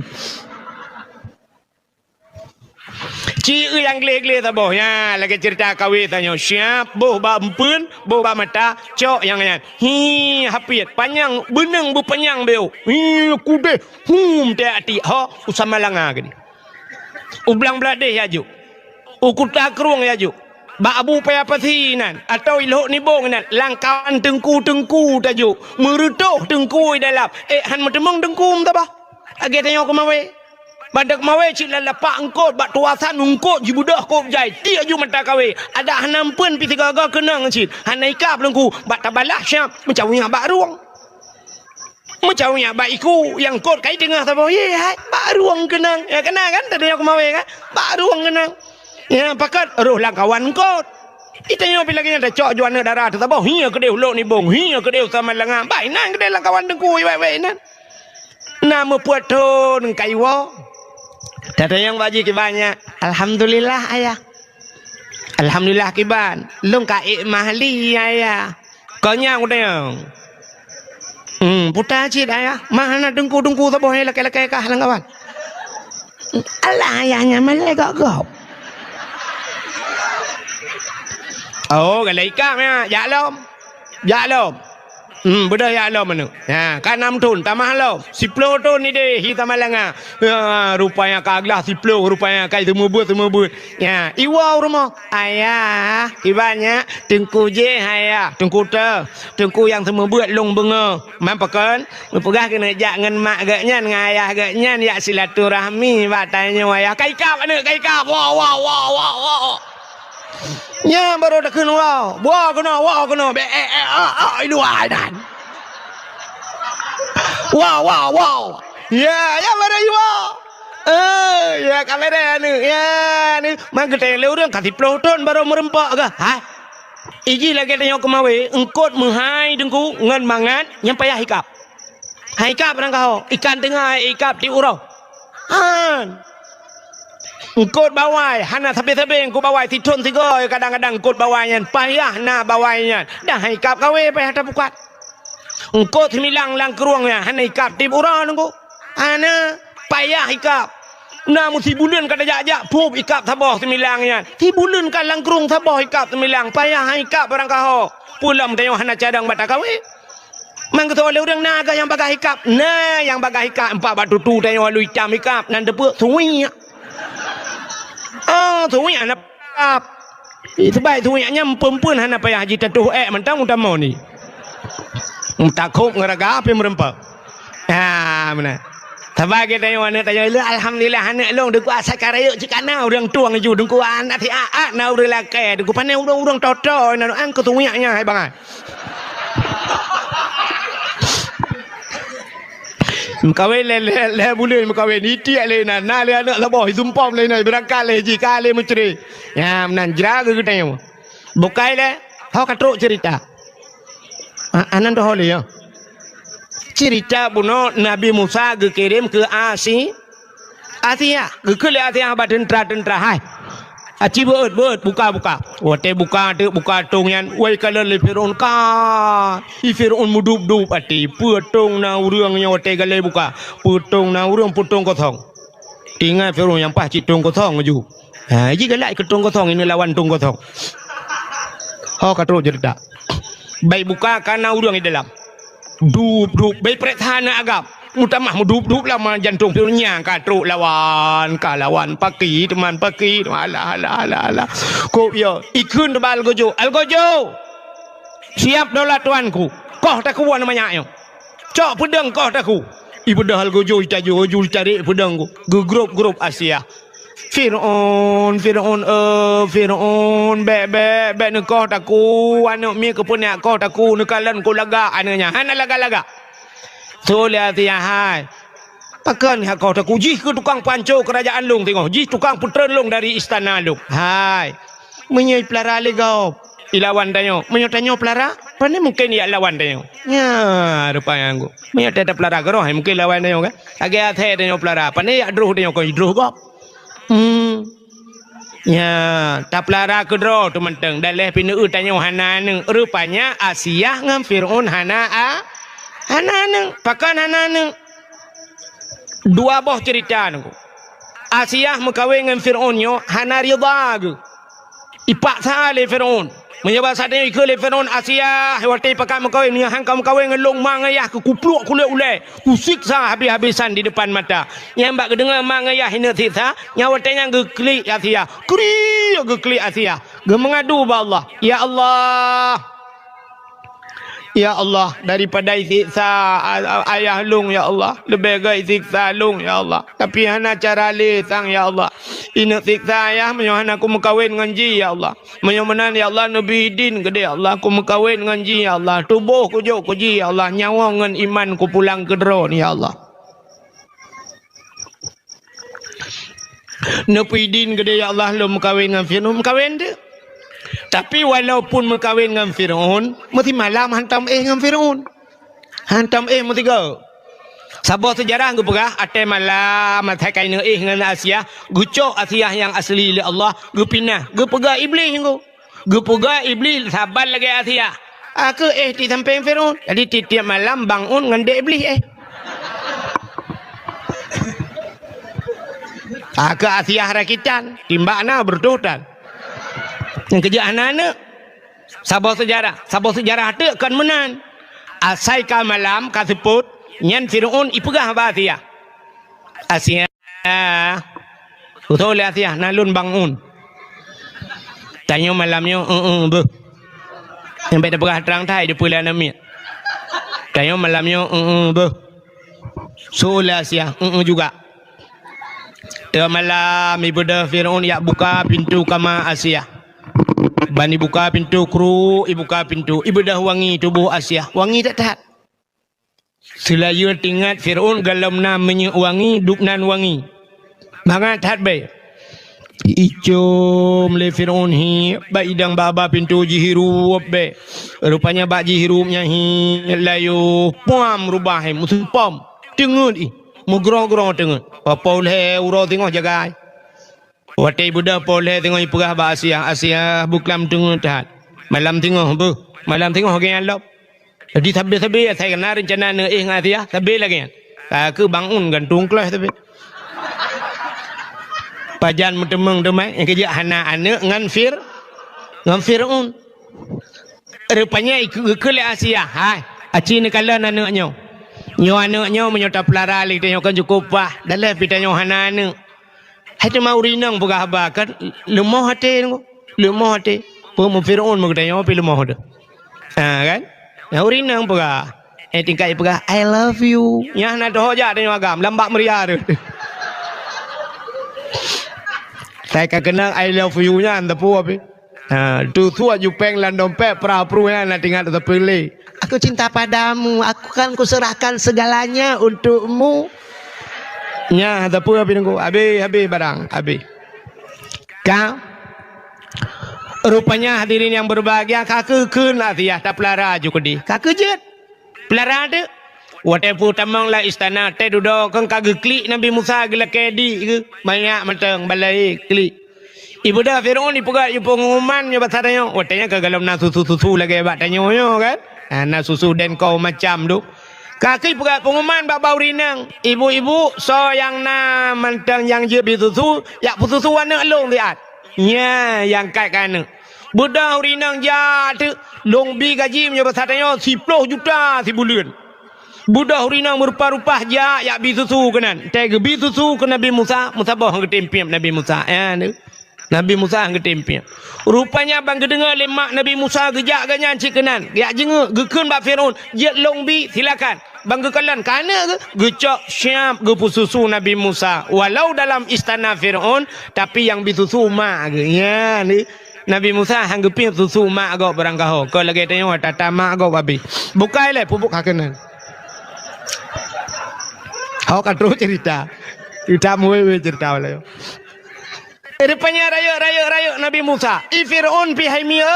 Ci eu nyang gleh-gleh saboh. Nyan, lagèe ceurita kawé tanyoe. Siap, boh bak eumpeuen, boh bak mata, cok nyang nyan. Hi, hapiet. Panyang, beuneueng beupanyang beu. Hi, kudeh. Hum, teuh atik. Ho, u Samalanga keudeh. U Blang Bladeh jak jok. U Kuta Krueng jak jok. Bak Abu Paya Pasi nan, atau i Lhok Nibong nan, lam kawan teungku-teungku tajok. Meureutoh teungku i dalam. Eh, han meuteumeung teungku meutabah. Lagèe tanyoe keumawé. Bak teuk mawé cit lam lapak eungkôt, bak tuasan eungkôt jibeudôh kôb jai, tiek ju mata kawé. Adak hana ampeuen pih sigoe-goe keunong cit. Hana ikab Teungku, bak tabalah siab, meucaweueng bak rueng. Meucaweueng bak iku, nyang eungkôt kai teungoh saboh. Ye, hai, bak rueng keunong. Ya, keunong kan, tadi nyang kumawé kan? Bak rueng keunong. Ya, pakat roh lam kawan eungkôt. Itanyoe pih lagèe nyan tacok ju aneuk dara teuh saboh. Hi keudéh ulôn nibông, hi keudéh Ustaz Malanga. Bah inan keudéh lam kawan Teungku, iwèk-wèk inan. Na meupeuet thon ka iwoe. Tatanyong bak jih kiban nyan, "Alhamdulillah, Ayah." "Alhamdulillah kiban, lôn ka ék mahli, Ayah." Kon nyan kutanyong. "Hmm, puta cit, Ayah. Mah hana teungku-teungku saboh nyang lakèe-lakèe kah lam kawan." "Alah, Ayah nyan malèe gob-gob." "Oh, galak ikab nyan, jak lom." Jak lom. Hmm, beudôh jak lom aneuk. Ha, ka nam thon, tamah lom. Siploh thon idéh hi Samalanga. Ha, rupanya ka glah siploh, rupanya ka seumeubeuet-seumeubeuet. Ya, iwoe u rumoh. "Ayah, kiban nyan, Teungku jéh, Ayah. Teungku teuh. Teungku nyang seumeubeuet lôn beungoh." Man pakon? Geupeugah keuneuk jak ngon mak geuh nyan, ngon ayah geuh nyan, jak silaturahmi bak tanyoe, Ayah. Ka ikab aneuk, ka ikab. Woe, woe, woe, woe, woe. Nyan barô takheun woe. Woe keunoe, woe keunoe. Bèk, eh, eh, ah, ah, i luwa nyan. Woe, woe, woe. Ya, ya barô iwoe. Eh, ya ka bèrèh aneuk. Ya, aneuk. Man geutanyong lé ureueng ka siploh thon barô meureumpok kah? Hai. Ijih lagèe tanyoe keumawé, eungkôt meuhai Teungku ngon mangat nyang payah ikab. Hai ikab barangkaho, ikan teungoh hai ikab tiep uroe. Han. Eungkôt bawai, hana sabé-sabé eungkôt bawai, sithon sigoe kadang-kadang eungkôt bawai nyan, payah na bawai nyan. Dah hai ikab kawé payah tapukat. Eungkôt similang lam krueng nyan, hana ikab tiep uroe Teungku. Hana, payah ikab. Na meusibuleuen ka tajak-jak, phup ikab saboh similang nyan. Sibuleuen ka lam krueng saboh ikab similang, payah hai ikab barangkaho. Peue lom tanyoe hana cadang bak takawé. Man geutanyong lé ureueng na kah nyang bagaih ikab? Na nyang bagaih ikab, empat bak tutu tanyoe lalu itam ikab, nan teupeu suwiek. Oh, suwiek hana ikab. Ih, sabab suwiek nyan peumpun hana payah jitatuh ék mantong utamoe ni. Meutakôb ngon raga pih meureumpok. Ha, meunan. Sabab geutanyoe aneuk tanyoe ilée, alhamdulillah aneuk lôn Teungku asai ka rayeuk cit kana ureueng tueng ju Teungku aneuk siat-at na ureueng lakée Teungku pané ureueng-ureueng toto na an keu suwiek nyan hai bangai. Meukawen lé, lé, lé buleuen meukawen, itiek lé inan, na lé aneuk saboh, isumpom lé inan, beurangkat lé jih, ka lé meucre. Nyan meunan jra keu geutanyoe. Bukai lé, ho ka trok cerita. A-, anan doh lé, ya. Cerita bunoe Nabi Musa geukirém keu Asi-, Asia, geukheun lé Asia bak teuntra-teuntra, "Hai, aci beuet, beuet, buka, buka." Watée buka, teuk buka tong nyan, wai kalon lé Firaun ka. I Firaun meudup-dup até, peue tong na ureuëng nyang watée galai buka, peue tong na ureuëng, peue tong kosong. Ingat Firaun nyang paih cit tong kosong laju. Ha, ji galak keu tong kosong, ini lawan tong kosong. Ho ka trok cerita. Bai buka ka na ureuëng di dalam. Dup-dup, bai preksa na agam. Meutamah meudup-dup lama jantong Firaun nyan ka trok lawan, ka lawan paki, teuma paki, teuma alah, alah, alah, alah. Kok yo, ikheun teuba algojo, "Algojo! Siap daulat tuanku. Koh takue aneuk manyak nyoe. Cok peudeueng koh takue." Ibeudôh algojo, itajo, ju itarek peudeueng ku. Geugrop-grop Asia. "Firaun, Firaun, eh, Firaun, bèk, bèk, bèk neukoh takue, aneuk miet keupeue neukoh takue, neukalon ku lagak aneuk nyan, hana lagak-lagak." Tho lé Asia hai. Pakon hana koh takue, jih keu tukang panco keurajaan lôn singoh, jih tukang peutreun lôn dari istana lôn. Hai. Meunyoe ipeulara lé gob, ilawan tanyoe. Meunyoe tanyoe peulara, pane mungken ijak lawan tanyoe. Nyan, rupanya ngku. Meunyoe tapeulara keudroe, hai mungken lawan tanyoe kan. Lagèe asèe tanyoe peulara, pane ijak droh tanyoe kon idroh gob. Hmm. Nyan, tapeulara keudroe teuh mantong. Dan lheuh pi neueu tanyoe hana aneuk. Rupanya Asiah ngon Firaun hana a-, hana aneuk. Pakon hana aneuk? Dua boh cerita nunggu. Asiah meukawen ngon Firaun nyoe hana ridha geuh. Ipaksa lé Firaun. Meunyoe basa tanyoe ikheun lé Firaun, "Asiah, watèe pakat meukawen, meunyoe han ka meukawen ngon lôn, ma ngon yah kukupluek kulét ulèe, kusiksa habéh-habésan di depan mata." Nyan bak geudeungoe ma ngon yah ineuk siksa, nyan watèe nyan geuklik Asiah. Kriek geuklik Asiah. Geumeungadu bak Allah, "Ya Allah, Ya Allah, daripada isiksa a-, a-, ayah lôn, ya Allah, leubeh gét isiksa lôn, ya Allah. Tapi hana cara lé sang, ya Allah. Ineuk siksa ayah meunyoe hana kumeukawen ngon jih, ya Allah. Meunyoe meunan, ya Allah, neubri idin keudéh, ya Allah, kumeukawen ngon jih, ya Allah. Tuboh kujok keu jih, ya Allah. Nyawöng ngon iman kupulang keu droe, ya Allah. Neupeuidin keudéh, ya Allah, lôn meukawen ngon Fir'aun, meukawen teuk. Tapi walaupun meukawen ngon Fir'aun, meusti malam hantom éh ngon Fir'aun. Hantom éh meusigoe. Saboh seujarah geupeugah, até malam, asai ka ineuk éh ngon Asiah, geucok Asiah nyang asli lé Allah, geupinah, geupeugah Iblih nyoe. Geupeugah Iblih saban lagée Asiah. Aku éh di sampéng Fir'aun. Jadi tieb-tieb malam bangun ngon dek Iblih éh. Aku Asiah rakitan, timbak na beureutoh tan. Nyang keujeuet hana aneuk. Saboh seujarah, saboh seujarah teuk kon meunan. Asai ka malam ka seupôt, nyan Fir'aun ipeugah bak Asiah. Asiah. Utoe lé Asiah, na lôn bangun. Tanyoe malam nyoe, eu-eu, beuh. Nyang bék tapeugah trang that, dipeue lé aneuk miet. Tanyoe malam nyoe, eu-eu, beuh. Su lé Asiah, eu-eu juga. Teuma malam, ibeudôh Fir'aun jak buka pintoe kama Asiah. Ban ibuka pintoe kruek, ibuka pintoe, ibeudôh wangi tuboh Asiah. Wangi that-that. Seulayeue teuingat Fir'aun gohlom na minyeuk wangi, dub nan wangi. Mangat that bée. Icom lé Fir'aun hi bak idang baba pintoe jihirup bée. Rupanya bak jihirup nyan hi layoh puam rubah hi meuseupom. Teungeut ih, meugroe-groe teungeut. Apa ulée uroe singoh jagai. Watée ibeudôh po lhée singoh ipeugah bak Asiah, "Asiah, buklam teungeut that. Malam singoh beuh, malam singoh geunyang lom." Jadi sabe-sabe asai na reuncana neuéh ngon Asiah, sabe lagée nyan. Ka keuh bangun gantung kleuh sabe. Pajan meuteumeung teuma nyang keujeuet hana aneuk ngon Fir-, ngon Fir'aun. Rupanya ikeu-, ikeu lé Asiah, "Hai, aci neukalon aneuk nyoe. Nyoe aneuk nyoe meunyoe tapeulara lé geutanyoe kan cukôp paih, daleh pih tanyoe hana aneuk." Hai teuma ureueng inong peugah haba kan leumoh até, leumoh até. Peue meu Fir'aun meu geutanyoe pih leumoh teuh. Ha kan? Nyang ureueng inong peugah, eh, tingkat peugah, "I love you." Nyan na teuh jak tanyoe agam lam bak meuria teuh. Sai ka keunong "I love you" nyan teupeu pih. Ha, tu suat jupeng lam dompet, pra-pru nyan na teuingat teupeu lé. "Aku cinta padamu, aku kan kuserahkan segalanya untukmu." Nyan teupeu pih nunggu, habéh, habéh barang, habéh. Ka. Rupanya hadirin yang berbahagia, ka keuh kheun Asiah tapeulara ju keudeh. Ka keuh jeuet. Peulara teuk. Watée peutamong lam istana, tée dudoe kheun ka geuklik Nabi Musa geulakée di geuh, manyak mantong balai klik. Ibeudôh Fir'aun ipeugah ié peunguman nyoe bak tanyoe. Watée nyan ka gohlom na susu-susu lagée bak tanyoe nyoe kan. Ha, na susu dan kaum macam tu. Ka keuh ipeugah peunguman bak bak ureueng inong, "Ibu-ibu, soe nyang na mantong nyang jeuet bi susu, jak peususu aneuk lôn siat." Nyan nyang kat keu aneuk. Beudôh ureueng inong jak teuk, lôn bi gaji meunyoe basa tanyoe siploh juta sibuleuen. Beudôh ureueng inong meurupa-rupa jak, jak bi susu keunan. Tée geubi susu keu Nabi Musa, meusaboh han geutem piep Nabi Musa. Nyan teuk. Nabi Musa han geutem piep. Rupanya ban geudeungoe lé mak Nabi Musa geujak geuh nyan cit keunan. Jak jingeuk, geukheun bak Fir'aun, "Jeuet lôn bi, silakan." Ban geukalon ka aneuk geuh, geucok siab geupeususu Nabi Musa. Walau dalam istana Fir'aun, tapi nyang bi susu mak geuh. Nyan teuk. Nabi Musa han geupiep susu mak gob barangkaho. Kon lagée tanyoe tata mak gob habéh. Bukai lé pupuk ka keunan. Ho ka trok cerita. Cerita muwe-we cerita lé. Rupanya rayeuk, rayeuk, rayeuk Nabi Musa. I Fir'aun pih hai mieu,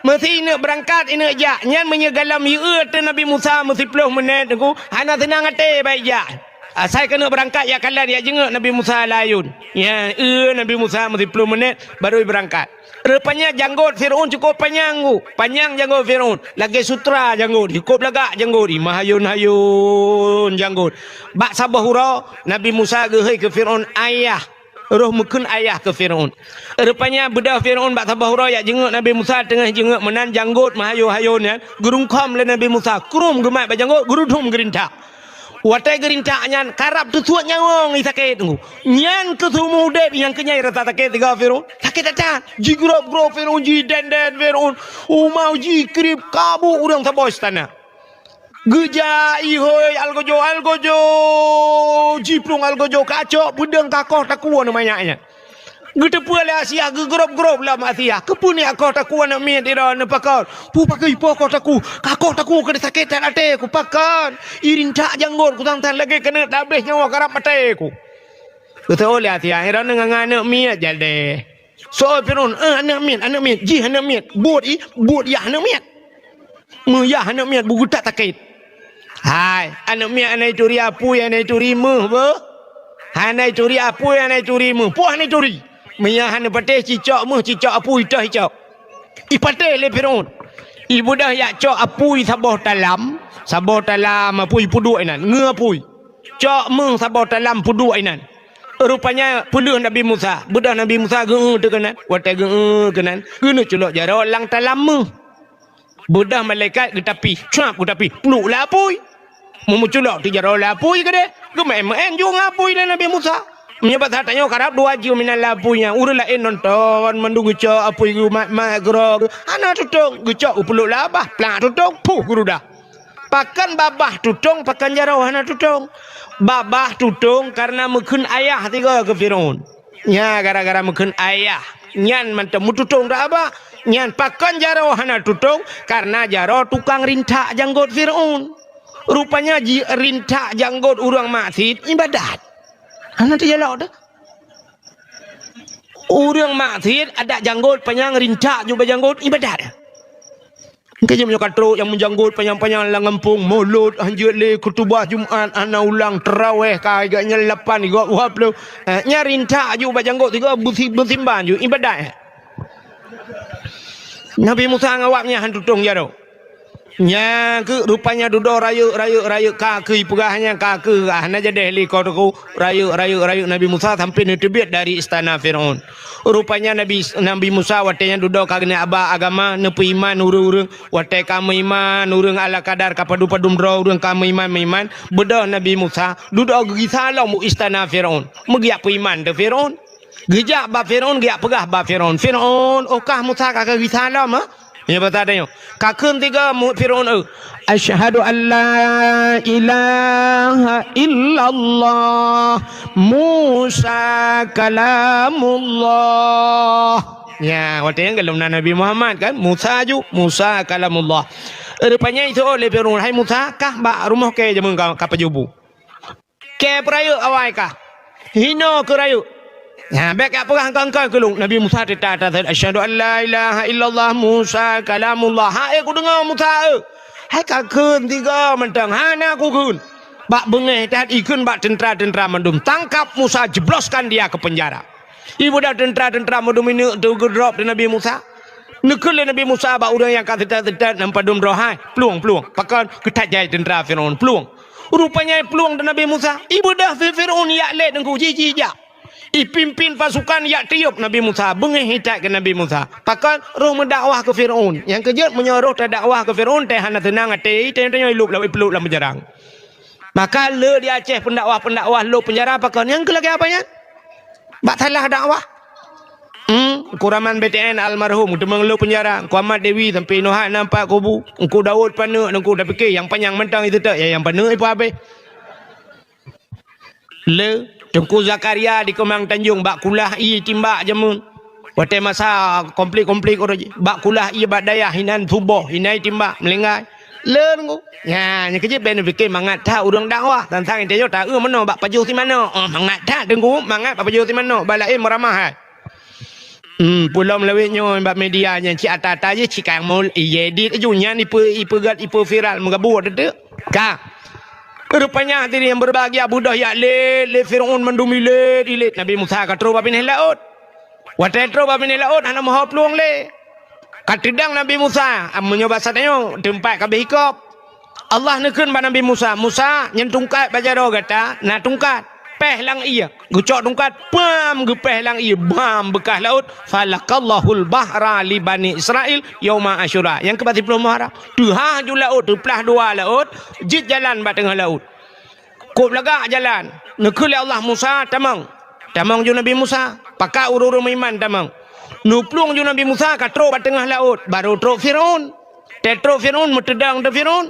meusi ineuk beurangkat, ineuk jak. Nyan meunyoe gohlom yue teuh Nabi Musa meusiploh meunét teungku, hana seunang até bak jak. Asai keuneuk beurangkat jak kalon, jak jingeuk Nabi Musa lam ayôn. Nyan, eu Nabi Musa meusiploh meunét baru beurangkat. Rupanya janggot Fir'aun cukôp panyang teungku. Panyang janggot Fir'aun. Lagée sutra janggot. Cukôp lagak janggot. Ih, meuhayôn-hayôn janggot. Bak saboh uroe, Nabi Musa geuhôi keu Fir'aun, "Ayah." Roh meukheun ayah keu Fir'aun. Rupanya beudôh Fir'aun bak saboh uroe jak jingeuk Nabi Musa, teungoh jingeuk meunan janggot meuhayôn-hayôn nyan, geurungkhom lé Nabi Musa, krum geumat bak janggot, geurudum geurintak. Watée geurintak nyan, karab teusuet nyawöng sakét teungku. Nyan keuh seumeu udeb nyang keunyai rasa sakét sigoe Fir'aun. Sakét that-that. Jigrob-grob Fir'aun, jidendeng Fir'aun. Uma jikrieb, kabut ureuëng saboh istana. Geujak ihôi algojo-algojo, jiplueng algojo kacok, peudeueng kakoh takue aneuk manyak nyan. Geuteupeue lé Asiah, geugrob-grob lom Asiah. Keupeue nyak koh takue aneuk miet droeneuh pakon? Peue pakon ipoh koh takue? Kakoh takue keu sakét that até ku pakon? Irintak janggot ku sang-sang lagée keuneuk tabeh nyoe karab maté ku. Geuteupeue lé Asiah, droeneuh ngon aneuk miet jadeh. Soe Firaun, "Eh, aneuk miet, aneuk miet, jih aneuk miet, buet i, buet yah aneuk miet." Meuyah aneuk miet, beugeutak sakét. Hai, aneuk miet hana ituri apui, hana ituri méuh beuh. Hana ituri apui, hana ituri méuh. Poh hana ituri. Meuyah aneuk patéh cicok méuh, cicok apui, toh icok. Ipatéh lé Firaun. Ibeudôh yak cok apui saboh talam, saboh talam apui peuduek inan, ngeue apui. Cok méuh saboh talam peuduek inan. Rupanya peuleueh Nabi Musa. Beudôh Nabi Musa geu-eu teuh keunan. Watée geu-eu keunan, geuneuk culok jaroe lam talam méuh. Beudôh malaikat geutapih, cuap geutapih, pluek lam apui. Meumeuculok teuh jaroe lam apui keudeh, geumeuén-meuén ju ngon apui lé Nabi Musa. Meunyoe bak that tanyoe karab dua jeuem inan lam apui nyan, ureuëng laén nonton, mandum geucok apui geumat-mat, geuro, hana tutong, geucok geupluek lam babah, plak tutong, puh geurudah. Pakon babah tutong, pakon jaroe hana tutong? Babah tutong kareuna meukheun ayah tiga keu Firaun. Nya gara-gara meukheun ayah nyan mantong meututong dak babah. Nyan pakon jaroe hana tutong, kareuna jaroe tukang rintak janggot Firaun. Rupanya ji-, rintak janggot ureuëng maksiet ibadat. Hana teujalok teuh. Ureuëng maksiet adak janggot panyang rintak jubah janggot ibadat. Engke jeuem nyoe ka trok nyang meujanggot panyang-panyang lam gampông, mulod hanjeuet lé, khutubah Jumat hana ulang, teurawéh ka gak nyan lapan, gak dua ploh. Eh, nyan rintak ju bak janggot tiga beusi-, beusimban ju ibadat. Nabi Musa ngon awak nyan han tutong jaroe. Nyan keuh rupanya dudoe rayeuk, rayeuk, rayeuk ka keuh ipeugah nyan ka keuh hana jadeh lé ko teuku. Rayeuk, rayeuk, rayeuk Nabi Musa sampai neuteubiet dari istana Firaun. Rupanya Nabi, Nabi Musa watée nyan dudoe ka geuneuk aba agama, neupeuiman ureuëng-ureuëng. Watée ka meuiman ureuëng ala kadar ka padum-padum droe ureuëng ka meuiman-meuiman, beudôh Nabi Musa dudoe geugisa lom u istana Firaun. Meugeujak peuiman teuh Firaun. Geujak bak Firaun, geujak peugah bak Firaun, "Firaun, oh kah Musa ka geugisa lom, ha?" Nyoe basa tanyoe. Ka kheun tiga mu-, Firaun, "Eu, asyhadu an la ilaha illallah, Musa kalamullah." Nya, watée nyan gohlom na Nabi Muhammad kan, Musa ju, Musa kalamullah. Rupanya iseuôt lé Firaun, "Hai Musa, kah bak rumoh kèe jameun ka, ka pajoh bu?" Kèe peurayeuk awai kah? Hinoe keu rayeuk. Nyan, bék kapeugah keu-keu keu lôn. Nabi Musa teutap that, "Asyhadu an la ilaha illallah Musa kalamullah." Hai kudeungoe Musa, eu. Hai ka kheun tiga mantong, hana kukheun. Bak beungéh that ikheun bak teuntra-teuntra mandum. Tangkap Musa, jebloskan dia ke penjara. Ibeudôh teuntra-teuntra mandum ineuk teuh geudrop di Nabi Musa. Neukheun lé Nabi Musa bak ureuëng nyang ka seutôt-seutôt nyang padum droe hai, plueng, plueng. Pakon geuthat jai teuntra Firaun, plueng. Rupanya plueng di Nabi Musa. Ibeudôh Firaun jak lét teungku jih jijak. Ipimpin pasukan jak tiôb Nabi Musa, beungéh itat keu Nabi Musa. Pakon roh meudakwah keu Firaun. Nyang keujeuet meunyoe roh tadakwah keu Firaun, teuh hana seunang até, teuh tanyoe ilôb lam, ipluek lam peujarang. Maka le di Aceh pendakwah-pendakwah lôb penjara pakon nyang keu lagée apa nyan? Bak salah dakwah. Hmm, Kuraman B T N almarhum, teumang lôb penjara, Ku Ahmad Dewi sampai inoe hana nampak kubu, Ku Daud paneuk, Ku tapike nyang panyang mantong itu tak, ya, nyang paneuk ipa habéh. Le, Teungku Zakaria di Keumang Tanjong bak kulah ie timbak jameun. Watée masa konflik-konflik uroe jih, bak kulah ie bak dayah inan suboh, inan timbak meulinggai. Le nunggu. Nya, nyang keujeuet ben pike mangat that ureuëng dakwah. Tantang intéh nyoe taeu meunoe bak pajoh si manok. Oh, mangat that teungku, mangat bak pajoh si manok. Bak laén meuramah hai. Hmm, peulom lawét nyoe bak media nyan cit ata-ata jih cit kayang mul, ié dit aju nyan ipe, ipeugét, ipe viral meugabur teuk. Ka. Rupanya hadirin yang berbahagia beudôh jak lét, lé Firaun mandum ilét, ilét. Nabi Musa ka trok bak binéh laôt. Watée trok bak binéh laôt hana meuho plueng lé. Ka teudong Nabi Musa, meunyoe basa tanyoe teumpat ka beuhikop. Allah neukheun bak Nabi Musa, "Musa, nyan tungkat bak jaroe gata, na tungkat. Péh lam ie." Geucok tungkat, pam, geupéh lam ie, bam, beukah laôt. "Falaqallahul bahra li Bani Israil yauma Asyura." Nyang keubat siploh Muharram. Teuhah ju laôt, teuplah dua laôt, jeuet jalan bak teungoh laôt. Kôb lagak jalan, neukheun lé Allah Musa tamong. Tamong ju Nabi Musa, pakat ureuëng-ureuëng meuiman tamong. Neuplueng ju Nabi Musa ka trok bak teungoh laôt, barô trok Firaun. Teutrok Firaun, meuteudong teuk Firaun.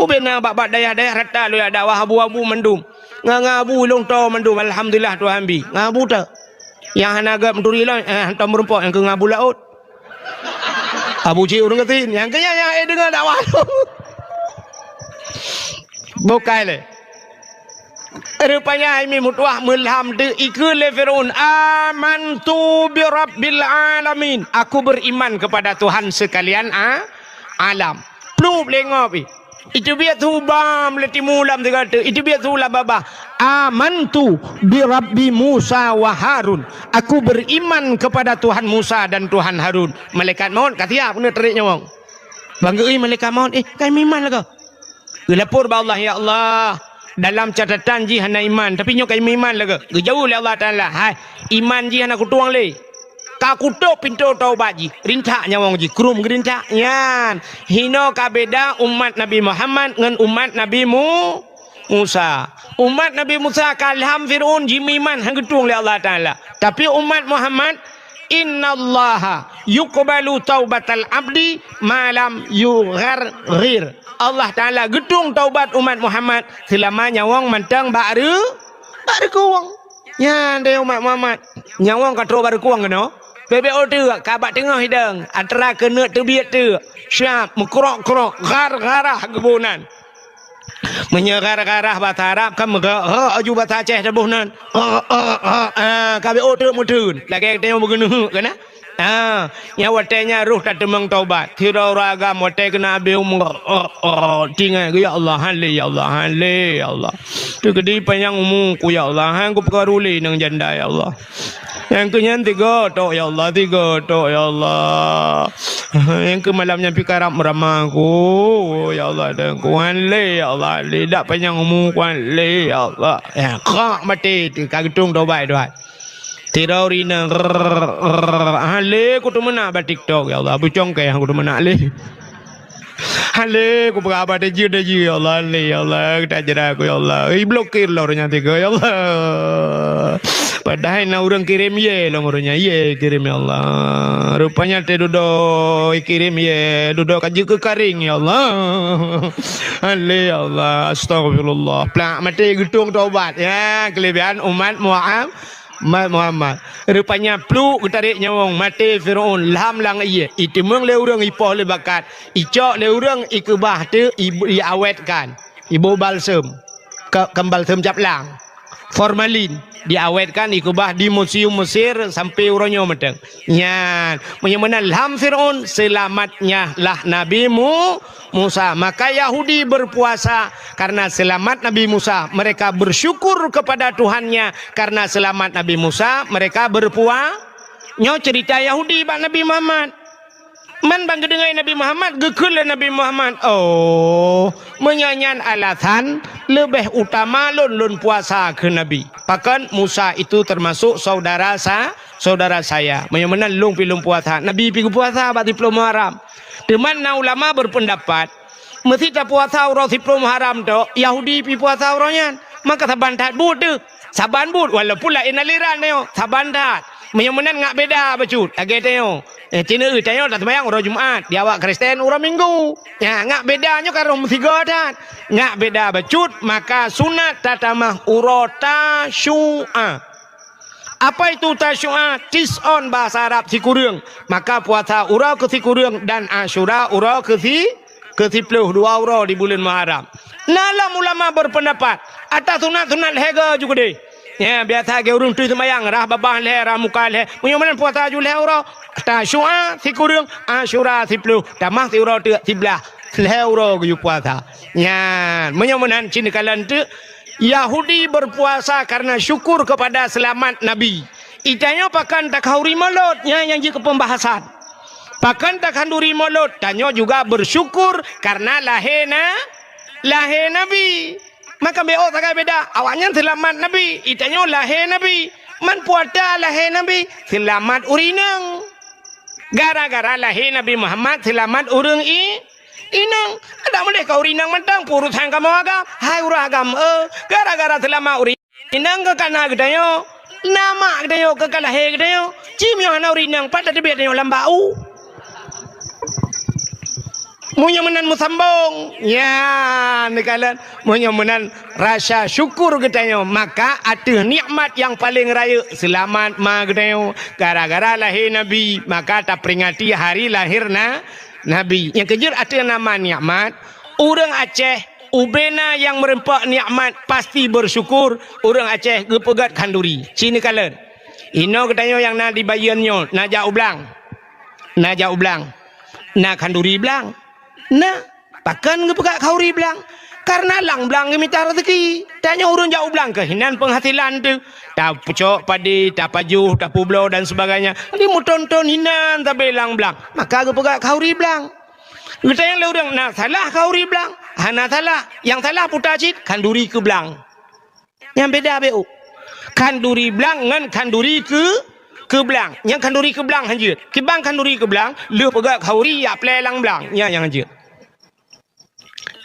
Ubena bak-bak dayah-dayah rata lôn jak dakwah abu-abu mandum. Ngon-ngon abu lôn toe mandum, alhamdulillah Tuhan bi. Ngon abu teuh. Nyang hana gét meuturi lôn, eh, hantom meurumpok nyang keu ngon abu laôt. Abu cit ureuëng gasien, nyang keu nyan nyang ék deungoe dakwah lôn. Bukai lé. Rupanya hai mi meutuah meulham teuh ikeu lé Firaun, "Amantu bi rabbil alamin." Aku beriman kepada Tuhan sekalian a-, alam. Plup lé ngob ih. Iteubiet su bam lé timu lam sigoe teuk, iteubiet su lam babah. "Amantu bi Rabbi Musa wa Harun." Aku beriman kepada Tuhan Musa dan Tuhan Harun. Malaikat maut ka siap keuneuk tarék nyawöng. Ban geu-, "Ih, malaikat maut, eh, ka meuiman lagoe." Geulapor bak Allah, "Ya Allah, dalam catatan jih hana iman, tapi nyoe ka meuiman lagoe." Geujaweueb lé Allah Taala, "Hai, iman jih hana kutueng lé." Ka kutôp pintoe taubat jih, rintak nyawöng jih, krum geurintak. Nyan, hinoe ka beda umat Nabi Muhammad ngon umat Nabi Mu-, Musa. Umat Nabi Musa ka lham Firaun jimeuiman han geutueng lé Allah Taala. Tapi umat Muhammad, "Innallaha yuqbalu taubatal abdi ma lam yugharghir." Allah Taala geutueng taubat umat Muhammad seulama nyawöng mantong bak reu-, bak reukueng. Nyan deh umat Muhammad. Nyawöng ka trok bak reukueng keunoe. Bèk-bèk ôh teuk, ka bak teungoh idong, atra keuneuk teubiet teuk. Siap, meukrok-krok, ghar-gharah geuboh nan. Meunyoe ghar-gharah basa Arab kan meuga, ha, aju basa Aceh taboh nan. Ha, ha, ha, ha, ka bèk ôh teuk meuteun. Lagèe tanyoe beugeuneuk kan, ha? Ah, nyang watèe nyan roh tateumeung taubat. Sidroe ureueng agam watèe keuneuk abéh umu, oh, oh, tinggai, "Ya Allah, han lé, ya Allah, han lé, ya Allah. Teukeudi panyang umu ku, ya Allah, han kupeugah rulé nang janda, ya Allah. Nyang keu nyan tiga tok, ya Allah, tiga tok, ya Allah. Nyang keu malam nyan pih karab meurama ku, ya Allah, dan ku han lé, ya Allah, han lé, dak panyang umu ku, han lé, ya Allah." Ya, krak maté, ka geutueng taubat, taubat. Sidroe ureueng inong, "Rrrr, rrrr, han lé kuteumeunak bak TikTok, ya Allah, beucongkée han kuteumeunak lé. Han lé kupeugah haba tajeuet-tajeuet, ya Allah, han lé, ya Allah, tajra ku, ya Allah. Iblokir lom ureueng nyan tiga, ya Allah." Padahai na ureueng kirém yé lom ureueng nyan, yé kirém, ya Allah. Rupanya teuh dudoe ikirém yé, dudoe ka jeuet keu karéng, ya Allah. Han lé, ya Allah, astagfirullah. Plak maté geutueng taubat. Ya, keulebihan umat Muhammad. Umat Muhammad. Rupanya pluek geutarek nyawöng maté Firaun lham lam ié. Iteumeung lé ureueng ipoh lé bakat. Icok lé ureueng ikeubah teuk i-, iawetkan. Iboh balsem. Ka-, kan balsem cap lang. Formalin. Diawetkan ikeubah di museum Mesir sampai uroe nyoe mantong. Nyan, meunyoe meunan lham Firaun, seulamat nyan lah Nabi Mu-, Musa. Maka Yahudi berpuasa karena selamat Nabi Musa. Mereka bersyukur kepada Tuhannya karena selamat Nabi Musa. Mereka berpua-, nyoe cerita Yahudi bak Nabi Muhammad. Man ban geudeungoe Nabi Muhammad, geukheun lé Nabi Muhammad, "Oh, meunyoe nyan alasan, leubeh utama lôn, lôn puasa," kheun Nabi. Pakon Musa itu termasuk saudara sa-, saudara saya. Meunyoe meunan lôn pih lôn puasa. Nabi pih geupuasa bak siplôh Muharram. Teuma na ulama berpendapat, meusti tapuasa uroe siplôh Muharram tok, Yahudi pih puasa uroe nyan. Maka saban that buet teuh. Saban buet, walaupun laén aliran tanyoe, saban that. Meunyoe meunan ngak beda bacut, lagèe tanyoe. Eh, ci neueu tanyoe taseumayang uroe Jumat, di awak Kristen uroe Minggu. Nya, ngak beda nyoe ka roh meusigoe that. Ngak beda bacut, maka sunat tatamah uroe Tasyu'a. Apa itu Tasyu'a? Tis'on bahasa Arab sikureueng. Maka puasa uroe keu sikureueng dan Asyura uroe keu si-, keu siplôh, dua uroe di buleuen Muharram. Na lom ulama berpendapat, ata sunat-sunat lhèe goe ju keudeh. Ya, biasa lagèe ureueng tui seumayang, rhah babah lhèe, rhah muka lhèe. Meunyoe meunan puasa ju lhèe uroe, Tasyu'a sikureueng, Asyura siplôh, tamah siuroe teuk siblaih, lhèe uroe geuyue puasa. Nyan, meunyoe meunan cit neukalon teuk, Yahudi berpuasa karena syukur kepada selamat Nabi. Itanyoe pakon takhanduri Molot, nyan nyang jeuet keu pembahasan. Pakon takhanduri Molot, tanyoe juga bersyukur karena lahé na-, lahé Nabi. Maka bèk ôk sagai beda, awaknyan seulamat Nabi, itanyoe lahé Nabi. Man puasa lahé Nabi, seulamat ureueng inong. Gara-gara lahé Nabi Muhammad, seulamat ureueng i-, inong. Adak meudeh ka ureueng inong mantong, peurusan kamoe agam, hai ureueng agam, eh, gara-gara seulamat ureueng inong ka kana geutanyoe, na mak geutanyoe ka, ka lahé geutanyoe. Ci meunyoe hana ureueng inong, pat tateubiet tanyoe lam bak u. Meunyoe meunan meusambong, ya, neukalon. Meunyoe meunan rasa syukur geutanyoe, maka ateueh nikmat nyang paleng rayeuk, seulamat ma geutanyoe, gara-gara lahé Nabi, maka taperingati hari lahé na-, Nabi. Nyang keujeuet ateueh nama nikmat, ureuëng Aceh, ubena nyang meureumpok nikmat pasti beusyukur, ureuëng Aceh geupeugét khanduri. Ci neukalon. Inoe geutanyoe nyang na di Bayeuen nyoe, na jak u blang. Na jak u blang. Na khanduri blang. Na, pakon geupeugah khanduri blang? Kareuna lam blang geumita raseuki. Tanyoe ureuëng jak u blang keuh hinan peunghasilan teuh. Tapeucok padé, tapajoh, tapubloe dan sebagainya. Jadi meuthon-thon hinan sabe lam blang. Maka geupeugah khanduri blang. Geutanyoe lé ureuëng na salah khanduri blang? Hana salah. Nyang salah puta cit khanduri keu blang. Nyang beda beu. Khanduri blang ngon khanduri keu, keu blang. Nyang khanduri keu blang hanjeuet. Kiban khanduri keu blang, lheueh peugét khanduri jak plé lam blang. Nyan nyang hanjeuet.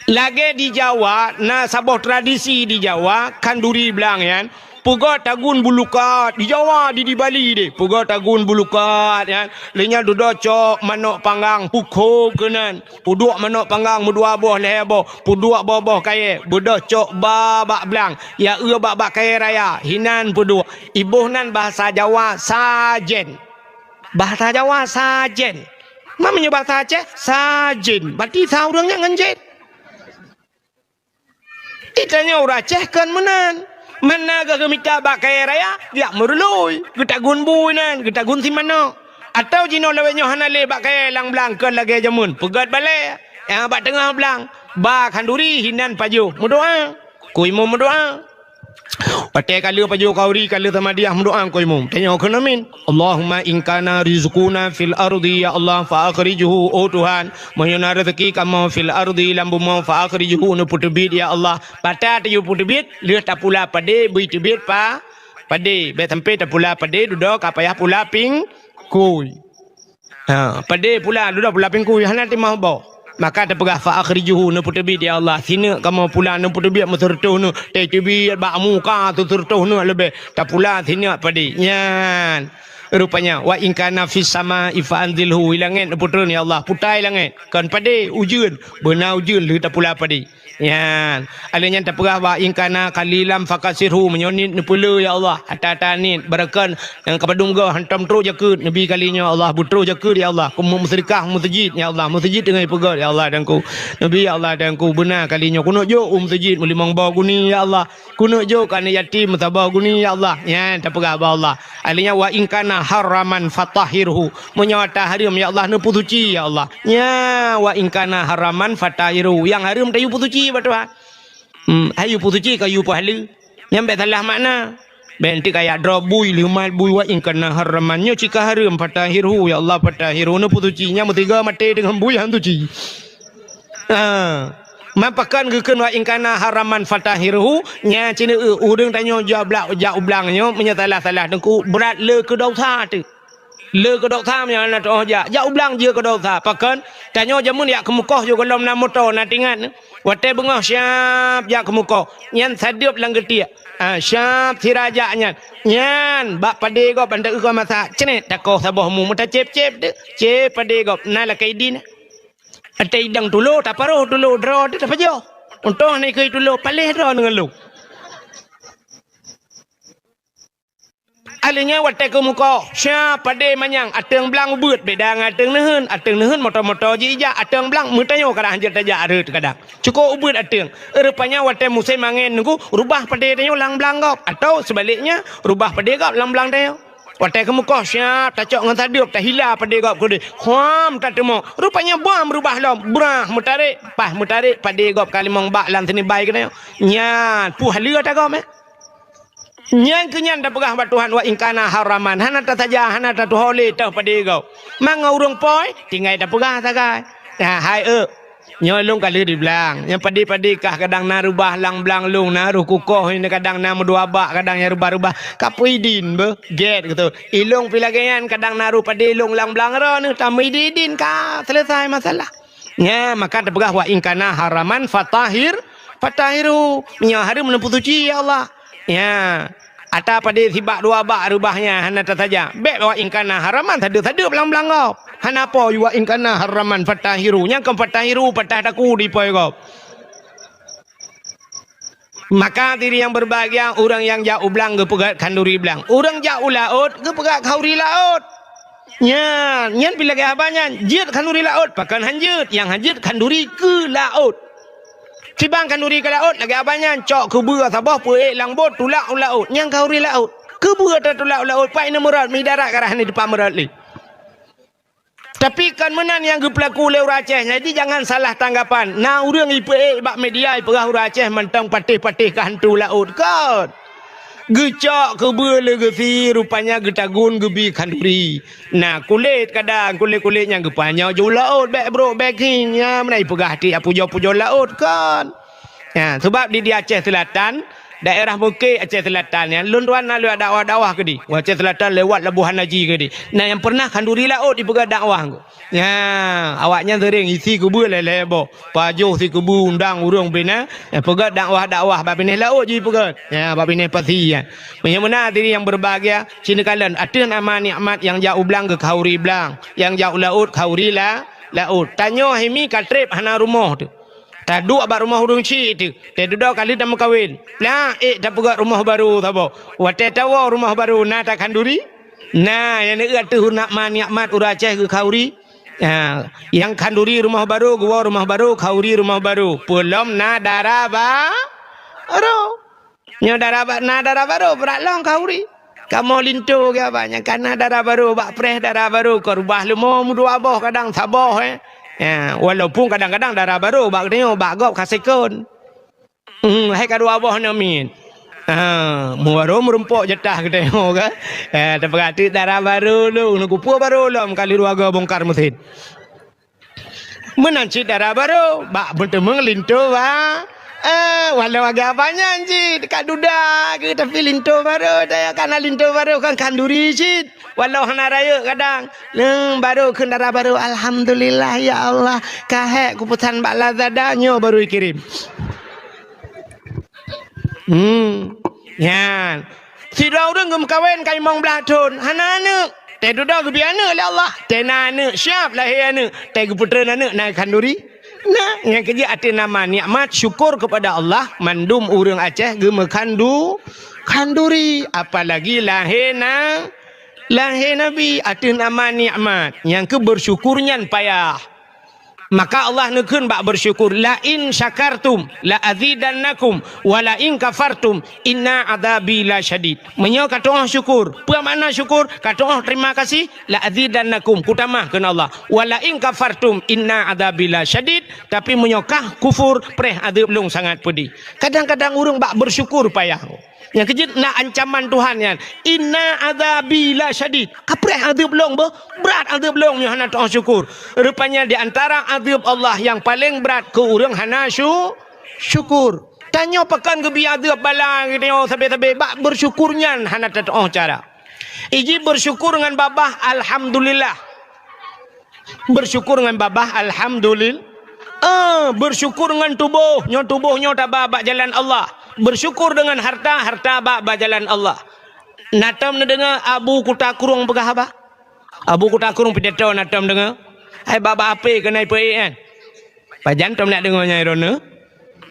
Lagée di Jawa, na saboh tradisi di Jawa, khanduri blang nyan, peugét tagun bulukat. Di Jawa, di, di Bali deh, peugét tagun bulukat nyan. Lé nyan dudoe cok manok panggang, pukho keunan. Peuduek manok panggang meudua boh lhée boh, peuduek boh-boh kayée, beudôh cok ba bak blang, ya eu bak, bak kayée raya, hinan peuduek. Iboh nan bahasa Jawa sajen. Bahasa Jawa sajen. Ma meunyoe bahasa Aceh, sajen. Berarti sa ureuëng nyan ngon jen. Di tanyoe ureuëng Aceh kon meunan. Mana geuh geumita bak kayée raya, jak meurului, geutagun bui nan, geutagun simanok. Atawa jinoe lawét nyoe hana lé bak kayée lam blang kon lagée jameun, peugét balée, nyang bak teungoh blang, ba khanduri hinan pajoh, meudoá. Keu imum meudoá. Watée ka lheueh pajoh khanduri, ka lheueh samadiah meudoá keu imum. Tanyoe kheun amin. Allahumma in kana rizquna fil ardi, ya Allah, fa akhrijhu, oh Tuhan, meunyoe na raseuki kamoe fil ardi, lam bumoe, fa akhrijhu, neupeuteubiet, ya Allah. Bata tayue peuteubiet, lheueh tapula padé, bri teubiet pa-, padé. Bék sampai tapula padé, dudoe ka payah pula pingkui. Ha, padé pula, dudoe pula pingkui, hana timah boh. Maka tapeugah, fa akhrijhu, neupeuteubiet, ya Allah. Sineuk kamoe pula, neupeuteubiet meuseureutoh neuk. Teubiet bak muka teuseureutoh neuk leubeh. Tapula sineuk padé. Nyan. Rupanya, wa in kana fis sama'i fa anzilhu, i langét neupeutreun, ya Allah. Putai langét. Kon padé, ujeuen. Beuna ujeuen lheueh tapula padé. Nyan. Alheuh nyan tapeugah, wa in kana qalilan fakasirhu, meunyoe niet neupeulé, ya Allah. Ata-ata niet, beureukon nyang ka padum goe hantom trok jakeuet, neubi kali nyoe, Allah, beutrok jakeuet, ya Allah. Keu meuseudeukah meuseujid, ya Allah. Meuseujid teungoh ipeugét, ya Allah, Teungku. Neubi, ya Allah, Teungku, beuna kali nyoe. Keuneuk jok u meuseujid meulimong boh guni, ya Allah. Keuneuk jok keu aneuk yatim meusaboh guni, ya Allah. Nyan tapeugah bak Allah. Alheuh nyan, wa in kana haraman fatahhirhu. Meunyoe ata hareuem, ya Allah, neupeusuci, ya Allah. Nya, wa in kana haraman fatahhirhu. Nyang hareuem tayue peusuci bak Tuhan. Hmm, hayue peusuci ka yue peuhaleue. Nyan bék salah makna. Bék nanti kaya droe bui, leumat bui, wa in kana haraman. Nyoe cit ka hareuem, fatahhirhu, ya Allah, fatahhirhu. Neupeusuci, nyan meusigoe maté deungon bui han suci. Ha. Man pakon geukheun wa in kana haraman fatahhirhu, nya cit, eu, ureuëng tanyoe jak blang, jak u blang nyoe, meunyoe salah-salah teungku, brat le keu desya teuh. Le keu desya meunyoe hana teuoh jak. Jak u blang jeuet keu desya. Pakon? Tanyoe jameun jak keumeukoh yoh gohlom na moto, na tingat. Watée beungoh siab jak keumeukoh. Nyan sadeueb lam geutiek. Ha, siab sira jak nyan. Nyan, bak padé gob ban teu-eu masak. Cret, takoh saboh mu, meutacép-cép teuh. Cép padé gob. Na lakée idin. Até idang tulo, taparoh tulo, droe teuh tapajoh. Untông hana ikeu tulo, paléh droe deungon lôn. Alheuh nyan watée keumeukoh, siab padé manyang, ateueng blang ubeuet, beda ngon ateueng neuheun. Ateueng neuheun moto-moto jijak, ateueng blang meutanyoe kadang hanjeuet tajak rhot kadang. Cukôp ubeuet ateueng. Rupanya watée musém angén nunggu, rubah padé tanyoe lam blang gob, atawa seubaliknya, rubah padé gob lam blang tanyoe. Watée keumeukoh siab tacok ngon sadeueb, tahila padé gob keudeh. Huam tateumok. Rupanya bom reubah lom. Brah meutarek, paih meutarek padé gob ka limong bak lam sinibai geutanyoe. Nyan, puih haleue ata gob, eh. Nyan keu nyan tapeugah bak Tuhan, wa in kana haraman. Hana tasaja, hana tatuho lé teuh padé gob. Mangat ureuëng poi, tinggai tapeugah sagai. Nah, hai eu. Nyoe lôn ka lheueh di blang. Nyang padé-padé kah kadang na reubah lam blang lôn, na roh kukoh nyoe kadang na meudua bak, kadang nyang reubah-reubah. Ka peuidin beuh, gét gitu. Ilôn pih lagée nyan kadang na roh padé lôn lam blang droeneuh, tameuidin-idin ka selesai masalah. Nya, maka tapeugah wa in kana haraman fatahhir, fatahhirhu. Meunyoe hareuem neupeusuci, ya Allah. Nya. Ata padé sibak dua bak reubah nyan hana tasaja. Bék wa in kana haraman sadeup-sadeup lam blang gob. Hana po wa in kana haraman fatahiru. Nyang kon fatahiru patah taku di poi gob. Maka diri yang berbahagia, ureuëng nyang jak u blang geupeugét khanduri blang. Ureuëng jak u laôt geupeugét khauri laôt. Nyan, nyan pih lagée haba nyan, jeuet khanduri laôt, pakon han jeuet, nyang han jeuet khanduri keu laôt. Sibang khanduri keu laôt lagée haba nyan, cok keubeue saboh peuék lam bot tulak u laôt, nyang khauri laôt. Keubeue tatulak u laôt, pai na meurot, mi darat ka rhah ni dipat meurot lé. Tapi kon meunan nyang geupeulaku lé ureuëng Aceh, jadi jangan salah tanggapan. Na ureuëng ipeuék bak media ipeugah ureuëng Aceh mantong patéh-patéh keu hantu laôt, kon. Geucok keubeue lé geusi, rupanya geutagun geubi khanduri. Na kulét kadang, kulét-kulét nyang geupanyoe ju laôt, bék brok bék khin, nya meunan ipeugah ti apujoe-pujoe laôt, kon. Ya, sebab di, di Aceh Selatan, daerah Bukit Aceh Selatan nyan, lôn tuan na lewat dakwah-dakwah keudeh. Aceh Selatan lewat Labuhan Haji keudeh. Nah, nyang pernah khanduri laôt dipeugah dakwah ngku. Ya, awaknyan sering isi keubeue lhée-lhée boh. Pajoh si keubeue undang ureuëng bina, ya, peugah dakwah-dakwah bak binéh laôt jih peugah. Ya, bak binéh pasi ya. Meunyoe meunan diri yang berbahagia, sini kalian ateueh nama nikmat yang jak u blang geukhauri blang, yang jak u laôt khauri la, laôt. Tanyoe himi ka treb hana rumoh teuh. Taduek bak rumoh ureuëng chik teuh, teududoe ka lheueh tameukawen. Plak ék tapeugét rumoh barô saboh. Watée tawoe rumoh barô na takhanduri? Na, nyang neueu ateueh nikmat-nikmat ureuëng Aceh geukhauri. Ha, nyang khanduri rumoh barô, geuwoe rumoh barô, khauri rumoh barô. Peulom na dara ba-, barô. Nyoe dara ba-, na dara barô, brat lom khauri. Kamoe linto geuh abah nyang kana dara barô, bak preh dara barô, kon reubah leumo meudua boh kadang saboh, eh. Ya, walaupun kadang-kadang dara barô bak geutanyoe, bak gob ka sekon. Hmm, hai ka dua boh nyoe miet. Ha, meubarô meurumpok jatah geutanyoe kan. Eh, tapeugah teuk dara barô lôn, keupeue barô lom kali dua go bongkar meuseun. Meunan cit dara barô, bak meuteumé linto ba-, eh, walau agak banyak cit, ka duda ke, tapi linto barô, daya kana linto barô kan khanduri cit. Walau hana rayeuk kadang. Neng barô kheun dara barô, "Alhamdulillah ya Allah, ka hék kupesan bak Lazada, nyoe barô ikirém." Hmm. Nyan. Sidroe ureuëng geumeukawen ka limong blaih thon, hana aneuëk. Teududoe geubri aneuëk lé Allah. Teu na aneuëk, siap lahé aneuëk. Teu geupeutreun aneuëk na khanduri. Nah, nyang keujeuet ateueh nama nikmat syukur kepada Allah, mandum ureuëng Aceh geumeukhandu-, khanduri, apalagi lahé na, lahé Nabi ateueh nama nikmat. Nyang keu bersyukur nyan payah. Maka Allah neukheun bak bersyukur, "La in syakartum la azidannakum, wa la in kafartum inna adzabi lasyadid." Meunyoe ka tu'oh syukur, peue makna syukur? Ka tu'oh terima kasih, "La azidannakum," kutamah kheun Allah. "Wa la in kafartum inna adzabi lasyadid," tapi meunyoe kah kufur, preh adeueb lôn sangat peudeh. Kadang-kadang ureuëng bak bersyukur payah. Nyang keujeuet na ancaman Tuhan nyan, "Inna adzabi lasyadid." Ka preh adeueb lôn beuh, brat adeueb lôn meunyoe hana tu'oh syukur. Rupanya di antara adeueb Allah nyang paleng brat keu ureuëng hana syu-, syukur. Tanyoe pakon geubri adeueb bala geutanyoe sabe-sabe bak bersyukur nyan hana tatu'oh cara. Iji bersyukur ngon babah, alhamdulillah. Bersyukur ngon babah, alhamdulil-, ah, bersyukur ngon tuboh, nyoe tuboh nyoe taba bak jalan Allah. Bersyukur dengan harta, harta bak, bak jalan Allah. Na tom neudeungoe Abu Kuta Krueng peugah haba? Abu Kuta Krueng pidato na tom deungoe? Hai bak-bak ape keuneuk ipeue nyan? Pajan tom nak deungoe nyan droeneuh?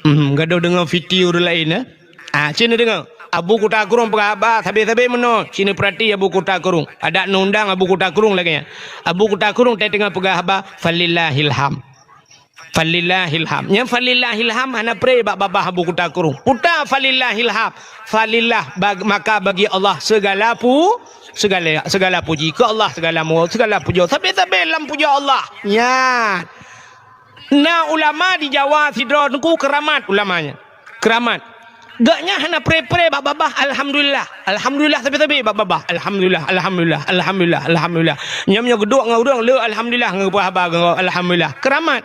Hmm, gadôh deungoe video ureuëng laén, eh? Ah, cit neudeungoe. Abu Kuta Krueng peugah haba sabe-sabe meunoe, cit neupeurati Abu Kuta Krueng. Adak neuundang Abu Kuta Krueng lagée nyan. Abu Kuta Krueng teuh teungoh peugah haba, "Falillahil ham." Falillahil ham. Nyang falillahil ham hana preh bak babah Abu Kuta Krueng. Puta falillahil ham. Falillah bag-, maka bagi Allah segala pu-, segala, segala puji. Keu Allah segala mu-, segala pujoe. Sabe-sabe lam pujoe Allah. Nyan. Na ulama di Jawa sidroe teungku keramat ulama nyan. Keramat. Gobnyan hana preh-preh bak babah, alhamdulillah. Alhamdulillah sabe-sabe bak babah. Alhamdulillah, alhamdulillah, alhamdulillah, alhamdulillah. Nyan meunyoe geuduek ngon ureuëng le alhamdulillah ngon peugah haba ngon alhamdulillah. Keramat.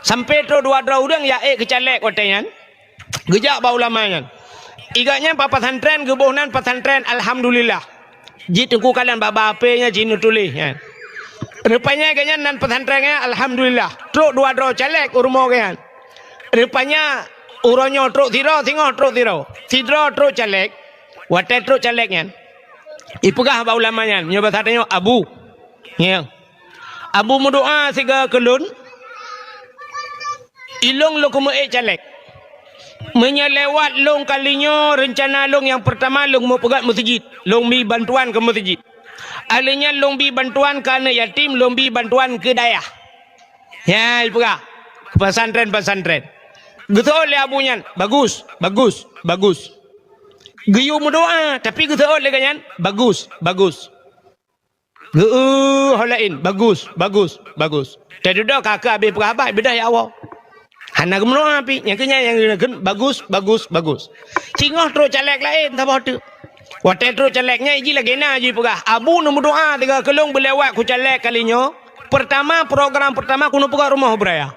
Sampai trok dua droe ureuëng jak ék keu caleg watée nyan. Geujak bak ulama nyan. Gobnyan bak pesantren geuboh nan pesantren alhamdulillah. Jih teungku kalon bak-bak ape nyan jih neutuléh nyan. Rupanya gobnyan nan pesantren nyan alhamdulillah. Trok dua droe caleg u rumoh gobnyan. Rupanya uroe nyoe trok sidroe, singoh trok sidroe. Sidroe trok caleg, Watée trok caleg nyan, ipeugah bak ulama nyan, nyoe basa tanyoe, "Abu, ngieng, Abu meudoá sigoe keu lôn, ilôn lôn keumeue ék caleg. Meunyoe lewat lôn kali nyoe, reuncana lôn nyang peurtama lôn meupeugét meuseujid, lôn bi bantuan keu meuseujid. Alheuh nyan lôn bi bantuan keu aneuëk yatim, lôn bi bantuan keu dayah." Nyan ipeugah, keu pesantren-pesantren. Geuseuôt lé abu nyan, "Bagus, bagus, bagus." Geuyue meudoá, tapi geuseuôt lé gobnyan, "Bagus, bagus." Geu-, ho laén, "Bagus, bagus, bagus." Teududoe ka keu abéh peugah haba, beudôh jak woe. Hana geumeudoá pih, nyang keu nyan nyang geukheun, "Bagus, bagus, bagus." Singoh trok caleg laén saboh teuk. Watée trok caleg nyan jih lagée na jih peugah, "Abu neumeudoá sigoe keu lôn beulewat keu caleg kali nyoe. Peurtama, program peurtama keuneuk peugét rumoh beuraya."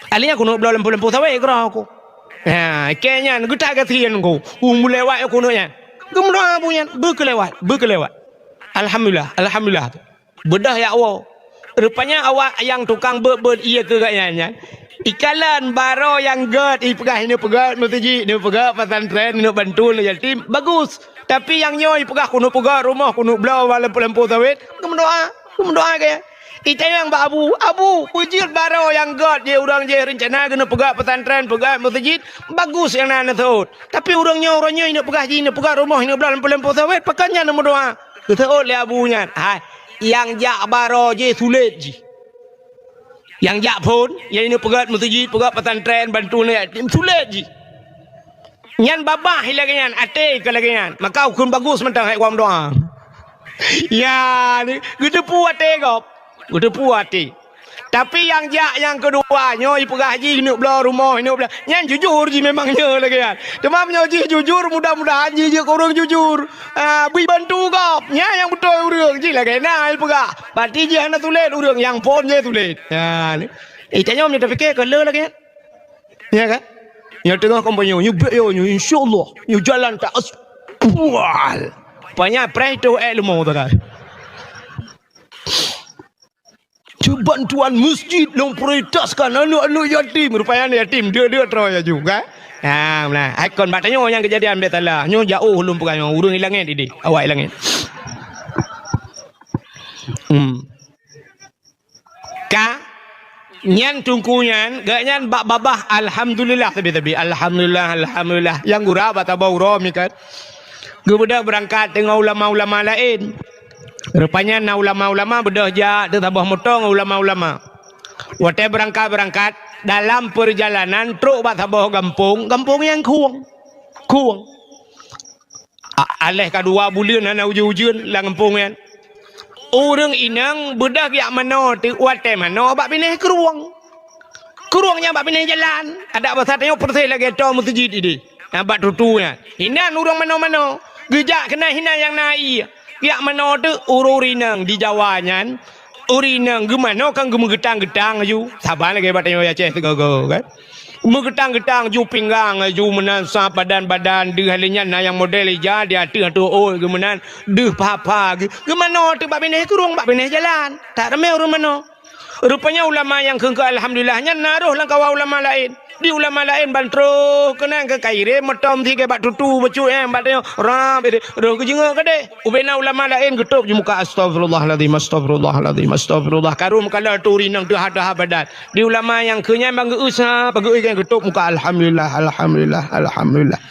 Alheuh nyan keuneuk bloe lampôh-lampôh sawét keudroe ku. Ha, keu nyan geutak gasien ku. Umu lewat keuneuk nyan. Geumeudoá abu nyan, beu keu lewat, beu keu lewat. Alhamdulillah, alhamdulillah. Beudôh jak woe. Rupanya awak nyang tukang beuet-beuet ié keu gobnyan nyan, ikalon barô nyang gét ipeugah ineuk peugét meuseujid, ineuk peugét pesantren, ineuk bantu aneuk yatim, bagus. Tapi nyang nyoe ipeugah keuneuk peugét rumoh, keuneuk bloe lampôh-lampôh sawét, geumeudoá, geumeudoá gobnyan. Itanyong bak abu, "Abu, peue jeuet barô nyang gét jih ureuëng jih reuncana geuneuk peugét pesantren, peugét meuseujid, bagus nyang na neuseuôt. Tapi ureuëng nyoe, ureuëng nyoe ineuk peugah jih, ineuk peugét rumoh, ineuk bloe lampôh-lampôh sawét, pakon nyan neumeudoá?" Geuseuôt lé abu nyan, "Hai, nyang jak barô jih sulet jih. Nyang jak phon, nyang ineuk peugét meuseujid, peugét pesantren, bantu aneuk yatim, sulet jih. Nyan babah lagée nyan, até ka lagée nyan. Maka ukheun bagus mantong hai ureuëng meudoá." Ya, ni, geuteupeue até gob. Geuteupeue até. Tapi nyang jak nyang keudua, nyoe ipeugah jih ineuk bloe rumoh, ineuk bloe. Nyan jujur jih memang nyoe lagée nyan. Teuma meunyoe jih jujur, mudah-mudahan jih jeuet keu ureuëng jujur. Ah, bri bantu gob. Nyan nyang beutôi ureuëng jih lagée na ipeugah. Berarti jih hana sulet ureuëng, nyang phon jih sulet. Ya, ni. Eh, tanyoe meunyoe tapike keu le lagée nyan. Ya kan? Nyang teungoh kampanye, nyoe bek yo, nyoe insyaallah, nyoe jalan tak as-, pual. Panya preh tu eh leumo tu kan. Cuban tuan masjid lôn prioritaskan aneuk-aneuk yatim. Rupanya aneuk yatim, dia-dia terus ya juga. Ha, nah, ikon bak tanyoe nyang kejadian bek salah. Nyoe jauh lôn peugah nyoe, ureuëng ilangét ideh, awak ilangét. Hmm. Ka nyan teungku nyan, gobnyan bak babah alhamdulillah sabe-sabe. Alhamdulillah, alhamdulillah. Nyang gura bak tabah uroe mi kan. Geubeudôh beurangkat teungoh ulama-ulama laén. Rupanya na ulama-ulama beudôh jak teusaboh moto ngon ulama-ulama. Watée beurangkat-beurangkat, dalam peurjalanan trok bak saboh gampông, gampông nyang khueng. Khueng. A-, aléh ka dua buleuen hana ujeuen-ujeuen lam gampông nyan. Ureuëng inong beudôh jak manoe teuk watée manoe bak binéh krueng. Krueng nyan bak binéh jalan. Adak basa tanyoe peureuseh lagée toe meuseujid ideh. Na bak tutu nyan. Inan ureuëng manoe-manoe. Geujak keunan inan nyang na ié. Jak manoe teuk ureuëng inong di Jawa nyan. Ureuëng inong geumanoe kan geumeugeutang-geutang laju. Saban lagée bak tanyoe Aceh sigoe-goe kan. Meugeutang-geutang ju pinggang, ju meunan sa badan-badan, deuh lé nyan na nyang model ija di ateueh-ateueh ôt geuh meunan, deuh pha-pha geuh. Geumanoe teuk bak binéh krueng, bak binéh jalan. That ramé ureuëng manoe. Rupanya ulama nyang kheun keu alhamdulillah nyan na roh lam kawan ulama laén. Di ulama laén ban troh keunan keu kairém meutom sigée bak tutu bacut nyan bak tanyoe rab roh geujeungeuk keudeh. Ubena ulama laén geutôb jimuka, "Astagfirullahalazim, astagfirullahalazim, astagfirullah." Karu meukalon turi nang teuha-teuha badan. Di ulama nyang keu nyan ban geu-usa, ban geu-usa geutôb muka, "Alhamdulillah, alhamdulillah, alhamdulillah."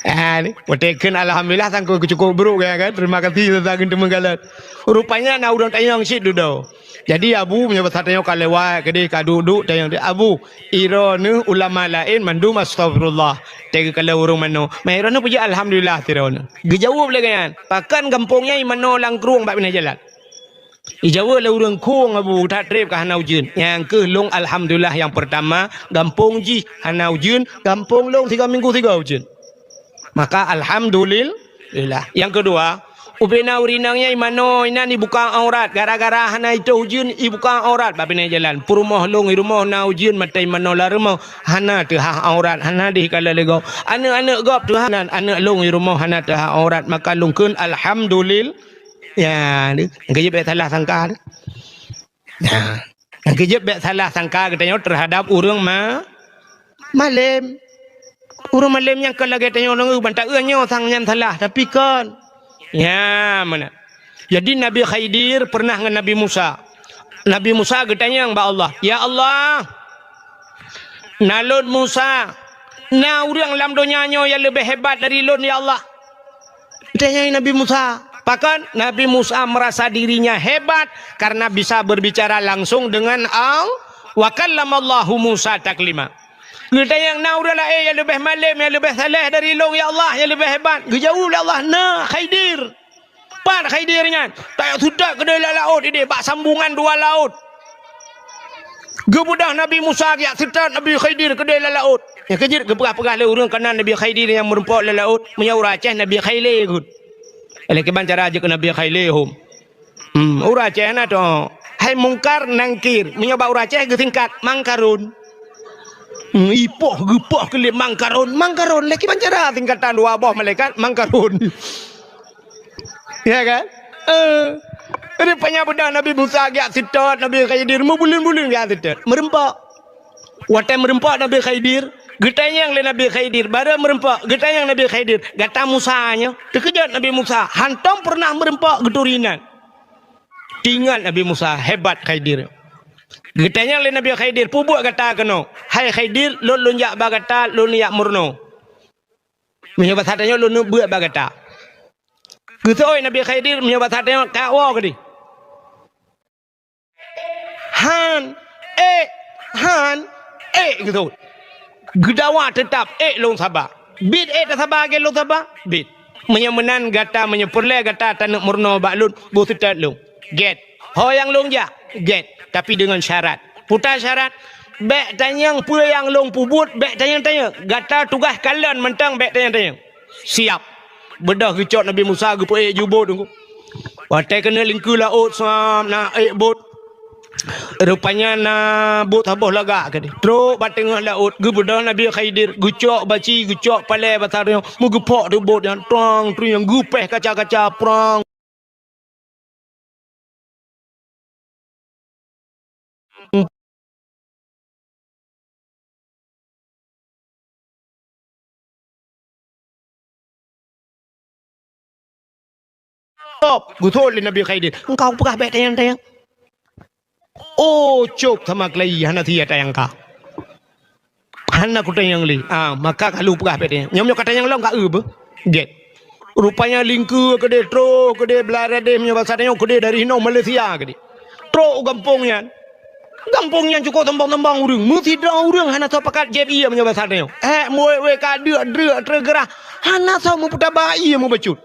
Ah, ni, watée kheun alhamdulillah, sangkot keucukôp brôk ya kan. Terima kasih, teuta geuteumeung galak. Rupanya na ureuëng tanyong cit dudoe. Jadi abu meunyoe basa tanyoe ka lewat keudeh ka duek-duek tanyong, "Abu, iroe neuh ulama laén mandum astagfirullah." Teuka lé ureuëng manoe. Meuiroe neuh puji alhamdulillah tiroe neuh. Geujaweueb lé gobnyan, "Pakon gampông nyan imanoe lam krueng bak binéh jalan?" Ijaweueb lé ureuëng khueng abu that treb ka hana ujeuen. Nyang keuh lôn alhamdulillah nyang peurtama, gampông jih hana ujeuen, gampông lôn sigoe minggu sigoe ujeuen. Maka alhamdulillah. Nyang keudua, ubena ureuëng inong nyan imanoe inan ibuka aurat gara-gara hana itôh ujeuen ibuka aurat bak binéh jalan. Peurumoh lôn i rumoh na ujeuen mata imanoe lam rumoh hana teuhah aurat, hana deh kala lé gob. Aneuëk-aneuëk gob teuhah nan, aneuëk lôn i rumoh hana teuhah aurat, maka lôn kheun alhamdulillah. Ya, ni, nyang keujeuet bék salah sangka ni. Nah, nyang keujeuet bék salah sangka geutanyoe teuhadap ureuëng ma-, malém. Ureuëng malém nyang kon lagée tanyoe ureuëng bantak eu nyoe sang nyan salah, tapi kon. Ya, mana? Jadi Nabi Khidir pernah ngon Nabi Musa. Nabi Musa geutanyong bak Allah, "Ya Allah, na lôn Musa, na ureuëng lam donya nyoe nyang leubeh hebat dari lôn, ya Allah?" Geutanyong Nabi Musa. Pakon? Nabi Musa merasa dirinya hebat karena bisa berbicara langsung dengan Allah. Wa kallamallahu Musa taklima. Geutanyong, "Na ureuëng laén nyang leubeh malém, nyang leubeh saleh dari lôn, ya Allah, nyang leubeh hebat?" Geujaweueb lé Allah, "Na, Khidir." Pat Khidir nyan? Tajak seutôt keudéh lam laôt idéh, bak sambungan dua laôt. Geubeudôh Nabi Musa geujak seutôt Nabi Khidir keudéh lam laôt. Nyang keujeuet geupeugah-peugah lé ureuëng keunan Nabi Khidir nyang meureumpok lam laôt, meunyoe ureuëng Aceh Nabi Khailé geuh. Lé kiban cara jeuet keu Nabi Khailé hom. Hmm, ureuëng Aceh na toh. Hai Mungkar Nangkir, meunyoe bak ureuëng Aceh geusingkat Mangkarun. Hmm, ipoh geupoh keu lé Mangkarun, Mangkarun. Lé kiban cara singkatan dua boh malaikat Mangkarun. Ya kan? Eh, rupanya beudôh Nabi Musa geujak seutôt Nabi Khidir, meubuleuen-buleuen geujak seutôt. Meureumpok. Watée meureumpok Nabi Khidir, geutanyong lé Nabi Khidir, barô meureumpok, geutanyong Nabi Khidir, "Gata Musa nyoe?" Teukeujot Nabi Musa, hántom peureunah meureumpok geuturi inan. Teuingat Nabi Musa, hebat Khidir. Geutanyong lé Nabi Khidir, "Peue buet gata keunoe?" "Hai Khidir, lôn, lôn jak bak gata, lôn jak meurunoe. Meunyoe basa tanyoe lôn neubeuet bak gata." Geuseuôt Nabi Khidir, "Meunyoe basa tanyoe, ka woe keudéh." "Han, ék, han, ék," geuseuôt. Geudawa teutap, "Ék lôn saba." "Bit ék tasaba lagée lôn saba?" "Bit." "Meunyoe meunan gata, meunyoe peureulée gata taneuk meurunoe bak lôn, boh seutôt lôn." "Gét." "Ho nyang lôn jak?" "Gét, tapi deungon syarat." "Peue syarat?" "Bék tanyong peue nyang lôn peubuet, bék tanyong-tanyong. Gata tugaih kalon mantong, bék tanyong-tanyong." "Siap." Beudôh geucok Nabi Musa geupeuék ju bot. Watée keuneuk lingkeue laôt, sam na ék bot. Rupanya na bot saboh lagak keudéh. Trok bak teungoh laôt, geubeudôh Nabi Khidir, geucok baci, geucok palée basa tanyoe, meugeupok teuk bot nyan, trong, tring, geupéh kaca-kaca, prang. Stop! Geuseuôt lé Nabi Khidir. "Engkau peugah bék tanyong-tanyong." "Oh, cop sama keulayi, hana sia tanyong ka." "Hana kutanyong lé." "Ah, maka ka lôn peugah bék tanyong. Nyoe meunyoe katanyong lom ka eu beuh." "Gét." Rupanya lingkeue keudéh, troh keudéh, Bangladesh meunyoe basa tanyoe, keudéh dari hinoe Malaysia keudéh. Trok u gampông nyan. Gampông nyan cukôp sombong-sombong ureuëng. Meusidroe ureuëng hana soe pakat jieb ié meunyoe basa tanyoe. Hék, muwék-wék ka deuk-deuk, treuk geurah. Hana soe meupeutaba ié meubacut.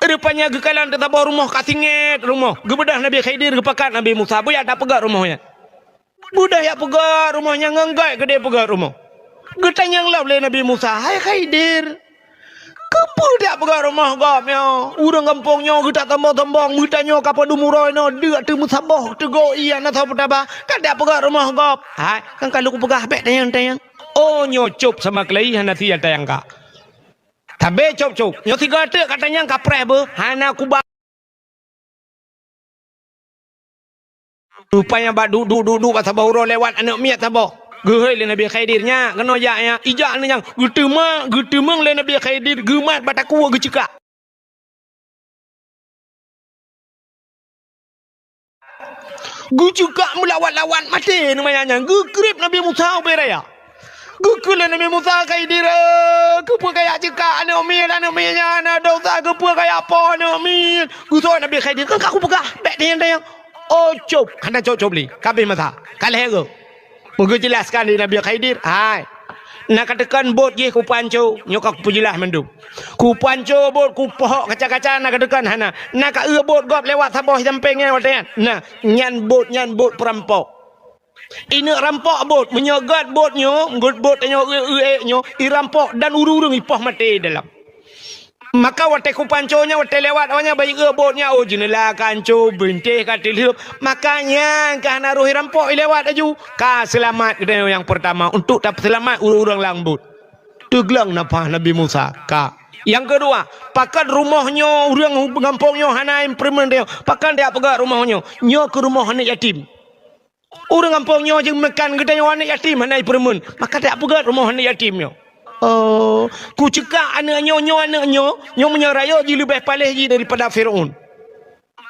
Rupanya geukalon teusaboh rumoh ka singét rumoh. Geubeudôh Nabi Khidir geupakat Nabi Musa, "Beuyak tapeugét rumoh nyan." Beudôh jak peugét rumoh nyan, ngon gét keudéh peugét rumoh. Geutanyong lom lé Nabi Musa, "Hai Khidir, keupeue jak peugét rumoh gob nyoe? Ureuëng gampông nyoe geutak sombong-sombong, meutanyoe ka padum uroe nyoe, deuk teumeusaboh, teugoe ié hana soe peutaba, ka jak peugét rumoh gob." "Hai, kan ka lôn peugah bék tanyong-tanyong." "Oh, nyoe cop sama keulayi, hana sia tanyong ka." "Sabé cop-cop, nyoe sigoe teuk katanyong ka preh beuh, hana kuba." Rupanya bak duek-duek bak saboh uroe lewat aneuëk miet saboh. Geuhôi lé Nabi Khidir, "Nyak, keunoe jak nyak." Ijak aneuëk nyan, geuteumak, geuteumeung lé Nabi Khidir, geumat bak takue geuceukak. Geuceukak meulawat-lawat maté nyan, geukrieb Nabi Musa ubé raya. Geukheun lé Nabi Musa, "Khidir, keupeue kajak ceukak aneuëk miet, aneuëk miet nyan na desya, keupeue kajak poh aneuëk miet?" Geuseuôt Nabi Khidir, "Kan ka kupeugah, bék tanyong-tanyong." "Oh, cop, hana cop-cop lé, ka abéh masa, ka lhée goe." Meugeujelaskan lé Nabi Khidir, "Hai, na kateukon bot jih kupanco, nyoe ka kupeujeulah mandum. Kupanco bot, kupohok kaca-kaca, na kateukon hana. Na ka eu bot gob lewat saboh sampéng nyan watée nyan. Na, nyan bot, nyan bot peurampok. Ineuk rampok bot, meunyoe gét bot nyoe, gét bot tanyoe eu-eu ék nyoe, irampok dan ureuëng-ureuëng ipoh maté dalam. Maka watée kupanco nyan, watée lewat awaknyan, bayeue bot nyan, oh, jeuneula ka anco, bintéh ka teulheueb, maka nyan ka hana roh irampok ilewat laju. Ka seulamat geutanyoe nyang peurtama, untuk tapeuseulamat ureuëng-ureuëng lam bot." Teugleng nafah Nabi Musa, ka. Nyang keudua, pakon rumoh nyoe ureuëng gampông nyoe hana ipeureumeun tanyoe, pakon tajak peugét rumoh nyoe? Nyoe keuh rumoh aneuëk yatim. Ureuëng gampông nyoe jeuet meukan geutanyoe aneuëk yatim hana ipeureumeun, maka tajak peugét rumoh aneuëk yatim nyoe. Oh, kuceukak aneuk nyoe, nyoe aneuk nyoe, nyoe meunyoe rayeuk jih leubeh paléh jih daripada Fir'aun.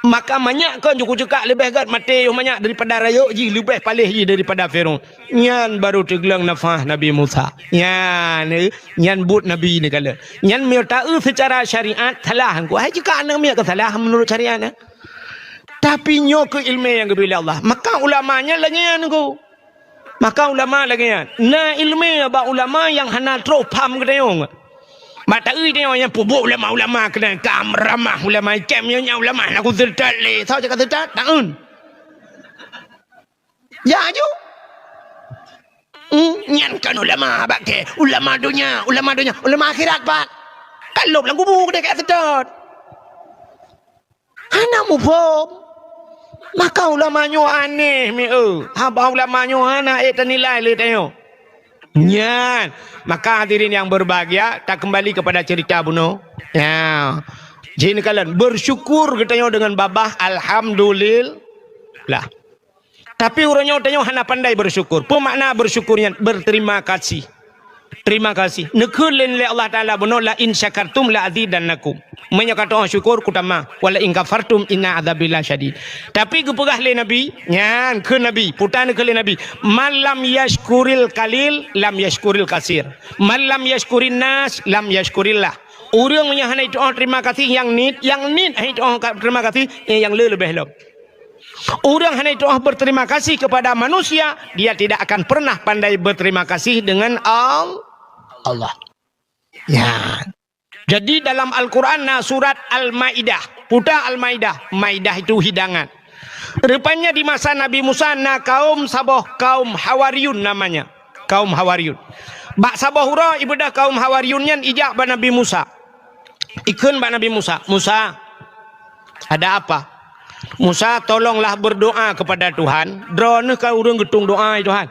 Maka manyak kon ju kuceukak leubeh gét maté yoh manyak daripada rayeuk jih leubeh paléh jih daripada Fir'aun. Nyan baru teugleng nafah Nabi Musa. Nyan, eh, nyan buet Nabi ni kala. Nyan meunyoe taeu seucara syariat salah engko. Hai ceukak aneuk miet ka salah meunurot syariat, eh. Tapi nyoe keuh ileumé nyang geubri lé Allah. Maka ulama nyan lagée nyan engko. Maka ulama lagée nyan. Na ileumé bak ulama nyang hana troh pham geutanyoe. Bak taeu tanyoe nyang peubuet ulama-ulama keunan ka ramah ulama ikem nyoe nyan ulama na kuseutôt lé. Soe cakap seutôt? Taeun. Ya aju. Hmm, nyan kan ulama bak kée. Ulama donya, ulama donya, ulama akhirat pat. Ka lhôb lam kubu keudeh ka seutôt. Hana muphom. Maka ulama nyoe aneh mi eu. Haba ulama nyoe hana ék tanilai lé tanyoe. Nyan. Maka hadirin yang berbahagia, takeumbali kepada cerita bunoe. Ya. Jih neukalon, bersyukur geutanyoe deungon babah, alhamdulillah. Tapi uroe nyoe tanyoe hana pandai bersyukur. Peue makna bersyukur nyan? Berterima kasih. Terima kasih. Neukheun lé Allah Taala bunoe, "La in syakartum la azidannakum." Meunyoe ka teu'oh syukur, kutamah. "Wa la in kafartum inna adzabi lasyadid." Tapi geupeugah lé Nabi, nyan kheun Nabi, puta neukheun lé Nabi, "Man lam yashkuril qalil, lam yashkuril kasir. Man lam yashkurin nas, lam yashkurillah." Ureuëng meunyoe hana jiteu'oh terima kasih nyang niet, nyang niet hana jiteu'oh ka-, terima kasih, eh, nyang le leubeh lom. Ureuëng hana jiteu'oh berterima kasih kepada manusia, dia tidak akan pernah pandai berterima kasih dengan Al-, Allah. Ya. Jadi dalam Al-Quran na surat Al-Maidah. Puta Al-Maidah. Maidah itu hidangan. Rupanya di masa Nabi Musa na kaum saboh kaum Hawariyun namanya. Kaum Hawariyun. Bak saboh uroe ibeudôh kaum Hawariyun nyan ijak bak Nabi Musa. Ikheun bak Nabi Musa, "Musa, ada apa?" "Musa, tolonglah berdoa kepada Tuhan." Droeneuh ka ureuëng geutung doa, "Ya Tuhan,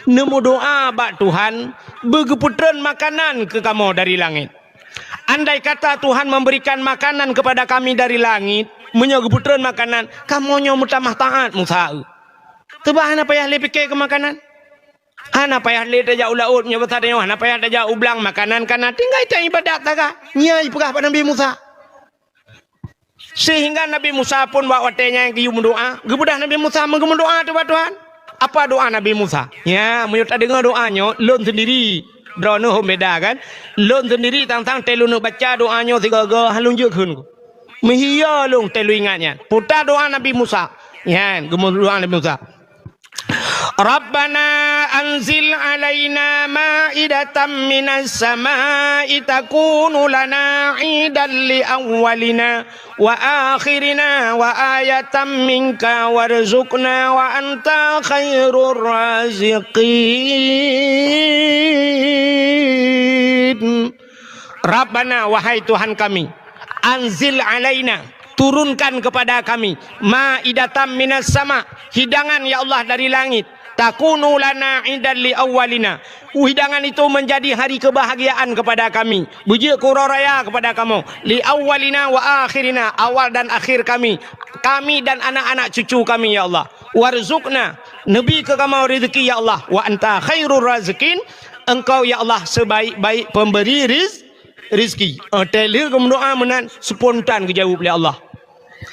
neumeudoa bak Tuhan, beugeupeutrön makanan keu kamoe dari langét. Andai kata Tuhan memberikan makanan kepada kami dari langit, meunyoe geupeutrön makanan, kamoe nyoe meutamah taát Musa eu." Teuba hana payah lé pike keu makanan. Hana payah lé tajak u laôt, nyoe basa tanyoe hana payah tajak u blang, makanan ka na, tinggai taibadat sagai. Nyan ipeugah bak Nabi Musa. Sehingga Nabi Musa pun bak watée nyan geuyue meudoa, geubeudôh Nabi Musa meugeumeudoa teuh bak Tuhan. Apa doa Nabi Musa? Ya, meunyoe tadeungoe doa nyoe, lôn sendiri. Droeneuh hom beda kan? Lôn sendiri tang-tang tée lôn baca doa nyoe sigoe-goe, han lôn jeuet kheun. Meuhiya lôn tée lôn ingat nyan. Puta doa Nabi Musa. Nyan, geumeudoa Nabi Musa. Rabbana anzil alaina ma'idatan minas sama'i takunu lana idan li awwalina wa akhirina wa ayatan minka warzuqna wa anta khairur raziqin. Rabbana, wahai Tuhan kami, anzil alaina, turunkan kepada kami, ma'idatan minas sama, hidangan ya Allah dari langit, takunu lana idan li awwalina, hidangan itu menjadi hari kebahagiaan kepada kami, beujeuet keu uroe raya kepada kamoe, li awwalina wa akhirina, awal dan akhir kami, kami dan anak-anak cucu kami ya Allah, warzuqna, neubi keu kamoe rezeki ya Allah, wa anta khairur raziqin, Engkau ya Allah sebaik-baik pemberi riz-, rizki. Oh, tée lheueh geumeudoa meunan, spontan geujaweueb lé Allah.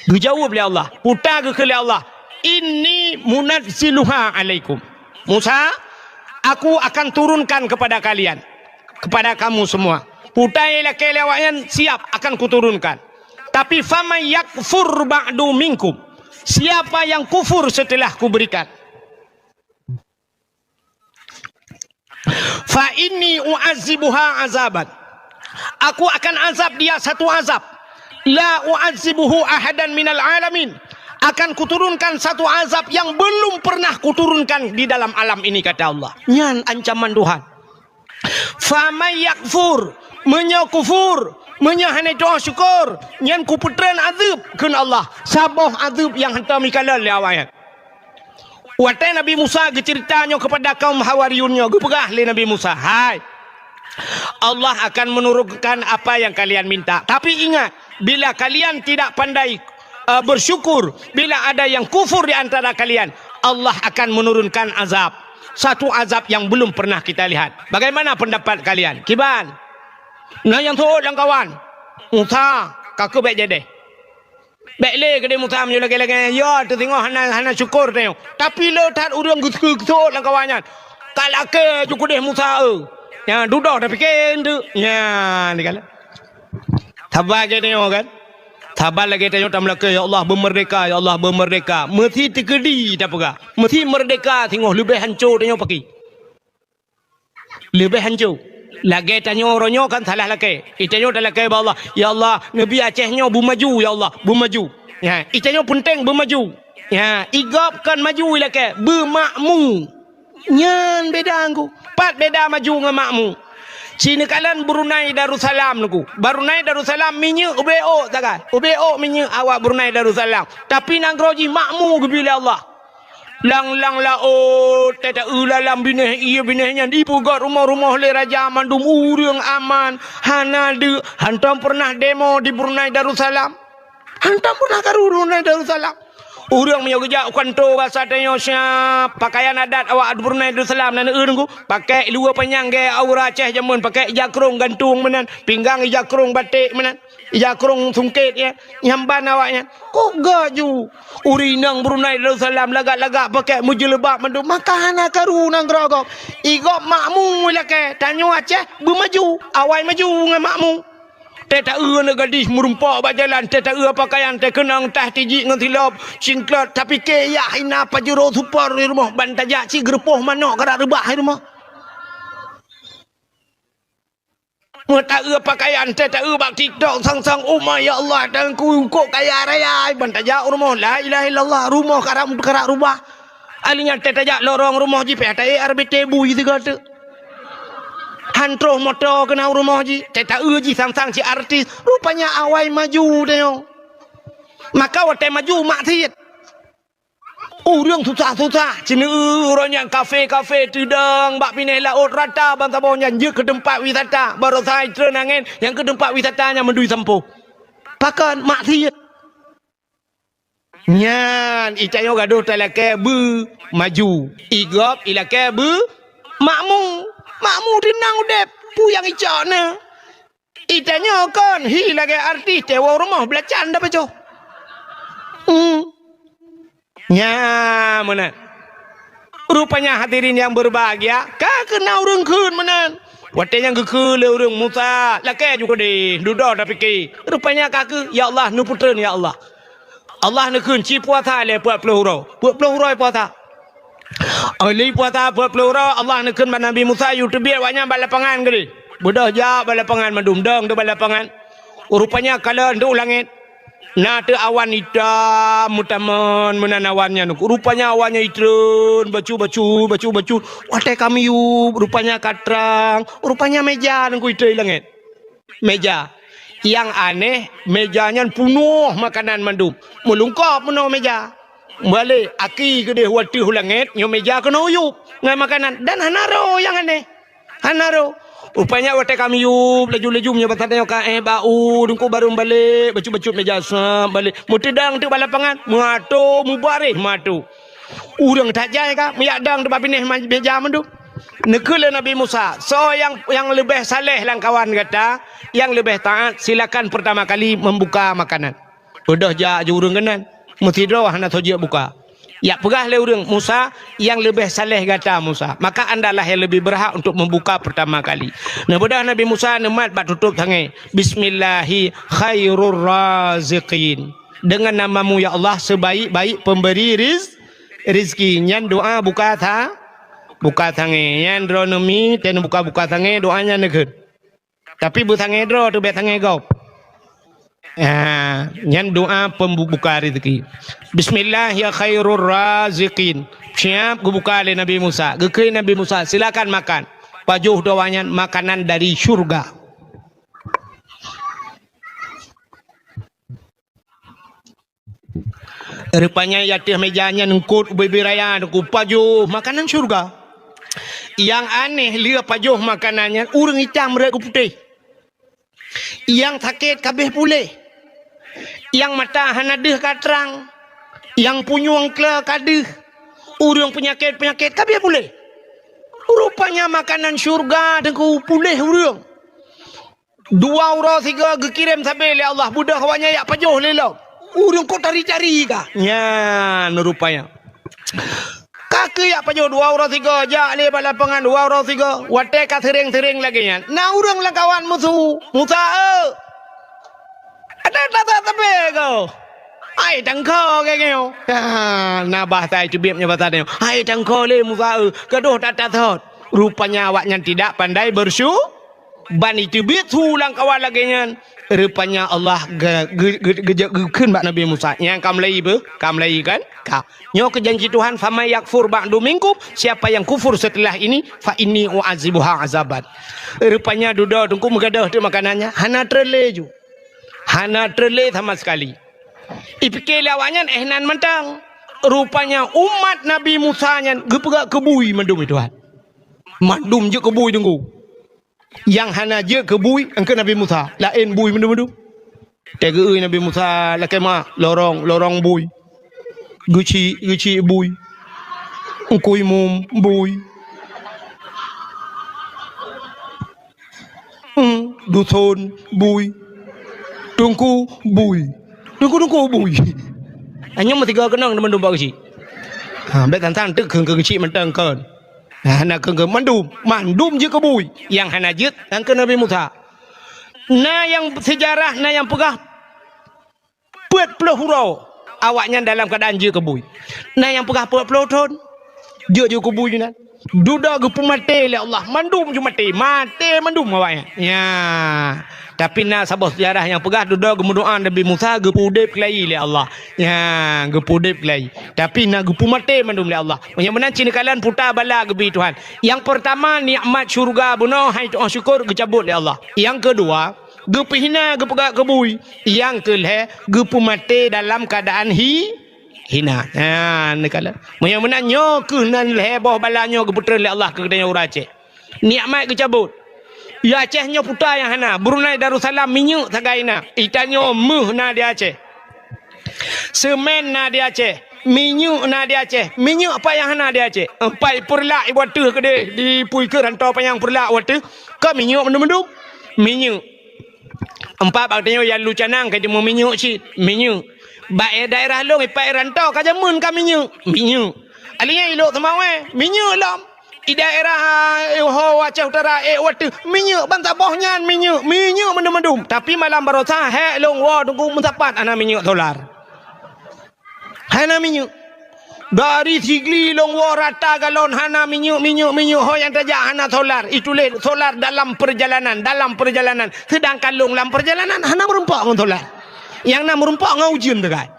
Geujaweueb lé Allah. Puta geukheun lé Allah, "Inni munazziluha alaikum." Musa, aku akan turunkan kepada kalian, kepada kamu semua. Puta nyang lakée lé awaknyan, siap akan kuturunkan. Tapi faman yakfur ba'du minkum. Siapa yang kufur setelah kuberikan? Fa inni u'adzibuha azaban. Aku akan azab dia satu azab. La u'adzibuhu ahadan minal alamin. Akan kuturunkan satu azab yang belum pernah kuturunkan di dalam alam ini, kata Allah. Nyan ancaman Tuhan. Faman yakfur, meunyoe kufur, meunyoe hana doa syukur, nyan kupeutrön azeueb, kheun Allah. Saboh azeueb nyang hantom ikalon lé awaknyan. Watée Nabi Musa geuceurita nyoe keupada kaum Hawariyun nyoe, geupeugah lé Nabi Musa, "Hai, Allah akan menurunkan apa yang kalian minta. Tapi ingat, bila kalian tidak pandai, eh, bersyukur, bila ada yang kufur di antara kalian, Allah akan menurunkan azab." Satu azab yang belum pernah kita lihat. Bagaimana pendapat kalian? Kiban? Na nyang seuôt lam kawan. Musa, ka keuh bék jadeh. Bék lé keudeh Musa meunyoe lagée-lagée nyan. Ya, teusingoh hana, hana syukur tanyoe. Tapi le that ureuëng geuseuôt lam kawan nyan. Ka lakée ju keudeh Musa, eu. Nya, dudoe tapike eunteuk. Nya, ni kan. Saban lagée tanyoe kan? Saban lagée tanyoe tameulakée, "Ya Allah, beumeurdeka, ya Allah, beumeurdeka." Meusi teukeudi tapeugah. Meusi meurdeka singoh leubeh hanco tanyoe paki. Leubeh hanco. Lagée tanyoe uroe nyoe kan salah lakée. Itanyoe talakée bak Allah, "Ya Allah, neubi Aceh nyoe beumaju, ya Allah, beumaju." Ya, itanyoe peunteng beumaju. Ya, igob kon maju ilakée, beumakmu. Nyan beda ngku. Pat beda maju ngon makmu. Ci neukalon Brunei Darussalam ngku. Brunei Darussalam minyeuk ubé ôk sagai. Ubé ôk minyeuk awak Brunei Darussalam. Tapi nanggroe jih makmu geubi lé Allah. Lang-lang laôt, teuta-eu lalam binéh ié binéh nyan dipeugét rumoh-rumoh lé raja mandum ureuëng aman, hana deuk, hantom peureunah demo di Brunei Darussalam. Hantom peureunah karu Brunei Darussalam. Ureuëng meunyoe geujak u kanto basa tanyoe siab, pakaian adat awak Brunei Darussalam na neueu ngku, pakai luwa panyang gaya aura Aceh jameun, pakai ija krong gantung meunan, pinggang ija krong baték meunan. Ija krong sungkét, ya, nyamban awaknyan. Kok gaju? Ureuëng inong Brunei Darussalam lagak-lagak pakai meujeuleuba mandum, maka hana karu nanggroe gob. Igob makmu ilakée, tanyoe Aceh beumaju, awai maju ngon makmu. Teuta-eu aneuk gadih meurumpok bak jalan, teuta-eu pakaian, teukeunong tah tijik ngon silop, singklot, tapike yah hina pajuro super di rumoh, ban tajak cit geureupoh manok karak reubah di rumoh. Meutaeu pakaian, teuta-eu bak TikTok, sang-sang, "Oh my, ya Allah, Tuhanku, kok kaya raya," ban tajak u rumoh, la ilaha illallah, rumoh karak, karak rubah. Ahli nyan teuta jak lorong rumoh jih, pih taék R B T bui sigoe teuk. Han troh moto keunan u rumoh jih, teuta-eu jih sang-sang cit artis. Rupanya awai maju tanyoe. Maka watée maju maksiet. Ureuëng susah-susah, ceuneueu uroe nyan kafe-kafe teudong bak binéh laôt rata bansaboh nyan jeuet keu teumpat wisata. Baroesa itreun angén nyang keu teumpat wisata nyan meudui sampoe. Pakon? Maksiet. Nyan, itanyoe gadoh talakée beumaju. Igob ilakée beumakmu. Makmu teunang udeb, peue nyang icok na. Itanyoe kon hi lagée artis tewoe rumoh beulacan dapacoh. Hmm. Nya meunan. Rupanya hadirin yang berbahagia, ka keunan ureuëng kheun meunan. Watée nyang geukheun lé ureuëng Musa, lakée ju keudeh, dudoe tapike. Rupanya ka keuh, "Ya Allah, neupeutreun, ya Allah." Allah neukheun, "Ci puasa lé peuet ploh uroe." Peuet ploh uroe puasa. Lé puasa peuet ploh uroe, Allah neukheun bak Nabi Musa, "Yue teubiet awaknyan bak lapangan keudeh." Beudôh jak bak lapangan mandum, dong teuk bak lapangan. Rupanya kalon teuk u langét. Na teuk awan itam meutamon meunan awan nyan. Rupanya awan nyan itreun, bacut-bacut, bacut-bacut. Watée ka miyueb, rupanya ka trang. Rupanya méja nyan ku itreun i langét. Méja. Nyang aneh, méja nyan punoh makanan mandum. Meulungkop meunoe méja. Balek, aki keudeh wateueh u langét, nyoe méja keunoe uyueb ngon makanan. Dan hana roh nyang aneh. Hana roh. Rupanya watée ka miyueb, laju-laju meunyoe basa tanyoe ka éh bak u, teungku barô balek, bacut-bacut méja sab balek. Meuteudong teuk bak lapangan, meuato, meubaréh meuato. Ureuëng that jai ka, meuyak dong teuk bak binéh ma-, méja mandum. Neukheun lé Nabi Musa, "Soe nyang, nyang leubeh saleh lam kawan gata, nyang leubeh taát, silakan pertama kali membuka makanan." Beudôh jak ju ureuëng keunan, meusidroe hana soe jeuet buka. Jak peugah lé ureuëng, "Musa, nyang leubeh saleh gata, Musa. Maka andalah nyang leubeh beurhak untuk membuka pertama kali." Neubeudôh Nabi Musa neumat bak tutôb sangée, "Bismillahi khairur raziqin." "Dengan nama-Mu, ya Allah, sebaik-baik pemberi riz-, rizki." Nyan doá buka sa-, buka sangée. Nyan droeneuh mi, teuh neubuka-buka sangée, doá nyan neukheun. Tapi beusangée droe teuh, bék sangée gob. Ah, nyan doá pembuka rezeki. "Bismillah ya khairur raziqin." Siap geubuka lé Nabi Musa. Geukheun Nabi Musa, "Silakan makan." Pajoh doá nyan makanan dari syurga. Rupanya di ateueh méja nyan eungkot ubé-bé raya, ku pajoh makanan syurga. Nyang aneh lé pajoh makanan nyan ureuëng itam rot keu putéh. Nyang sakét ka abéh puléh. Nyang mata hana deuh ka trang. Nyang punyueng kle ka deuh. Ureuëng peunyakét-peunyakét ka abéh puléh. Rupanya makanan syurga teungku puléh ureuëng. Dua uroe sigoe geukirém sabe lé Allah, beudôh awaknyan jak pajoh lé lom. Ureuëng kok tari-tari ka. Nyan rupanya. Ka keuh jak pajoh dua uroe sigoe, jak lé bak lapangan dua uroe sigoe. Watée ka seuréng-seuréng lagée nyan, na ureuëng lam kawan meusu, "Musa eu, adak that-that sabe kah? Hai tangko keu nyoe." Ha, na bahasa teubiet nyoe bahasa nyoe. "Hai tangko lé Musa eu, gadôh that-that thot." Rupanya awaknyan tidak pandai bersyu-, ban iteubiet su lam kawan lagée nyan. Rupanya Allah ge-, ge-, ge-, geujak geukheun bak Nabi Musa. Nyang ka mulai beu, ka mulai kan? Ka. Nyoe keuh janji Tuhan, "Faman yakfur ba'du minkum," siapa yang kufur setelah ini, "fa inni u'adzibuha azaban." Rupanya dudoe teungku meugadôh teuk makanannya, hana treun lé ju. Hana treun lé sama sekali. Ipike lé awaknyan, eh, nan mantong. Rupanya umat Nabi Musa nyan geupeugah keubui mandum, Tuhan. Mandum jeuet keubui teungku. Nyang hana jeuet keubui, engkeu Nabi Musa, laén bui mandum-mandum. Teugeue Nabi Musa lakée ma lorong, lorong bui. Geuchik, geuchik bui. Engkui mum bui. Hmm, duson bui. Teungku bui. Teungku-teungku bui. Hanya meusigoe keunong teuma dumpak geuchik. Ha, bék tantang teuk keu geuchik mantong kon. Nah, hana keu mandum, mandum jeuet keubui. Nyang hana jeuet, nyang keu Nabi Musa. Na nyang seujarah, na nyang peugah peuet ploh uroe awaknyan dalam keuadaan jeuet keubui. Na nyang peugah peuet ploh thon jeuet ju keubui nan. Dudoe geupeumaté lé Allah, mandum ju maté, maté mandum awaknyan. Ya. Tapi na saboh seujarah nyang peugah dudoe geumeudoá Nabi Musa geupeuudeb keulayi lé Allah. Ya, geupeuudeb keulayi. Tapi na geupeumaté mandum lé Allah. Meunyoe meunan cit neukalon puta bala geubi Tuhan. Nyang peurtama nikmat syeuruga bunoe hai tu'oh syukur geucabot lé Allah. Nyang keudua, geupeuhina geupeugah keubui. Nyang keulhée geupeumaté dalam keuadaan hi-, hina. Ha, neukalon. Meunyoe meunan nyoe keuh nan lhée boh bala nyoe geupeutrön lé Allah keu geutanyoe ureuëng Aceh. Nikmat geucabot. Ya Aceh nyoe puta nyang hana. Brunei Darussalam minyeuk sagai na. Itanyoe méuh na di Aceh. Seumén na di Aceh. Minyeuk na di Aceh. Minyeuk apa nyang hana di Aceh? Empat peureulak ibu ateuh keudeh di pui keu rantau panyang peureulak wateuh. Ka minyeuk mandum-mandum. Minyeuk. Empat bak tanyoe ya lu canang ka jeuet minyeuk cit. Minyeuk. Bak daerah lôn ipat rantau ka jameun ka minyeuk. Minyeuk. Alinyan ilok teumawai. Minyeuk lom. I daerah, eh, ho Aceh Utara, eh, wateuh minyeuk ban saboh nyan minyeuk, minyeuk mandum-mandum. Tapi malam baroesa hék lôn woe teungku meusapat hana minyeuk solar. Hana minyeuk. Dari Sigli lôn woe rata galon hana minyeuk, minyeuk, minyeuk. Ho nyang tajak hana solar. Ituléh solar dalam perjalanan, dalam perjalanan. Sedangkan lôn lam perjalanan hana meurumpok ngon solar. Nyang na meurumpok ngon ujeuen teukai.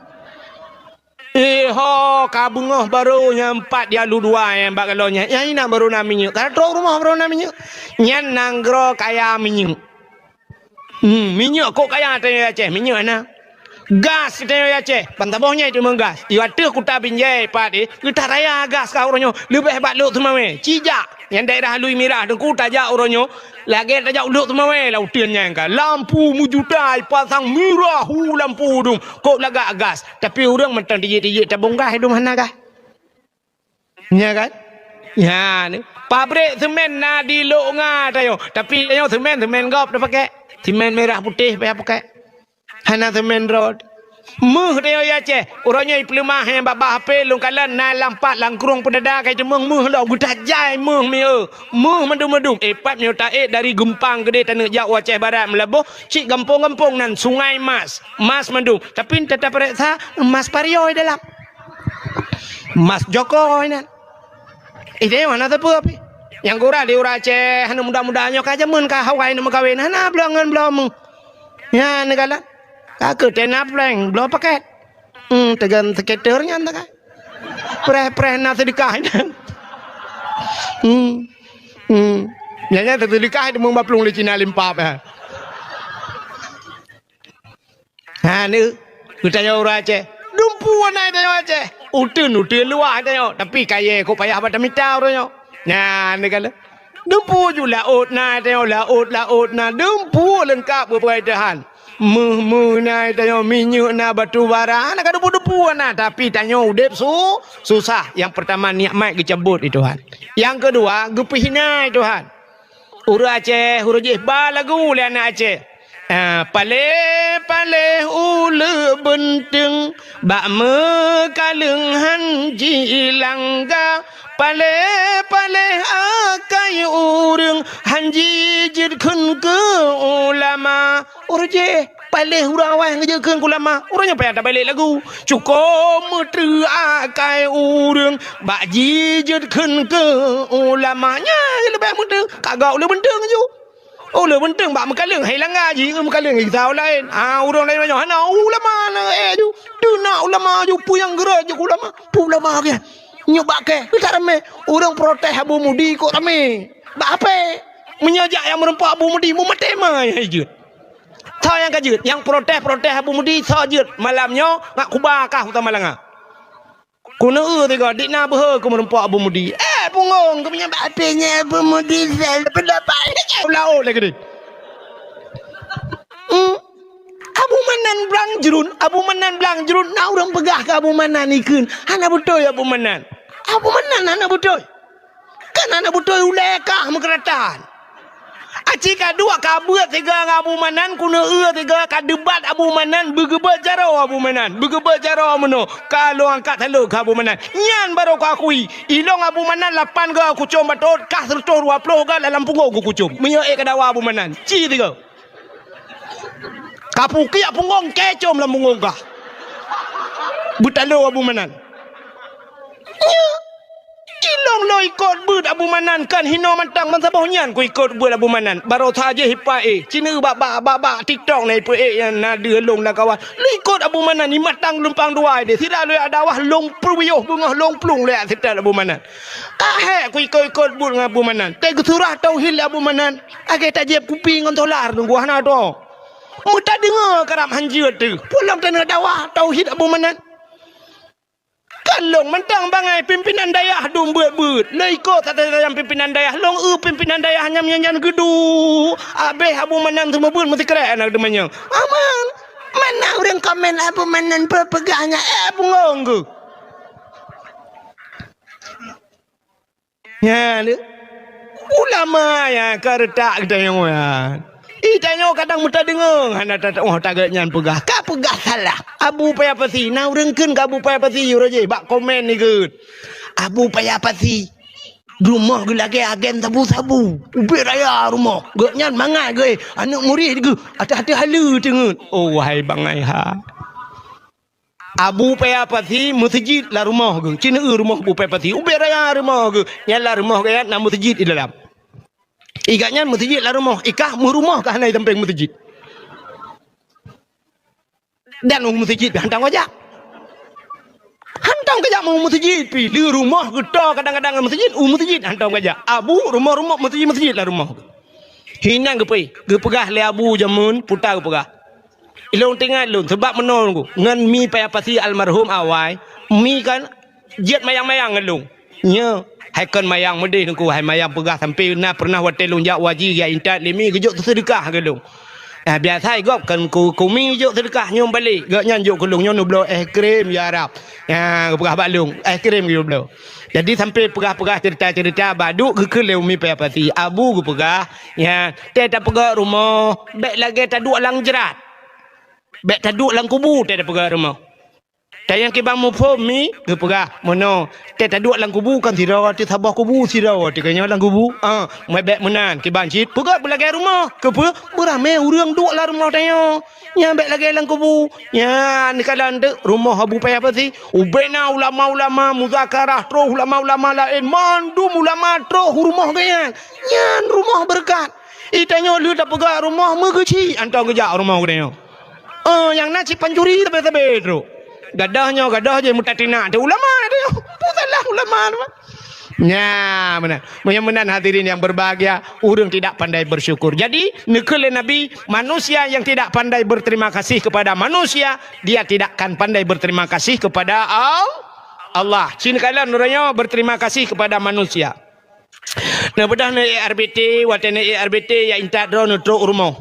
Eh ho, ka beungoh barô nyang pat ya lu dua nyang bak galon nyan. Nyang inan barô na minyeuk. Ka trok rumoh barô na minyeuk. Nyan nanggroe kaya minyeuk. Hmm, minyeuk kok kaya tanyoe Aceh, minyeuk na. Gas tanyoe Aceh, ban saboh nyan teuma gas. I ateuh kuta Binjai pat eh, geutaraya gas ka uroe nyoe. Leubeh bak Lhokseumawe, Cijak. Nyang daerah Lui Mirah teungku tajak uroe nyoe, lagée tajak u Lhokseumawe lam uteuen nyan ka. Lampu meujuta ipasang mirah hu lampu dum, kok lagak gas. Tapi ureuëng mantong tijik-tijik tabong gas dum hana gas. Nya kan? Nya ni. Pabrik semen na di Lok Nga tanyoe, tapi tanyoe semen, semen gob tapakée. Semen merah putih payah pakée. Hana semen rot. Méuh tanyoe ya Aceh. Uroe nyoe ipeuleumah nyang babah H P lôn kalon na lam pat lam krueng peudada kai teumeung méuh lom geutajai méuh mieu. Méuh mandum-mandum. Eh pat meunyoe taék dari Geumpang keudeh taneuk jak u Aceh Barat meulaboh cit gampông-gampông nan Sungai Mas. Mas mandum. Tapi teutab pareksa mas parioe dalam. Mas jokoi nan. Eh tanyoe hana sapeue pih. Nyang gura di ureuëng Aceh hana muda-muda nyoe ka jameun ka hawai neuk meukawen hana bloe ngon bloe méuh. Nyan neukalon. Ka keu tena prank bloe paket. Hmm, tegan seketer nyan takai. Preh-preh na sedekah nyan. Hmm. Hmm. Nyan nyan sedekah itu meubaplueng lé Cina limpap ya. Ha ni, geutanyoe ureuëng Aceh. Dumpu na tanyoe Aceh. Uteuen-uteuen luwah tanyoe, tapi kayée kok payah bak tamita uroe nyoe. Nyan neukalon. Dumpu ju laôt na tanyoe, laôt, laôt na. Dumpu leungkap beupeugai Tuhan. Meuh-meuh na tanyoe, minyeuk na, batu bara na, ka debu-debu na, tapi tanyoe udeb su-, susah. Nyang peurtama nikmat geucabot lé Tuhan. Nyang keudua geupeuhina lé Tuhan. Ureuëng Aceh, ureuëng jih ba lagu lé aneuk Aceh. Ah, paléh-paléh uleue beunteung, bak meukaleueng han jilangga. Paléh-paléh akai ureuëng, han jijeuet kheun keu ulama. Ureuëng jih paléh ureuëng awai ngeujeuet kheun keu ulama. Ureuëng nyan payah tabalék lagu. Cukôp meutreuk akai ureuëng, bak jijeuet kheun keu ulama. Nyan leubeh meutreuk, ka gak uleue beunteung ju. Uleue beunteung bak meukaleueng, hai langga jih ngon meukaleueng gisa laén. Ah, ureuëng laén nyoe hana ulama na, eh, ju. Teunak ulama ju, peue nyang geurot ju ulama. Peue ulama keu nyoe bak kèe, ka ramé. Ureuëng protes Abu Mudi kok ramé. Bak ape? Meunyoe jak nyang meureumpok Abu Mudi, meumaté ma nyang jeuet. Soe nyang ka jeuet? Nyang protes-protes Abu Mudi, soe jeuet? Malam nyoe ngat kuba kah u Tamalanga. Keuneuk eu tiga, dik na beuhe keu meureumpok Abu Mudi. Eh, punggong, keu meunyoe bak até nyan Abu Mudi sel, pendapat. Laôt lagèe ni. Hmm. Abu Manan blang jrun, Abu Manan blang jrun, na ureuëng peugah keu Abu Manan ikheun. Hana beutôi Abu Manan. Abu Manan hana beutôi. Kan hana beutôi ulèe kah meukeuratan. Aci ka duek ka beuet sigoe ngon Abu Manan, keuneuk eu sigoe ka debat Abu Manan, beugeubeuet jaroe Abu Manan, beugeubeuet jaroe meunoe, ka lôn angkat saleuet keu Abu Manan. Nyan barô kuakui, ilôn Abu Manan lapan goe kucöm batot, kah seureutôh dua ploh goe lam punggong kucöm. Meunyoe ék kadawa Abu Manan, ci sigoe. Ka pukiak punggong, kèe com lam punggong kah. Beutalo Abu Manan. Nyo, ilôn lôn ikot beuet Abu Manan, kan hinoe mantong ban saboh nyan kuikot beuet Abu Manan. Baroe saja ipa éh, ci neu bak, bak, bak, bak TikTok na ipa éh nyang na deuh lôn lam kawan. Lôn ikot Abu Manan, imatang lumpang dua deh. Sira lôn jak dakwah, lôn peuyôh beungoh, lôn plueng lôn jak seutôt Abu Manan. Ka hék kuikot-ikot beuet ngon Abu Manan. Teuh geusurah tauhid lé Abu Manan. Lagèe tajieb kupi ngon solar teungku hana droe. Meutadeungoe karab hanjeuet teuh. Peue lom taneuk dakwah tauhid Abu Manan. Kan lôn mantong bangai pimpinan dayah dum beuet-beuet. Lôn ikot satai-satai pimpinan dayah. Lôn eu pimpinan dayah nyang nyan geuduek. Abéh Abu Manan seumeubeuet meusikrek aneuk teuma nyoe. Aman. Mana ureuëng komen Abu Manan peue peugah nyan, eh, punggong geuh. Nyan, ulama nyang ka reutak geutanyoe nyan. Ih, tanyoe kadang meutadeungoe hana tatu'oh tagak nyan peugah. Ka peugah salah. Abu Paya Pasi, na ureuëng kheun keu Abu Paya Pasi, uroe jih bak komen ni kheun. Abu Paya Pasi, rumoh geuh lagèe agen sabu-sabu. Ubé raya rumoh. Gobnyan mangat geuh, aneuk murit geuh, ateueh-ateueh haleue teungeut. Oh, wahai bangai ha. Abu Paya Pasi meuseujid lam rumoh geuh. Ci neu rumoh Abu Paya Pasi. Ubé raya rumoh geuh. Nyan lam rumoh geuh na meuseujid di dalam. I gobnyan meuseujid lam rumoh. I kah meurumoh ka hana i sampéng meuseujid. Dan u meuseujid pih hantom kajak. Hantom kajak u meuseujid pih. Di rumoh geuh toe kadang-kadang meuseujid, u meuseujid hantom kajak. Abu rumoh-rumoh meuseujid-meuseujid lam rumoh geuh. Hinan geupeu-, geupeugah lé Abu jameun puta geupeugah. Ilôn teuingat lôn, sabab meunoe ngon Mi Paya Pasi almarhum awai, Mi kan jeuet mayang-mayang ngon lôn. Nyo, hai kon mayang meudeh nungku, hai mayang peugah sampoe na pernah watèe lôn jak u haji geujak intat lé Mi geujok seudeukah keu lôn. Nah, biasa gob kan ku, ku Mi jok seudeukah nyoe balek, gobnyan jok keu lôn nyoe neubloe es krim ya Rab. Ya, geupeugah bak lôn, es krim geubloe. Jadi sampoe peugah-peugah ceurita-ceurita bak duek geukheun lé Umi Paya Pasi. Abu geupeugah, ya, teuh tapeugah rumoh, bèk lagèe taduek lam jrat. Bèk taduek lam kubu teuh tapeugah rumoh. Tanyong kiban muphom Mi geupeugah, meunoe, teuh taduek lam kubu kan sidroe, teuh saboh kubu sidroe, teuh keunyoe lam kubu. Ah, meuh bèk meunan, kiban cit peugah beulagèe rumoh. Keupeue? Beuramé ureueng duek lam rumoh tanyoe. Nyan bèk lagèe lam kubu. Nyan neukalon teuk rumoh Abu Paya Pasi. Ubé na ulama-ulama muzakarah, troh ulama-ulama laén, mandum ulama troh u rumoh geuh nyan. Nyan rumoh beureukat. I tanyoe lheueh tapeugah rumoh meugeuchik, hantom geujak rumoh geutanyoe. Oh, nyang na cit pancuri sabe-sabe trok. Gadôh nyoe, gadôh jih meutatinak teuh ulama teuh. Peue salah ulama teuh? Nyan meunan. Meunyoe meunan hadirin yang berbahagia, ureueng tidak pandai bersyukur. Jadi, neukheun lé Nabi, manusia yang tidak pandai berterima kasih kepada manusia, dia tidak akan pandai berterima kasih kepada Al-, Allah. Cit neukalon uroe nyoe berterima kasih kepada manusia. Neubeudôh neuék R B T, watèe neuék R B T, ya intat droe neutrok u rumoh.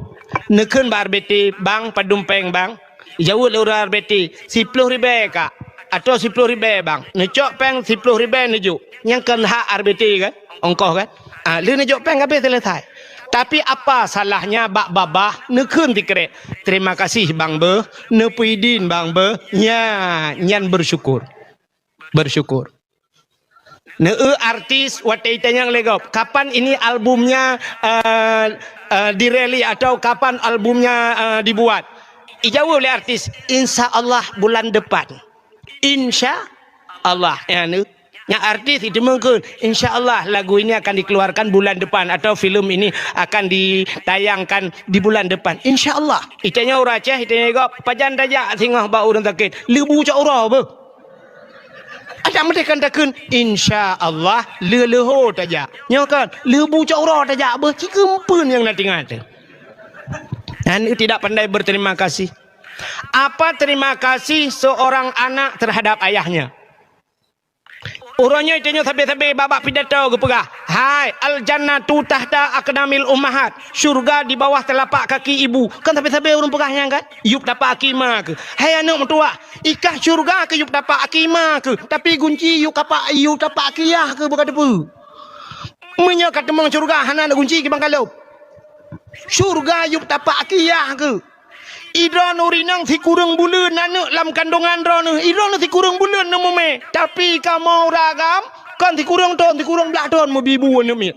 Neukheun bak R B T, "Bang, padum péng, Bang?" Jaweueb lé ureuëng R B T, "Siploh ribée, Kak, atawa siploh ribée, Bang." Neucok péng siploh ribée neujok. Nyang kon hak R B T kan? Ongkoh kan? Ah, lheueh neujok péng habéh seuleusai. Tapi apa salahnya bak babah neukheun sikrek, "Terima kasih, Bang, beuh. Neupeuidin, Bang, beuh." Nya, nyan bersyukur. Bersyukur. Neueu artis watée itanyong lé gob, "Kapan ini albumnya, eh, eh, dirilis atau kapan albumnya, eh, dibuat?" Ijaweueb lé artis, "Insya Allah bulan depan." Insya Allah. Ya, neu. Nyang artis itu mungkin, "Insya Allah lagu ini akan dikeluarkan bulan depan atau film ini akan ditayangkan di bulan depan. Insya Allah." Itanyong ureuëng Aceh, itanyong lé gob, "Pajan tajak singoh bak ureuëng sakét?" "Leubu cok uroe beuh." Adak meudeh kan takheun, "Insya Allah, leuh-leuho tajak." Nyoe kan, "Leubu cok uroe tajak beuh," ci keumpeuen nyang na tingat teuh. Dan tidak pandai berterima kasih. Apa terima kasih seorang anak terhadap ayahnya? Uroe nyoe tanyoe sabe-sabe babah pidato geupeugah, "Hai, al-jannatu tahta aqdamil ummahat." Syurga di bawah telapak kaki ibu. Kan sabe-sabe ureuëng peugah nyan kan? Yup tapak aki ma keuh. Hai aneuëk meutuwah, i kah syurga keuh yup tapak aki ma keuh, tapi gunci yup kapak, yup tapak aki yah keuh beuka teupeu. Meunyoe ka teumong syurga hana na gunci kiban ka lheueh. Syurga yup tapak aki yah keuh. Idroeneuh rinang sikureueng buleuen aneuëk lam kandongan droeneuh, idroeneuh sikureueng buleuen neumumé. Tapi kamoe ureuëng agam, kon sikureueng thon, sikureueng blaih thon meubibu aneuëk miet.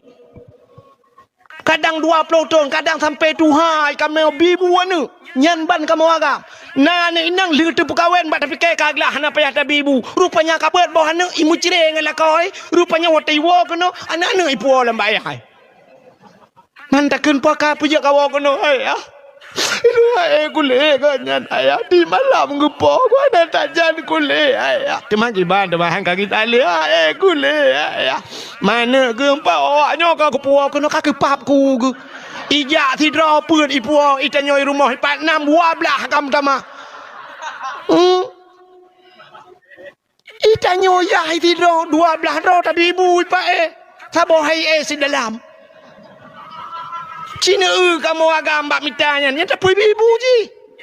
Kadang dua ploh thon, kadang sampai tuha kamoe bibu aneuëk. Nyan ban kamoe agam. Na aneuëk inong lheueh teupeukawen bak tapike ka gleh hana payah tabibu. Rupanya ka beuet boh aneuëk imeucre ngon lakoe. Rupanya watée iwoe keunoe, aneuëk-aneuëk ipuwoe lam bak ayah. Man takheun po ka peujeuet kawoe keunoe, "Ayah, aduh, hai kulé geuh nyan, Ayah, di malam geupo, geuh na tajan kulé, Ayah." Teuma kiban, teuma han ka geutalé, "Hai kulé, Ayah." Manök geuh empat awak nyoe ka geupuwoe keunoe, ka geupap ku geuh. Ijak sidroe peuet ipuwoe, itanyoe i rumoh ipat nam dua blaih agam tamah. Hmm. Itanyoe yah sidroe, dua blaih droe tabibu ipak éh. Saboh hai éh sidalam. Ci neueu kamoe agam bak mita nyan, nyan tapeubibu jih.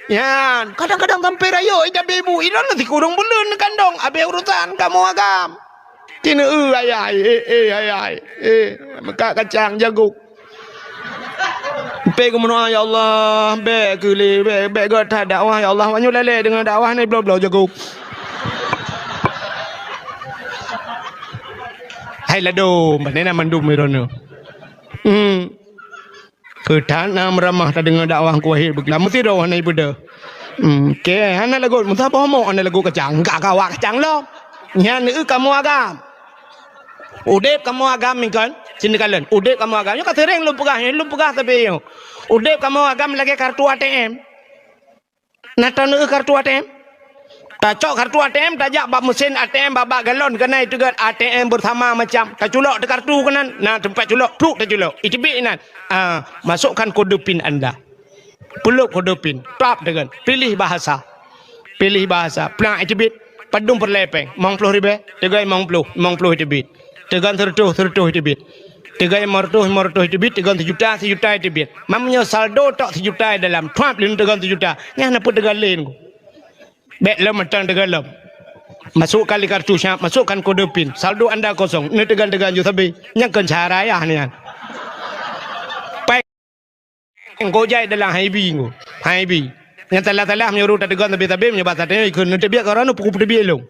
Nyan, kadang-kadang sampai rayeuk itabibu, idroeneuh sikureueng buleuen neukandong, habéh urosan kamoe agam. Ci neueu ayah, éh, éh, ayah, éh, meukat kacang jago. Pé geumeudoá, "Ya Allah, bék keu lé, bék, bék gét that dakwah, ya Allah. Awak nyoe lalé deungon dakwah ni bloe-bloe jago." Hai ladôm, bak nena mandum droeneuh. Hmm. Keu that na meuramah tadeungoe dakwah ku wahé beuklam meusidroe hana ibeudôh. Hmm, oke, hana lagot meusaboh mok hana lagot kacang, ka kawa kacang lom. Nyan eu kamoe agam. Udeb kamoe agam mingkon, sini kalon. Udeb kamoe agam, nyoe ka sering lôn peugah, nyoe lôn peugah sabe nyoe. Udeb kamoe agam lagée kartu A T M. Na taneuk kartu A T M? Tacok kartu A T M, tajak bak mesin A T M, bak, bak galon keunan, itu kan A T M bersama macam. Taculok teuh kartu keunan, na teumpat culok, pluk taculok. Iteubiet inan. Ah, masukkan kode pin anda. Peulob kode pin, tap teugan, pilih bahasa. Pilih bahasa, plang iteubiet, padum peureulée péng, limong ploh ribée, teugan limong ploh, limong ploh iteubiet. Teugan seureutôh, seureutôh iteubiet. Teugan limong reutôh, limong reutôh iteubiet, teugan seujuta, seujuta iteubiet. Meunyoe saldo tok seujuta dalam, tuap lé teugan seujuta. Nyan na peue teugan lé nyoe. Bék lom mantong teugan lom. Masukkan lé kartu syap, masukkan kode pin. Saldo anda kosong. Nyoe teugan-teugan ju sabe. Nyan kon cara ayah nyan. Pai Engkau jai dalam haibi ngku. Haibi. Nyang salah-salah meunyoe ureuëng tateugon sabe-sabe meunyoe bak sateue ikheun neuteubiet keu droeneuh peuku peuteubiet lom.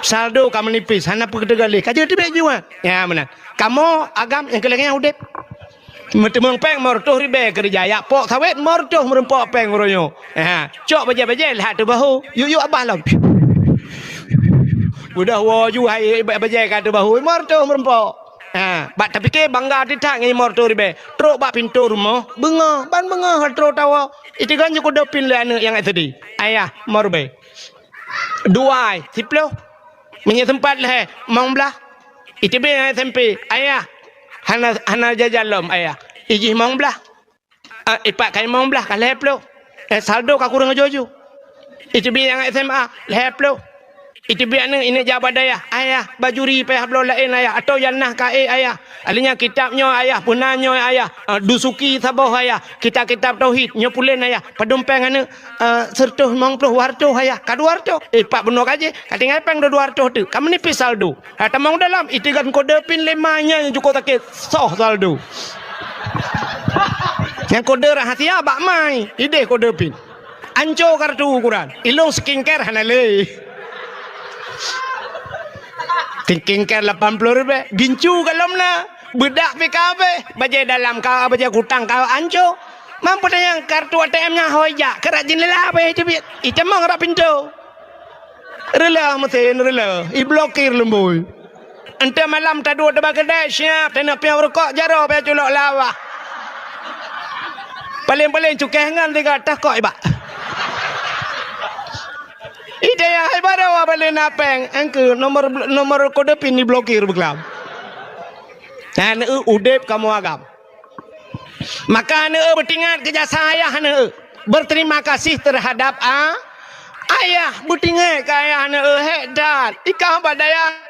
Saldo ka meunipis, hana peue teugon lé. Ka jeuet teubiet jua. Ya, meunan. Kamoe agam nyang keu lagée nyan udeb. Meuteumong péng limong reutôh ribée keureuja, jak pok sawét limong reutôh meurumpok péng uroe nyoe. Ha, cok bajée-bajée lhah teubahu. Yuk-yuk abah lom. Udah woe ju hai bajée ka teubahu, limong reutôh meurumpok. Ha, bak tapike bangga teutak ngon limong reutôh ribée. Trok bak pintoe rumoh, beungoh, ban beungoh trok tawoe. Iteugon ju kode pin lé aneuëk nyang S D. Ayah, limong ribée. Dua ai, siploh. Meunyoe seumpat lhée, limong blaih. Iteubiet nyang S M P, ayah. Hana, hana jajan lom, ayah. Ijih limong blaih. Ah, ipak ka limong blaih ka lhée ploh. Eh, saldo ka kureueng aju-aju. Iteubiet nyang S M A, lhée ploh. Iteubiet aneuk, ineuk jak bak dayah, "Ayah, bajuri payah bloe laén, Ayah, atau nyang na ka ék, Ayah. Akhé nyan kitab nyoe, Ayah, peuna nyoe, Ayah. Ah, Dusuki saboh, Ayah. Kitab-kitab tauhid, nyoe pulen, Ayah. Padum péng aneuk?" "Ah, seureutôh limong ploh, dua reutôh, Ayah." "Ka dua reutôh?" "Eh, pat bunoe ka jih. Ka tinggai péng dua reutôh teuk. Ka meunipèh saldo." Ka tamong dalam, iteugét kode pin lé ma nyan nyang cukôp sakét. Soh saldo. Nyang kode rahasia bak ma, idéh kode pin. Anco kartu ukuran. Ilông skincare hana lé. Skincare lapan ploh ribèe. Gincu golom na. Beudak pih ka abéh. Bajèe dalam ka, bajèe kutang ka anco. Mampu tanyong kartu A T M nyan hôi jak. Keu rajin lila abéh teubiet. Itamong rot pintoe. Reuloh meusén, reuloh. Iblokir lumbôi. Enteuk malam taduek teubak keudè, siap, taneuk piôh rukok, jaroe bèk culok lawah. Paléng-paléng cukéh ngon tiga takok ibak. Idéh hai baroe baleue na péng, engkeu nomor, nomor kode pin diblokir beuklam. Nyan eu udép kamoe agam. Maka aneuk eu beutingat keu jasa ayah aneuk eu. Berterima kasih terhadap a-, ayah. Beutingat keu ayah aneuk eu hék that. Ikah bak dayah.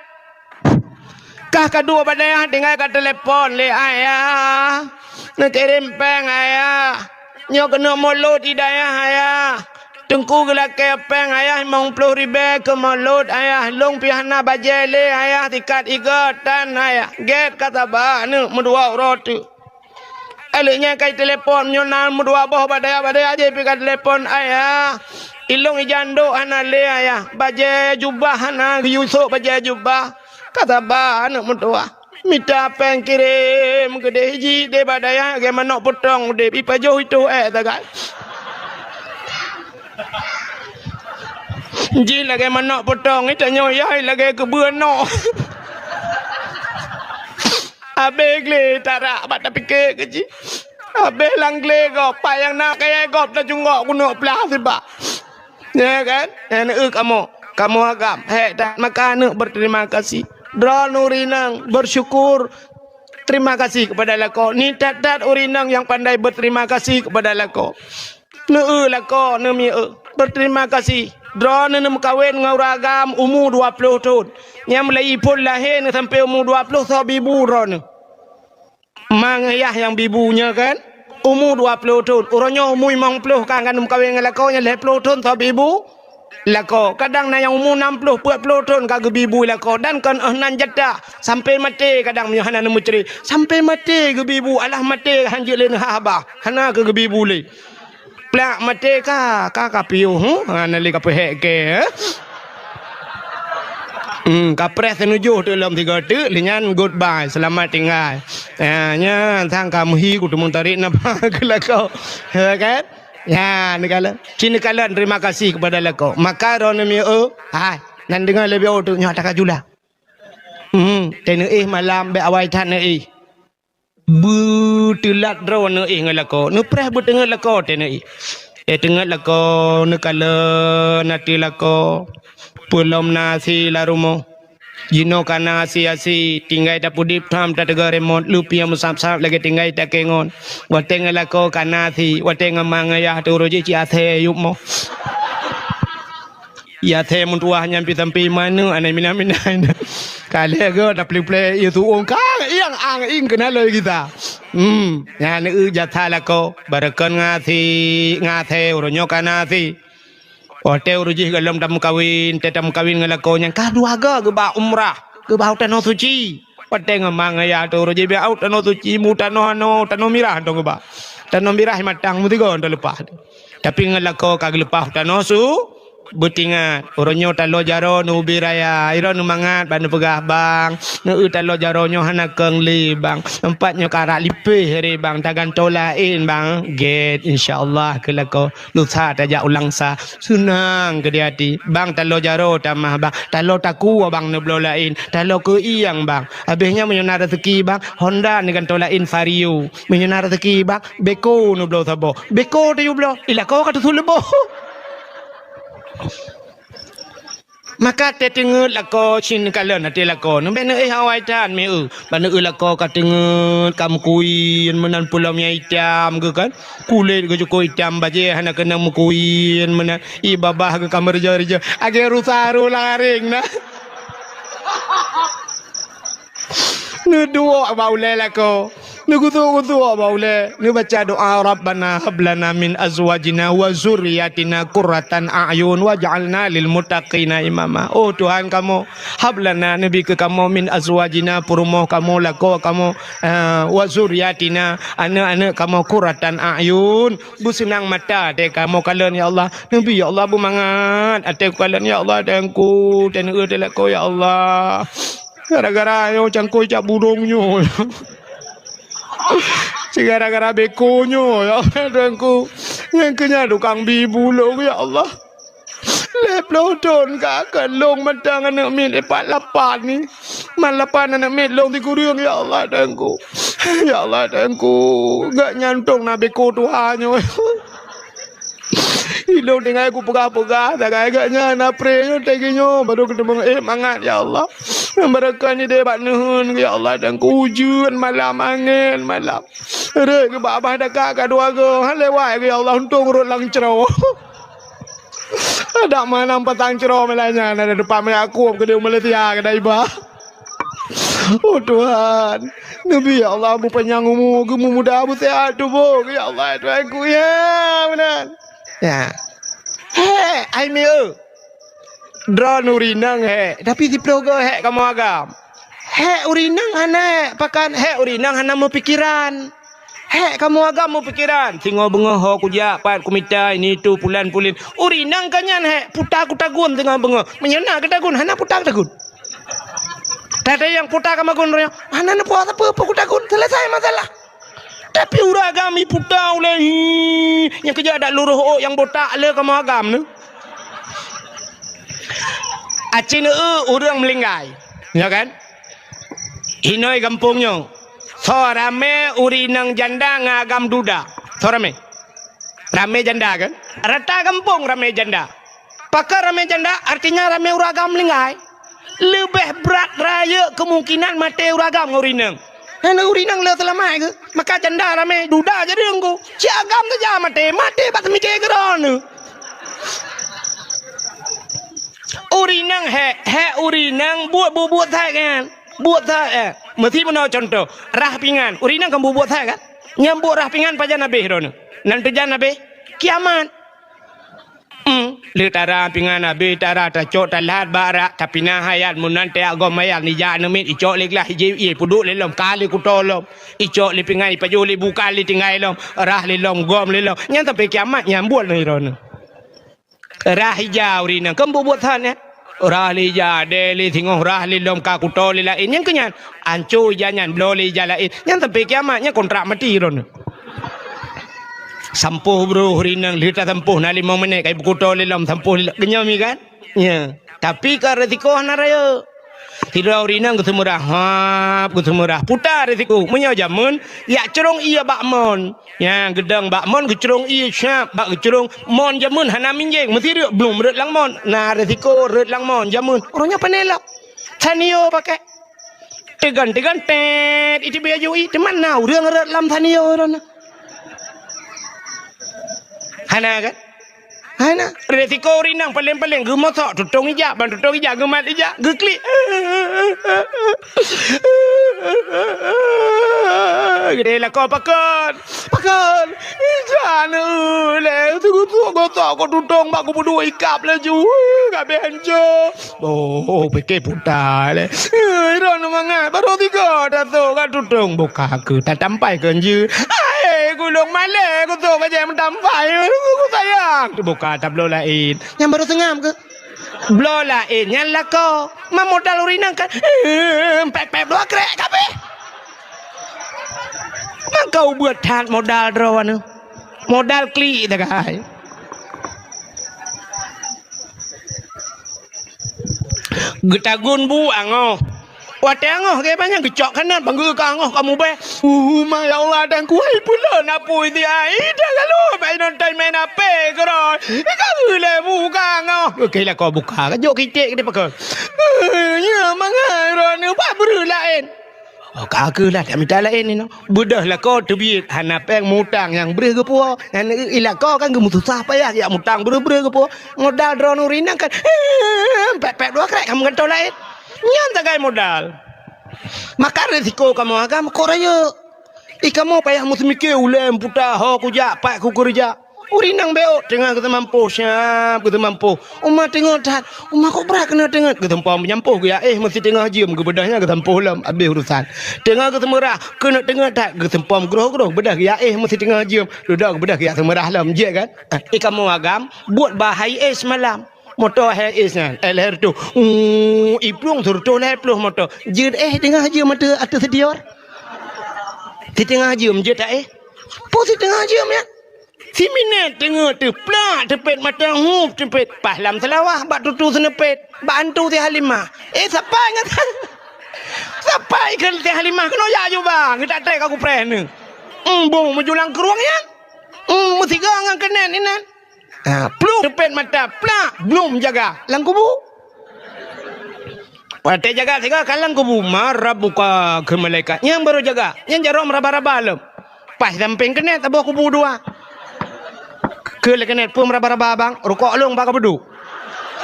Kah ka duek bak dayah tinggai ka telepon lé ayah. Neukirém péng ayah. Nyoe keuneuk mulod i dayah ayah. Teungku geulakée péng ayah limong ploh ribée keu mulod ayah. Lôn pih hana bajée lé ayah, sikat igoe tan ayah. Gét ka saba aneuk meudua uroe teuk. Aneuk nyan ka itelepon, meunyoe na meudua boh bak dayah, bak dayah jih pih ka telepon, "Ayah, ilông ijandok hana lé, Ayah. Bajée jubah hana geuyue sôk bajée jubah. Ka saba aneuk meutuwah. Mita péng kirém keudeh jih deh bak dayah, lagée manök peutong udeb, ipajoh itôh ék sagai." Jih lagée manök peutong, itanyoe yai lagée keubeue nök. Abéh glé tarak bak tapike keu jih. Abéh lam glé gob, pat nyang na kayée gob tacunggok keuneuk plah sibak. Ya kan? Nyan eu kamoe, kamoe agam. Hék that maka aneuk berterima kasih. Droeneuh ureueng inong bersyukur, terima kasih kepada lakoe. Ni that-that ureueng inong nyang pandai berterima kasih kepada lakoe. Neu eu lakoe, neu mie eu. Berterima kasih. Droeneuh neumeukawen ngon ureueng agam umu dua ploh thon. Nyang meulayi phon lahé neuh sampoe umu dua ploh soe bibu droeneuh. Ma ngon yah nyang bibu nyoe kan? Umu dua ploh thon. Uroe nyoe umu limong ploh ka, ka neumeukawen ngon lakoe nyan lhée ploh thon soe bibu lakoe. Kadang na nyang umu nam ploh, peuet ploh thon ka geubibu lakoe. Dan kon óh nan jatah. Sampoe maté kadang meunyoe hana neumeucre. Sampoe maté geubibu, alah maté hanjeuet lé neuhah bah. Hana keu geubibu lé. Plak maté ka, ka, ka piôh, huh? Ha, na lé ka peuhék kée, eh? Hmm, ka preh teunujoh teuk lom tiga teuk, lé nyan goodbye, seulamat tinggai. Ha, nyan sang ka meuhi kuteumeutarek napa keu lakoe. Ya kan? Ya, neukalon. Ci neukalon terima kasih kepada lakoe. Maka droeneuh mie eu, hai, nan deungoe leubeh eu teuk nyoe ata ka jula. Hmm, teuh neuéh malam bék awai that neuéh. Beuteulat droe neuéh ngon lakoe, neupreh beuteungeut lakoe teuh neuéh. Eh, teungeut lakoe, neukalon ateueh lakoe. Peulom na asi lam rumoh. Jinoe ka na asi-asi, tinggai tapeudip tham tateuga remote, leupiah meusab-sab lagée tinggai takengon. Watée ngon lakoe ka na asi, watée ngon ma ngon yah teuh uroe jih cit asée yup moh. Ya, thé meutuwah nyan pih sampoe manök, anai mina-mina. Ka lhée geuh taplé-plé ié su'ueng, ka ieng ang ieng keunan lôn gisa. Hmm, nyan eu jasa lakoe, barokon ngasi, ngasi, uroe nyoe ka na asi. Watée uroe jih gohlom tameukawen, teuh tameukawen ngon lakoe nyan ka dua goe geuba umrah, geuba u tanoh suci. Watée ngon ma ngon yah teuh uroe jih bak u tanoh suci, mu tanoh anoe, tanoh mirah teuh geuba. Tanoh mirah matang meusigoe teuh leupah. Tapi ngon lakoe ka geuleupah u tanoh su, Beutingat, uroe nyoe taloe jaroe neu ubé raya, droeneuh mangat bak neupeugah, "Bang, neu eu taloe jaroe nyoe hana kong lé, Bang. Teumpat nyoe ka rab lipéh ré, Bang. Tagantoe laén, Bang." Gét, insya Allah, keu lakoe. Lusa tajak u Langsa. Seunang keu di até. "Bang, taloe jaroe tamah, Bang. Taloe takue, Bang, neubloe laén. Taloe keu ieng, Bang. Abéh nyan meunyoe na raseuki, Bang, Honda neugantoe laén, Vario. Meunyoe na raseuki, Bang, Beko neubloe saboh." Beko tayue bloe. I lakoe ka teusu leuboh. Maka teuteungeut lakoe cit neukalon até lakoe. Neubèk neuéh awai that mi eu. Ban neueu lakoe ka teungeut, ka meukuyen meunan, peulom nyang itam geuh kan. Kulét geuh cukôp itam, bajèe hana keunong meukuyen meunan. Ie babah geuh ka meureujoh-reujoh. Agèe rusa ru laréng na. Neuduek bak ulèe lakoe. Neugusok-gusok bak ulèe. Neubaca doa, "Rabbana hab lana min azwajina wa zurriyatina qurratan a'yun waj'alna lil muttaqina imama." Oh Tuhan kamoe, hab lana, neubi keu kamoe, min azwajina, peurumoh kamoe, lakoe kamoe, eh, wa zurriyatina, aneuk-aneuk kamoe, qurratan a'yun, beuseunang mata até kamoe kalon, ya Allah. Neubi, ya Allah, beumangat até kukalon, ya Allah, Teungku, teuneuk teuh lakoe, ya Allah. Gara-gara nyoe cangkôi jak burông nyoe. Gara-gara beko nyoe, ya Allah, Teungku. Nyang keu nyan tukang bi bulông, ya Allah. Lhèe ploh thôn ka, ka lông mantong aneuk miet, pat lapan ni. Man lapan aneuk miet lông sikureueng, ya Allah, Teungku. Ya Allah, Teungku. Gak nyan tông na beko tuha nyoe. Ilông tinggai kupeugah-peugah, sagai gak nyan, apre nyoe, teugi nyoe, baru keuteumong, eh, mangat, ya Allah. Barokah ni deh bak neuheun, ya Allah, dan keu ujeuen malam, angén malam. Rhët keu bak babah dakak ka dua goe, han lewat, ya Allah, untông rhot lam cro. Adak malam patang cro malam nyan, ada depan meuyak akôm keu di Malaysia, keu Daiba. Oh Tuhan, neubi ya Allah beupanyang umu, geumumudah, beuseuhat tuboh, ya Allah, Tuhanku, ya meunan. Ya. Hék, ai mi eu. Droeneuh ureueng inong hék, tapi siplôh goe hék kamoe agam. Hék ureueng inong hana hék, pakan hék ureueng inong hana meupikeran. Hék kamoe agam meupikeran, singoh beungoh ho kujak, pat kumita, ini itu, pulan pulin. Ureueng inong ka nyan hék, puta kutagun singoh beungoh. Meunyoe na kutagun, hana puta kutagun. Teuntèe nyang puta ka magun roh nyoe, hana neupuasa peue-peue kutagun, selesai masalah. Tapi ureueng agam iputa ulèe, hi, nyang keujak dak luroh ôk nyang botak le kamoe agam nyoe. Aci neu ureueng meulinggai. Ya kan? Inoi gampông nyoe. Soe ramè ureueng inong janda ngon agam duda? Soe ramè? Ramè janda kan? Rata gampông ramè janda. Pakon ramè janda? Artinya ramè ureueng agam meulinggai. Leubeh brat rayeuk keumungkinan maté ureueng agam ngon ureueng inong. Hana ureueng inong le seulamat geuh. Maka janda ramè duda jadi nunggu. Cit agam saja maté, maté bak teumijé keudroe nyoe. Ureueng inong hék, hék ureueng inong buet bubuet that kan. Buet that, eh. Meusi meunoe contoh, rhah pingan. Ureueng inong kan bubuet that kan. Nyang buet rhah pingan pajan habéh droeneuh? Nan teujan habéh? Kiamat. Hmm, lheueh tara pingan habéh, tara tacok, talat bak rak, tapinah ayat, meunan teuak gom ayat, nijak aneuk miet, icok lé glah, ije ie, peuduek lé lom, ka lé kuto lom, icok lé pingan, ipajoh lé bukan lé tinggai lom, rhah lé lom, gom lé lom. Nyan sampai kiamat nyan buet lé droeneuh. Rhah ija ureueng inong, keu bubuet that nyan. Rhah lé ija, dèe lé singoh, rhah lé lom, ka kuto lé laén, nyang keu nyan. Anco ija nyan, bloe lé ija laén. Nyan sampai kiamat, nyan kontrak mati droeneuh. Sampôh broh ureueng inong, lheueh tasampôh na limong minét, ka ipeukuto lé lom, sampôh lé lom. Geunyoe mi kan? Ya. Tapi ka resiko hana rayeuk. Sidroe ureueng inong geuseumeurah, hap, geuseumeurah. Puta resiko. Meunyoe jameun, yak crông ie bak mon. Ya, geudong bak mon, geucrông ie, siap, bak geucrông mon jameun hana minjeng. Meusi rhët, blum rhët lam mon. Na resiko rhët lam mon jameun. Uroe nyoe pane lom. Sanio pakai. Teugon-teugon, tét, iteubiet aju ie, teuma na ureueng rhët lam sanio droeneuh. Hana kan? Hana. Resiko ureueng inong paleng-paleng geumosok tutong ija, ban tutong ija geumat ija, geuklik. Geude lakoe pakon. Pakon. Ija neu lé, teugotok-gotok kok tutong bak geupeudua ikab laju. Gabeh hanco. Oh, pike puta lé. Eh, droeneuh mangat, baru tiga tato ka tutong buka keu tatampai keu enjeu. Hai, gulong malèe kuto ka jai meutampai. Ku sayang. Teubuka tabloe laén. Nyang baru seungab keu? Bloe laén nyan lakoe. Ma modal ureueng inong kan. Eh, pèp-pèp dua krek kabeh. Maka ubeut that modal droeneuh. Modal klik dah kai. Geutagun bu angoh. Watée angoh geuh banyak geucok kanan, banggeue ka angoh ka mubée. Uh, ma ya Allah, dan kuai pula na pui di ai dah lalu bai nonton main H P keuroi. Ka geulai buka angoh. Oke lah kau buka. Ka jok kitek ke dia pakai. Eh, ya mangai rona ba bru lain. Oh, ka keuh lah tak mita lain ni no. Beudôh lakoe teubiet hana péng mutang nyang breuh geupuwoe. Nyan i lakoe kan geumeususah payah jak mutang breuh-breuh geupuwoe. Modal droeneuh rinang kan, eh, pet-pet dua krek kamoe gantoh laén. Nyan sagai modal. Maka risiko kamoe agam kok rayeuk. I kamoe payah meuseumike ulée meuputa ho kujak pat kukeurija. Ureueng inong bék teungoh geuteumampôh siab geuteumampôh. Uma teungoh that, uma kok brat keuneuk teungeut geuseumpom meunyampôh geuyaéh meusiteungoh jeuem geubeudôh nyan geuseumpôh lom abéh urusan. Teungoh geuseumeurah keuneuk teungeut that geuseumpom groh-groh beudôh geuyaéh meusiteungoh jeuem dudoe geubeudôh geuyak seumeurah lom jeuet kan? Ah, i kamoe agam buet bah hai éh seumalam. Moto hai éh nyan, eh, lhèe reutôh. Uh, i plueng seureutôh lhèe ploh moto. Jeuet éh teungoh jeuem ateueh, ateueh seudior. Siteungoh jeuem jeuet éh. Peue siteungoh jeuem nyan? Siminét teungoh teuh plak teupet mata hup teupet paih lam seulawah bak tutu seuneupet bak antu si Halimah. Eh, sapai ngon sapai kheun si Halimah keunoe jak aju bang, geutak trek ka kupreh neuh. Embong meujulang krueng nyan. Em, meusigoe ngon keunen inan. Ha, plueng teupet mata plak blum jaga lam kubu. Watée jaga sigoe ka lam kubu, "Ma rabbuka," kheun malaikat. Nyang barô jaga, nyang jaroe meuraba-raba lom. Paih sampéng keuneuk saboh kubu dua. Kheun lé keuneuk, "Peue meuraba-raba, Bang?" "Rukok lôn bak ka peuduek."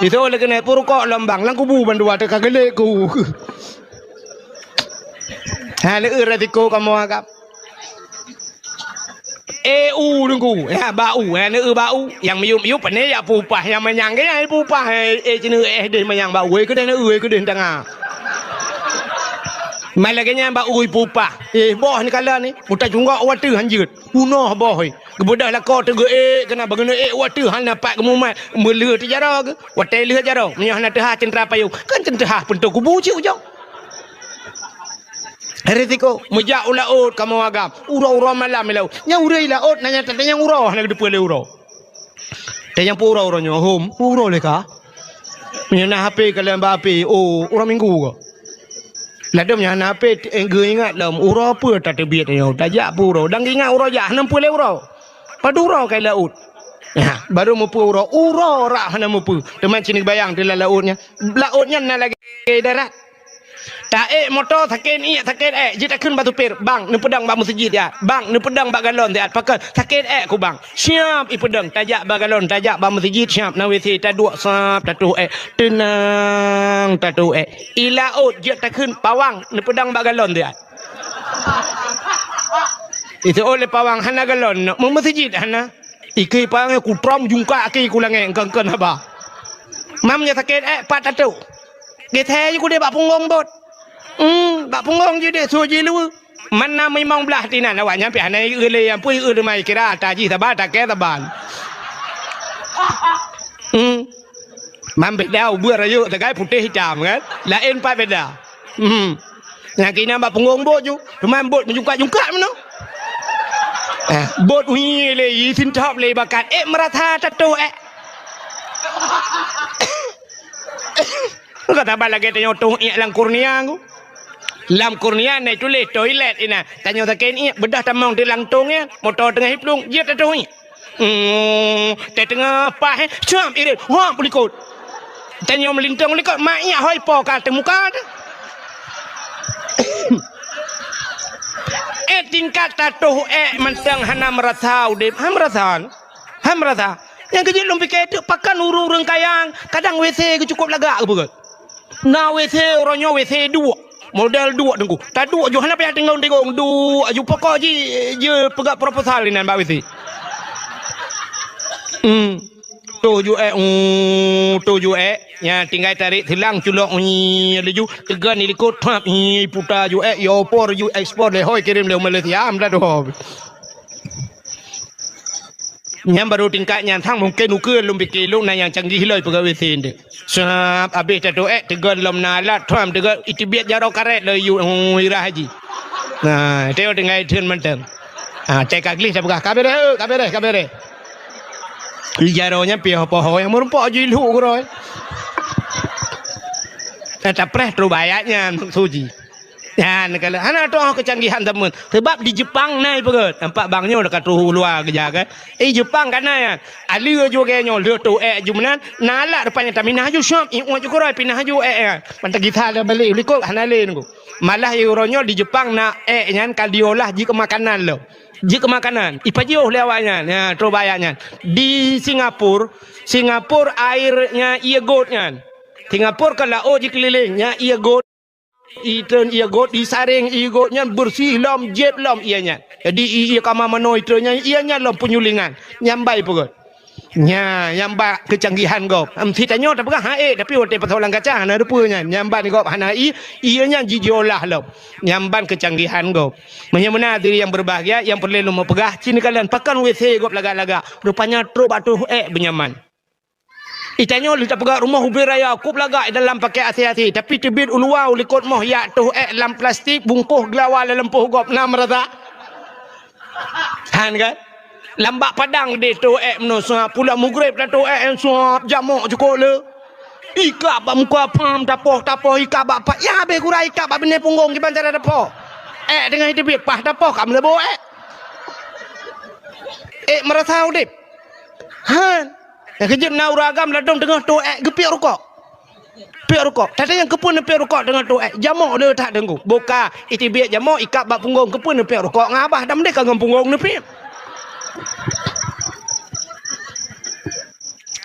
Jiteu'oh lé keuneuk, "Peue rukok lôn, Bang?" "Lam kubu bandua teuka geulék ku." Ha, lé eu resiko kamoe agam. Eh, u Teungku, ya, bak u, ya, neu bak u. Nyang miyup-miyup, pane ya pupah, nyang manyang ke, ya pupah, eh, eh, cina, eh, deh manyang bak u, eh, keudeh neu, eh, keudeh tanga. Mai lagèe nyan bak u pupah. Eh, boh ni kala ni, muta cunggok watèe hanjeut. Unoh boh, eh. Geubeudôh lakoe teugeu, eh, kena bagena, eh, watèe hana pat geumumat. Meuleuh teujaroe geuh, watèe leuh jaroe, meunyoe hana teuhah ceuntra payong, kan ceuntra peuntoe kubu cit ujong. Risiko, meujak u laôt kamoe agam. Uroe-uroe malam i laôt. Nyang ureueng i laôt, na nyang tatanyong uroe, hana geuteupeue lé uroe. Tanyong peue uroe, uroe nyoe, hom, uroe lé ka. Meunyoe na H P kalon bak H P, oh, uroe Minggu ka. Ladôm nyang hana H P, eh, geuingat lom, uroe peue tateubiet nyoe, tajak peue uroe. Dan geuingat uroe jak, hana peue lé uroe. Padub uroe ka i laôt. Nyan, barô meupeue uroe, uroe rab hana meupeue. Teuma cit neubayang di lam laôt nyan. Laôt nyan na lagèe darat. Taék moto sakét iék, sakét ék, jeuet takheun bak supir, "Bang, neupeudong bak meuseujid siat. Bang, neupeudong bak galon siat. Pakon sakét ék ku, Bang." Siap ipeudong, tajak bak galon, tajak bak meuseujid, siap na W C, taduek sab, tatoh ék. Teunang, tatoh ék. I laôt jeuet takheun, "Pawang, neupeudong bak galon siat." Iteu'oh lé pawang, "Hana galon, meu-, meuseujid hana." Ikei pang kutrom jungkak kei ku langèt kön-kön haba. Mam nyoe sakét ék pat tatoh. Geusé ju kudeh bak punggong bot. Hmm, bak punggong ju deh su jilu. Mana mimong blah tinan awak nyan pih hana ieu lé nyang pui ieu teuma kira ata jih saba takée saban. Hmm. Mam beda ubeut rayeuk sagai putéh itam kan. Laén pat beda. Hmm. Nyang keunan bak punggong bot ju. Teuma bot meujungkak-jungkak meunoe. Eh, bot uhi lé, i sintop lé bakat. Eh, meurasa tatoh, eh. Ka saban lagèe tanyoe toh iék lam kurnia ku. Lam kurnia na tuléh toilet inan. Tanyoe sakét iék, beudôh tamong di lam tong nyan. Moto teungoh iplueng, jeuet tatoh iék. Hmm, teungoh paih, eh, cam irit, hop likot. Tanyoe meulintong likot, mak iék hôi po ka teuh muka teuh. Eh, tingkat tatoh ék mantong hana meurasa udép, ha meurasa. Ha meurasa. Nyang keujeuet lôn pike teuk pakon ureueng-ureueng kaya, kadang W C geucukôp lagak geupeugöt. Na W C uroe nyoe W C duek. Model duek Teungku. Taduek ju hana payah tingong-tingong. Duek ju pokok ji, jipeugah proposal inan bak W C. Hmm. Toh ju ék, uh, toh ju ék. Nya tinggai tarék seulang culok, uh, laju teugon di likot, trap, uh, puta ju ék, ya opor ju ekspor lé hôi kirém lé Malaysia, am dah doh. Nyan barô tingkat nyan sang mungken ukeue lôn pike lôn na nyang canggih lom peugah W C nyan. Sab abéh tatoh ék teugon lom na alat, tram teugon iteubiet jaroe karét lom yue, oh, irah haji. Nah, teuh tinggai theun mantong. Ha, cai ka gleh tapeugah, "Ka beureh, ka beureh, ka beureh." Jaroe nyan pih poho nyang meurumpok ju ilhuk keudroe. Eh, tapreh trok bak ayat nyan maksud jih. Nyan kalau hana troh keucanggihan zaman. Sebab di Jepang na ipeugöt. Nampak bang nyoe ka troh u luwa keujak kan. Eh, Jepang ka na nyan. Alue ju lagèe nyoe, lheueh troh èk ju meunan, na alat rupanya taminah ju syop, iôt ju keurôi pinah ju èk nyan. Mantong gisa lé balek u likot hana lé nunggu. Malah uroe nyoe di Jepang na èk nyan ka diolah jikeu makanan lom. Jikeu makanan. Ipajoh lé awak nyan. Ya, troh bak ayat nyan. Di Singapura, Singapura airnya ié göt nyan. Singapura kan laôt jikeulileng, nyan ié göt. Itreun ié göt, disaréng ié göt nyan beureuséh lom, jieb lom ié nyan. Jadi ié kama manoe itreun nyan, ié nyan lom peunyulingan. Nyan ban ipeugöt. Nyan, nyan ban keucanggihan gob. Em, si tanyoe tapeugah han ék, tapi watèe pasoe lam kaca hana rupa nyan. Nyan ban gob hana ié, ié nyan ji-, jiolah lom. Nyan ban keucanggihan gob. Meunyoe meunan hadirin yang berbahagia, nyang peureulèe lôn peugah, ci neukalon pakon WC gob lagak-lagak. Rupanya trok bak troh èk beunyaman. Itanyoe lheueh tapeugah rumoh ubé raya, kôp lagak i dalam pakai A C A C, tapi teubiet u luwa u likot moh jak troh èk lam plastik, bungkôh geulawa lam lampôh gob, na meurasa? Han kan? Lam bak padang deh troh èk meunoe, suap pulang mugreb dah troh èk, suap jamok cukôp le. Ikab bak muka pham, tapoh-tapoh, ikab bak pat, ya habéh gura ikab bak binéh punggong kiban cara tapoh. Èk teungoh teubiet, pah tapoh ka meuleubo èk. Èk meurasa udeb. Han. Nyang keujeuet na ureueng agam ladôm teungoh troh èk geupiôh rukok. Piôh rukok. Tatanyong keupeue neupiôh rukok teungoh troh èk? Jamok le that teungku. Boh ka, iteubiet jamok ikab bak punggong, keupeue neupiôh rukok ngon abah dan meudeh ka ngon punggong neupiôh.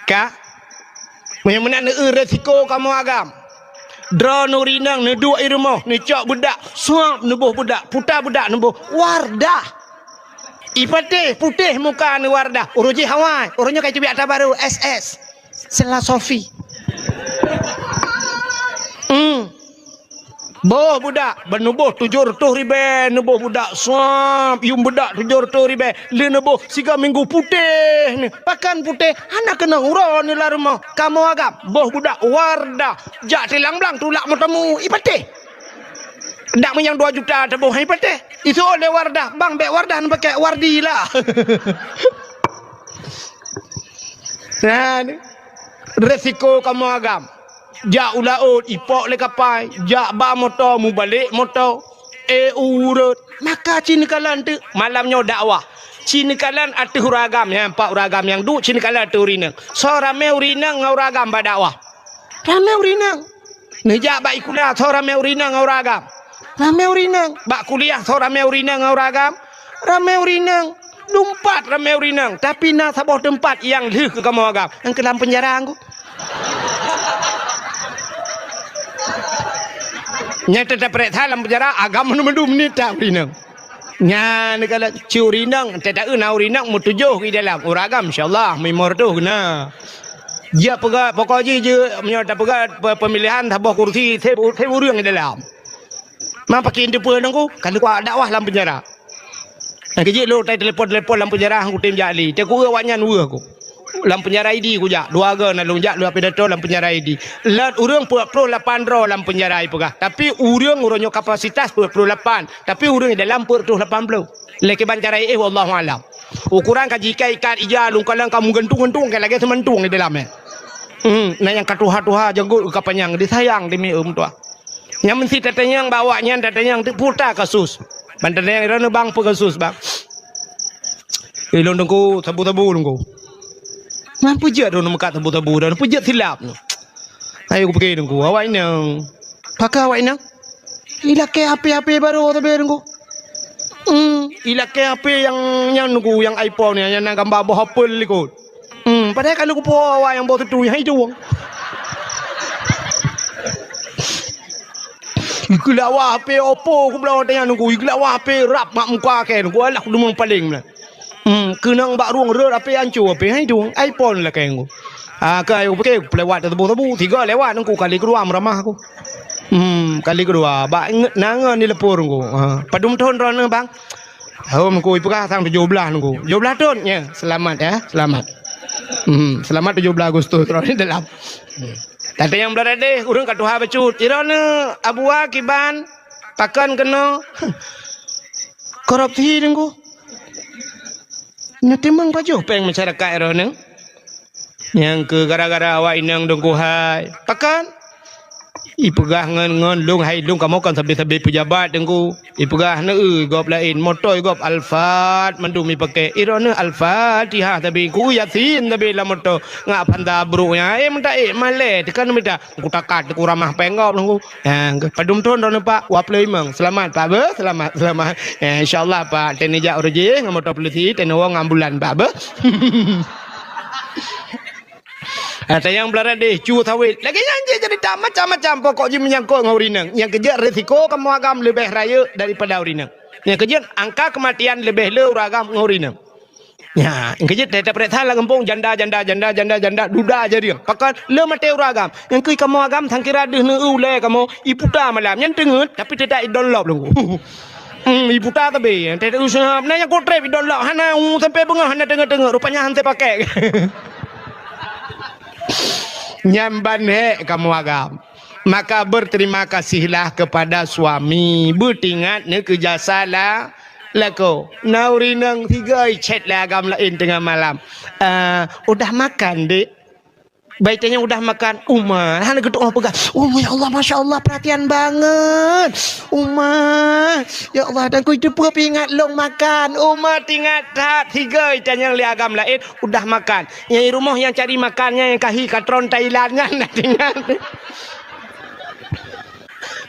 Ka? Meunyoe meunan neueu resiko kamoe agam. Droeneuh ureueng inong neuduek i rumoh, neucok beudak, suap neuboh beudak, puta beudak neuboh Wardah. Ipatéh putéh muka neu Wardah, uroe jih awai, uroe nyoe ka iteubiet ata barô, S S, Stella Sophie. Hmm. Boh beudak, ban neuboh tujoh reutôh ribèe, neuboh beudak suap, yuem beudak tujoh reutôh ribèe, lé neuboh siga minggu putéh ni. Pakon putéh, hana keunong uroe neu lam rumoh. Kamoe agam, boh beudak Wardah, jak silang blang tulak meutamue, ipatéh. Dak meunyoe dua juta teuboh, ipatéh. Isôk lé Wardah, bang bèk Wardah neupakèk, Wardi lah. Nah, ni. Resiko kamoe agam. Jak u laôt, ipok lé kapai, jak ba moto, mubalek moto. Eh, ureueng. Maka ci neukalon teuk malam nyoe dakwah. Ci neukalon ateueh ureueng agam, nyan pat ureueng agam nyang duek, ci neukalon ateueh ureueng inong. Soe ramé ureueng inong ngon ureueng agam bak dakwah? Ramé ureueng inong. Neujak bak sikula, soe ramé ureueng inong ngon ureueng agam? Ramé ureueng inong. Bak kuliah, soe ramé ureueng inong ngon ureueng agam? Ramé ureueng inong. Dumpat ramé ureueng inong. Tapi na saboh teumpat nyang lheueh keu kamoe agam. Nyang keu lam peunjara, Teungku. Nyang teutap peuriksa lam peunjara, agam mandum-mandum nita ureueng inong. Nyan, kalau ci ureueng inong, teuta na ureueng inong meutujoh di dalam. Ureueng agam, insya Allah, meunyoe reutôh na. Jeuet peugah, pokok jih jeuet, meunyoe tapeugah pe-, pemilihan saboh kursi, seb, seb ureueng di dalam. Ma pakon teupeue Teungku, ka lheueh dakwah lam peunjara. Nyang keujeuet lôn tai telepon-telepon lam peunjara, kutem jak li. Teungku, awak nyan weueh ku. Lam peunjara Idi kujak. Dua go na lôn jak, lôn pidato lam peunjara Idi. Lot ureueng peuet ploh lapan droe lam peunjara ipeugah. Tapi ureueng uroe nyoe kapasitas peuet ploh lapan. Tapi ureueng di dalam peuet reutôh lapan ploh. Lé kiban cara iéh, wallahu alam. Ukuran ka jiikat-ikat ija, lungkalang ka meugantung-gantung, ka lagèe seumantong di dalam, eh. Hmm, na nyang ka tuha-tuha, janggot ka panyang, disayang demi ureueng tuha. Nyan meusti tatanyong bak awak nyan, tatanyong teuk peue kasus. Ban tatanyong droeneuh bang peue kasus, bang. Eh, lôn Teungku, sabu-sabu Teungku. Nyan peue jeuet droeneuh meukat sabu-sabu, droeneuh peue jeuet silap nyoe. Ayo kupike Teungku, awak inong. Pakon awak inong? Ilakèe H P-H P barô sabe Teungku. Hmm, ilakèe H P nyang nyan Teungku, nyang iPhone nyan, nyang na gamba boh apel likot. Hmm, padahai ka lheueh kupuwoe awai nyang boh teutui, hai tuwong. Igeulawa H P Oppo kubloe watèe nyan Teungku, igeulawa H P rab mak muka kèe Teungku, alah kudeungoe paleng meunan. Hmm, keunong bak rueng rhot H P anco H P, hai tuwong, iPhone lakèe Teungku. Ah, ka ayo pike, peulewat teubu-teubu, tiga lewat Teungku, kali keudua meuramah aku. Hmm, kali keudua, bak nge-, na ngon di leupor Teungku. Ha, padum thon droeneuh, bang? Hom Teungku, ipeugah sang tujoh blah Teungku. Tujoh blah thon, ya. Selamat ya, selamat. Hmm, selamat tujoh blah Agustus droeneuh dalam. Hmm. Tatanyong blah deh, ureueng ka tuha bacut. Droeneuh Abu Wa kiban, pakon keunoe korupsi Teungku. Nyoe timang pajoh péng masyarakat droeneuh. Nyang keu gara-gara awak inong Teungku hai. Pakon? Ipeugah ngon, ngon lôn, hai lôn kamoe kon sabe-sabe peujabat Teungku. Ipeugah neueu gob laén, moto gob Alphard mandum ipakè. Iroh neueu Al-Fatihah sabe, ku Yasin sabe lam moto. Ngat phanta brok nyan, eh, meuta, eh, malèe, teuka neumita. Ku takat, ku ramah péng gob Teungku. Ha, padum thôn droeneuh Pak? Dua puluh lima. Selamat Pak beuh, selamat, selamat. Eh, insya Allah Pak, teuneuk jak uroe jih ngon moto polisi, teuneuk woe ngon ambulan Pak beuh. Ha, tanyong Bangladesh, cu sawét. Lagèe nyan cit cerita macam-macam pokok jih meunyangkot ngon ureueng inong. Nyang keujeuet risiko kamoe agam leubeh rayeuk daripada ureueng inong. Nyang keujeuet angka kematian leubeh le ureueng agam ngon ureueng inong. Ya, nyang keujeuet teuh tapeuriksa lam gampông janda, janda, janda, janda, janda, duda jadiang. Pakon le maté ureueng agam. Nyang keu kamoe agam sangkira deuh neueu ulèe kamoe iputa malam. Nyan teungeut tapi teutap idon lop lom. Hmm, iputa tabe, teuh useuhab. Na nyang kutrép idon lok hana, u, sampai beungoh hana teungeut-teungeut, rupanya hana teupakai. Nyan ban hék kamoe agam. Maka berterima kasihlah kepada suami. Beutingat neukeu jasa la-, lakoe. Na ureueng inong sigoe chat lé agam laén teungoh malam. "Eh, udah makan, Dek?" Bai tanyong udah makan, "Uma." Hana geutu'oh peugah, "Uma, ya Allah, masya Allah, perhatian banget. Uma, ya Allah, dan ku itu pun ingat long makan." Uma tingat that, sigoe tanyong lé agam laén, udah makan. Nyang di rumoh nyang cari makan nyan nyang kahi katron Thailand nyan, na tingat.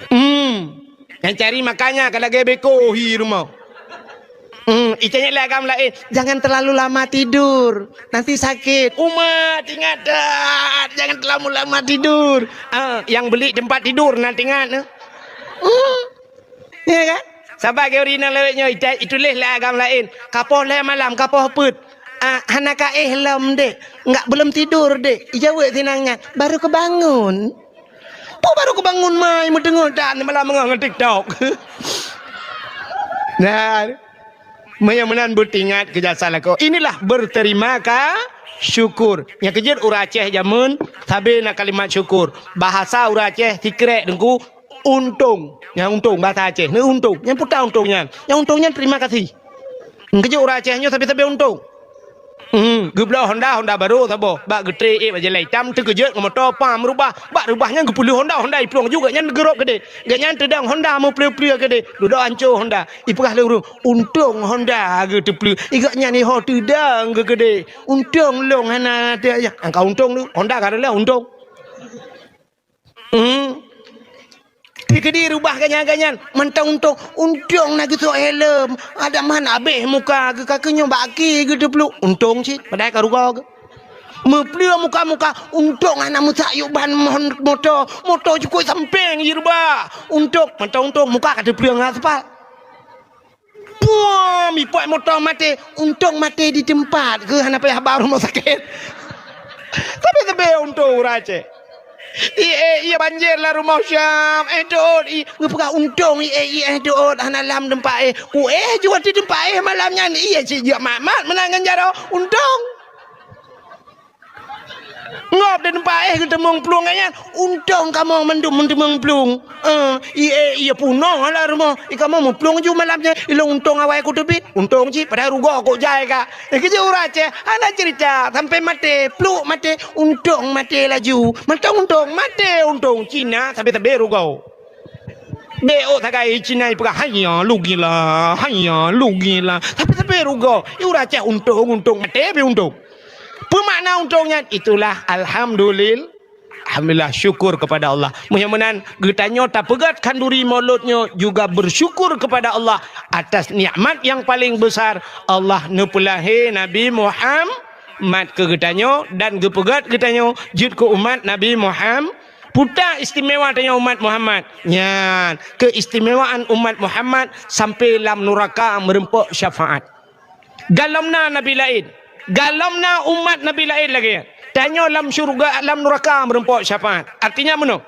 Hmm. Nyang cari makan nyan ka lagèe beko hi rumoh. Hmm, itanyong lé agam laén, "Jangan terlalu lama tidur, nanti sakit." Uma tingat that, jangan terlalu lama tidur. Ah, nyang beli tempat tidur na tingat. Hmm. Ya kan? Saban keu ureueng inong lawét nyoe, ita-, ituléh lé agam laén, "Kapoh lhèe malam, kapoh peuet." "Ah, hana ka éh lom, Dek. Enggak, belum tidur, Dek." Ijaweueb sinan nyan, "Baru kebangun." Peue baru kubangun mai meuteungeut dan malam beungoh ngon TikTok. Nah, meunyoe meunan beutingat keu jasa lakoe. Inilah berterima ka-, syukur. Nyang keujeuet ureueng Aceh jameun sabe na kalimat syukur. Bahasa ureueng Aceh sikrek Teungku, untông. Nyang untông bahasa Aceh, neueu untông. Nyang peue untông nyan? Nyang untông nyan terima kasih. Nyang keujeuet ureueng Aceh nyoe sabe-sabe untông. Hmm, geubloe Honda, Honda barô saboh. Bak geutré ék bak jalan itam, teukeujot ngon moto pam reubah. Bak reubah nyan geupeulheueh Honda, Honda iplueng ju, gobnyan geurok keudéh. Gobnyan teudong Honda meupleu-pleu keudéh. Dudoe anco Honda. Ipeugah lé ureueng, "Untông Honda geuteupleu." Gobnyan iho teudong geukeudéh. "Untông long hana teuh." Angka untông tu, Honda ka reuloh untông. Hmm. Teukeudi reubah gobnyan-gobnyan, mantong untông, untông na geusok helm, adak man abéh muka geuh, ka keuh nyoe bak aki geuteupluek, untông cit, padahai ka rugoe geuh. Meupleue muka-muka, untông hana meusak yub ban mon-, moto, moto cukôp sampéng jireubah, untông, mantong untông, muka ka teupleue ngon aspal. Puam, ipuet moto maté, untông maté di teumpat, keu hana payah ba rumoh sakét. Tapi teubiet untông ureueng Aceh. Ié, ié banjir lam rumoh Syam, éh dot, i, geupeugah untông ié, ié dot, hana lam teumpat éh. Ku éh jeuet di teumpat éh malam nyan, ié cit jeuet mat-mat meunan ngon jaroe, untông. Ngop di teumpat éh geuteumeung plueng nyan, untông kamoe mandum meuteumeung plueng. Eh, ié, ié punoh lam rumoh, i kamoe meuplueng ju malam nyan, ilôn untông awai kuteubiet, untông cit padahai rugoe kok jai ka. Eh, keujeuet ureueng Aceh, hana cerita, sampai maté, pluek maté, untông maté laju. Mantong untông, maté untông, Cina sabe-sabe rugoe. Bék ôk sagai Cina ipeugah, "Haiya, lugila, haiya, lugila." Sabe-sabe rugoe, i ureueng Aceh untông, untông, maté pih untông. Peue makna untông nyan? Itulah alhamdulil-, alhamdulillah, syukur kepada Allah. Meunyoe meunan, geutanyoe tapeugöt khanduri Maulud nyoe juga bersyukur kepada Allah atas nikmat yang paling besar, Allah neupeulahé Nabi Muhammad keu geutanyoe dan geupeugöt geutanyoe jeuet keu umat Nabi Muhammad. Peue istimewa tanyoe umat Muhammad? Nyan, keistimewaan umat Muhammad sampai lam nuraka meureumpok syafaat. Galom na nabi laén, galom na umat nabi laén lagèe nyan. Tanyoe lam syeuruga, lam nuraka meureumpok syafaat. Artinya meunoe.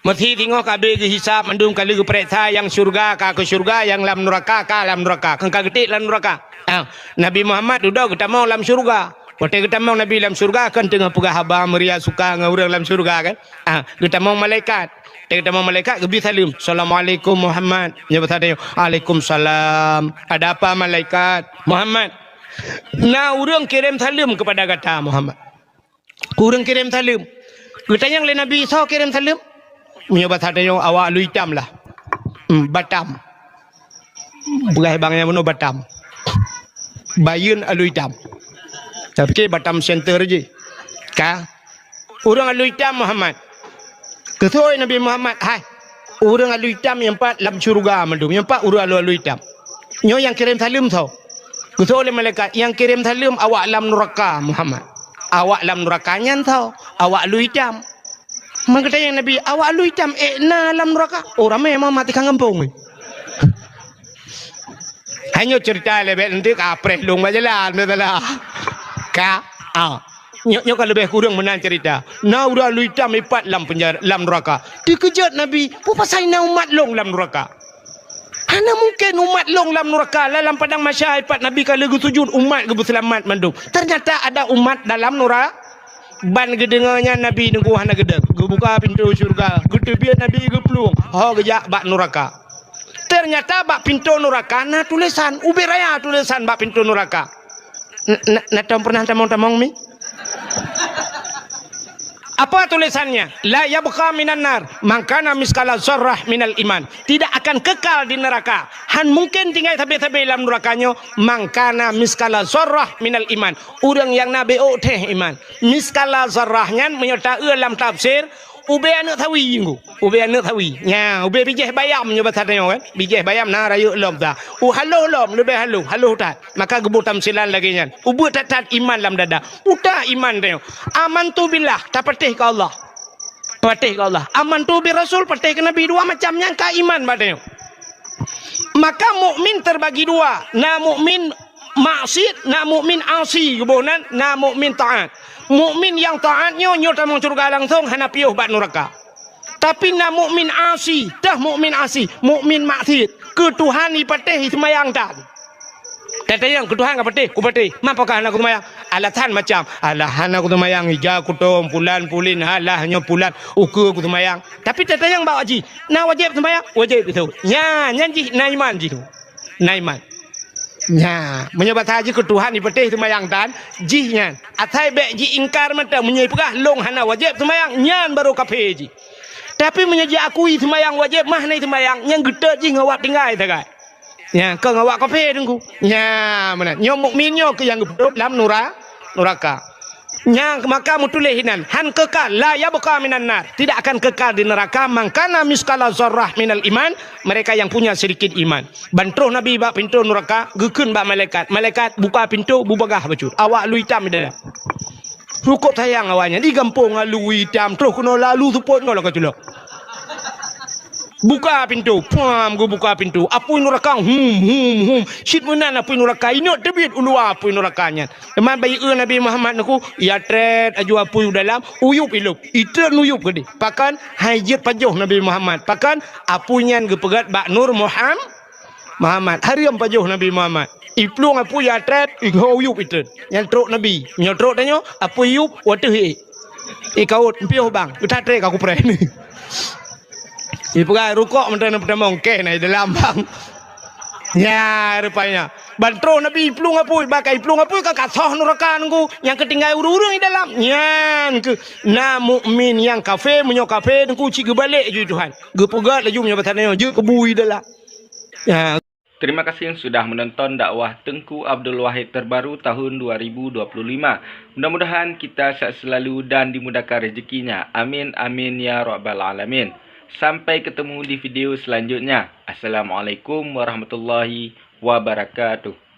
Meusé singoh ka abéh geuhisab mandum, ka lheueh geupareksa, nyang syeuruga ka keu syeuruga, nyang lam nuraka ka lam nuraka. Kon ka geutiek lam nuraka. Ah, Nabi Muhammad dudoe geutamong lam syeuruga. Watèe geutamong Nabi lam syeuruga, kon teungoh peugah haba meuria suka ngon ureueng lam syeuruga kan? Ah, geutamong malaikat. Watèe geutamong malaikat, geubri saleuem, "Assalamualaikum Muhammad." Nyoe basa tanyoe, "Waalaikumsalam." "Ada apa malaikat?" "Muhammad, na ureueng kirém saleuem keupada gata Muhammad." Ureueng kirém saleuem. Geutanyong lé Nabi, "Soe kirém saleuem?" Meunyoe basa tanyoe awak alui itam lah. Hmm, Batam. Beureh bang nyang bunoe Batam. Bayeuen alui itam. Tapi Batam center jih. Ka. Ureuëng alui itam Muhammad. Keusoe Nabi Muhammad, hai. Ureuëng alui itam nyang pat lam syeuruga mandum. Nyang pat ureuëng alui-alui itam. Nyoe nyang kirém saleuem soe? Keusoe lé malaikat, nyang kirém saleuem awak lam nuraka Muhammad. Awak lam nuraka nyan soe? Awak alui itam. Maka tanyong Nabi, awak alui itam ék na lam nuraka? Oh, ramé Muhammad tikang gampông. Hanyoe cerita lebek nanti ka preh lông bak jalan, beutala. Ka, ah. Nyoe, nyoe ka leubeh kureueng meunan cerita. Na ureuëng alui itam ipat lam penjara, lam nuraka. Dikeujot Nabi, peue pasai na umat lông lam nuraka? Hana mungken umat lông lam nuraka. Lah lam padang mahsyar ipat Nabi ka lheueh geusujud, umat geupeuseulamat mandum. Ternyata ada umat dalam nura-, ban geudeungoe nyan Nabi nunggu hana geudong. Geubuka pintoe syeuruga, geuteubiet Nabi geuplueng, ho geujak bak nuraka. Ternyata bak pintoe nuraka na tulésan, ubé raya tulésan bak pintoe nuraka. N-, na, na tom pernah tamong-tamong mi? Apa tulisannya? La yabqa minan nar man kana miskala zarrah minal iman. Tidak akan kekal di neraka. Han mungkin tinggai sabe-sabe lam neraka nyoe man kana miskala zarrah minal iman. Ureuëng nyang na béok théh iman. Miskala zarrah nyan meunyoe taeu lam tafsir, ubé aneuëk sawi ngu. Ubé aneuëk sawi. Nya, ubé bijéh bayam nyoe basa tanyoe kan. Bijéh bayam na rayeuk lom ta. U haloh lom, leubeh haloh, haloh that. Maka geuboh tamsilan lagée nyan. Ubeuet that-that iman lam dada. Uta iman tanyoe. Amantu billah, tapatéh keu Allah. Patéh keu Allah. Amantu bir rasul, patéh keu Nabi. Dua macam nyan ka iman bak tanyoe. Maka mukmin terbagi dua. Na mukmin maksiat, na mukmin asi geuboh nan, na mukmin taat. Mukmin nyang taat nyoe, nyoe tamong syeuruga langsong, hana piôh bak nuraka. Tapi na mukmin asi, tah mukmin asi, mukmin maksiat. Keu Tuhan ipatéh iseumayang tan. Tatanyong keu Tuhan ka patéh, kupatéh. Mapa ka hana kuseumayang? Alasan macam, alah hana kuseumayang, ija kutom, pulan pulin, alah nyoe pulan, ukeue kuseumayang. Tapi tatanyong bak jih, na wajéb seumayang? Wajéb itu. Nya, nyan jih na iman jih tu. Na iman. Nya, meunyoe basa jih keu Tuhan ipatéh seumayang tan, jih nyan. Asai bék jiingkar mantong, meunyoe ipeugah lông hana wajéb seumayang, nyan barô kafé jih. Tapi meunyoe jiakui seumayang wajéb, mah na seumayang, nyang geutot jih ngon awak tinggai sagai. Nya, keu ngon awak kafé teungku. Nya, meunan. Nyoe mukmin nyoe keu nyang geupeudôb lam nura-, nuraka. Nya, maka meutuléh inan, han kekal, la yabqa minan nar. Tidak akan kekal di neraka, man kana miskala zarrah minal iman, mereka yang punya sedikit iman. Ban troh Nabi bak pintoe nuraka, geukheun bak malaikat. Malaikat buka pintoe, beubagaih bacut. Awak alui itam di dalam. Sukôt sayang awaknyan. Di gampông alui itam, troh keunoe lalu seupôt ngon lagée culok. Buka pintoe, pam geubuka pintoe. Apui nuraka, hum, hum, hum. Cit meunan apui nuraka, inok teubiet u luwa apui nuraka nyan. Teuma bayeue Nabi Muhammad neuku, ya trét aju apui u dalam, uyup ilop. Itreun uyup keudeh. Pakon hai jeuet pajoh Nabi Muhammad. Pakon apui nyan geupeugét bak nur Muham-, Muhammad. Hareuem pajoh Nabi Muhammad. Iplueng apui ya trét, iho uyup itreun. Nyan trok Nabi. Nyoe trok tanyoe, apui yup, wateuh ék. Ikaut, piôh bang, geutat trét ka kupreh. Ipeugah rukok mantong na peutamong, keh na di dalam bang. Nya rupanya. Ban troh Nabi iplueng apui, bak ka iplueng apui ka kasoh nuraka nunggu. Nyang keutinggai ureuëng-ureuëng di dalam. Nyan keuh na mukmin nyang kafé, meunyoe kafé nunggu cit geubalek ju Tuhan. Geupeugét laju meunyoe basa tanyoe, jeuet keu bui dalam. Ya. Terima kasih sudah menonton dakwah Teungku Abdul Wahid terbaru tahun dua ribu dua puluh lima. Mudah-mudahan kita sehat selalu dan dimudahkan rezekinya. Amin, amin, ya rabbal alamin. Sampai ketemu di video selanjutnya. Assalamualaikum warahmatullahi wabarakatuh.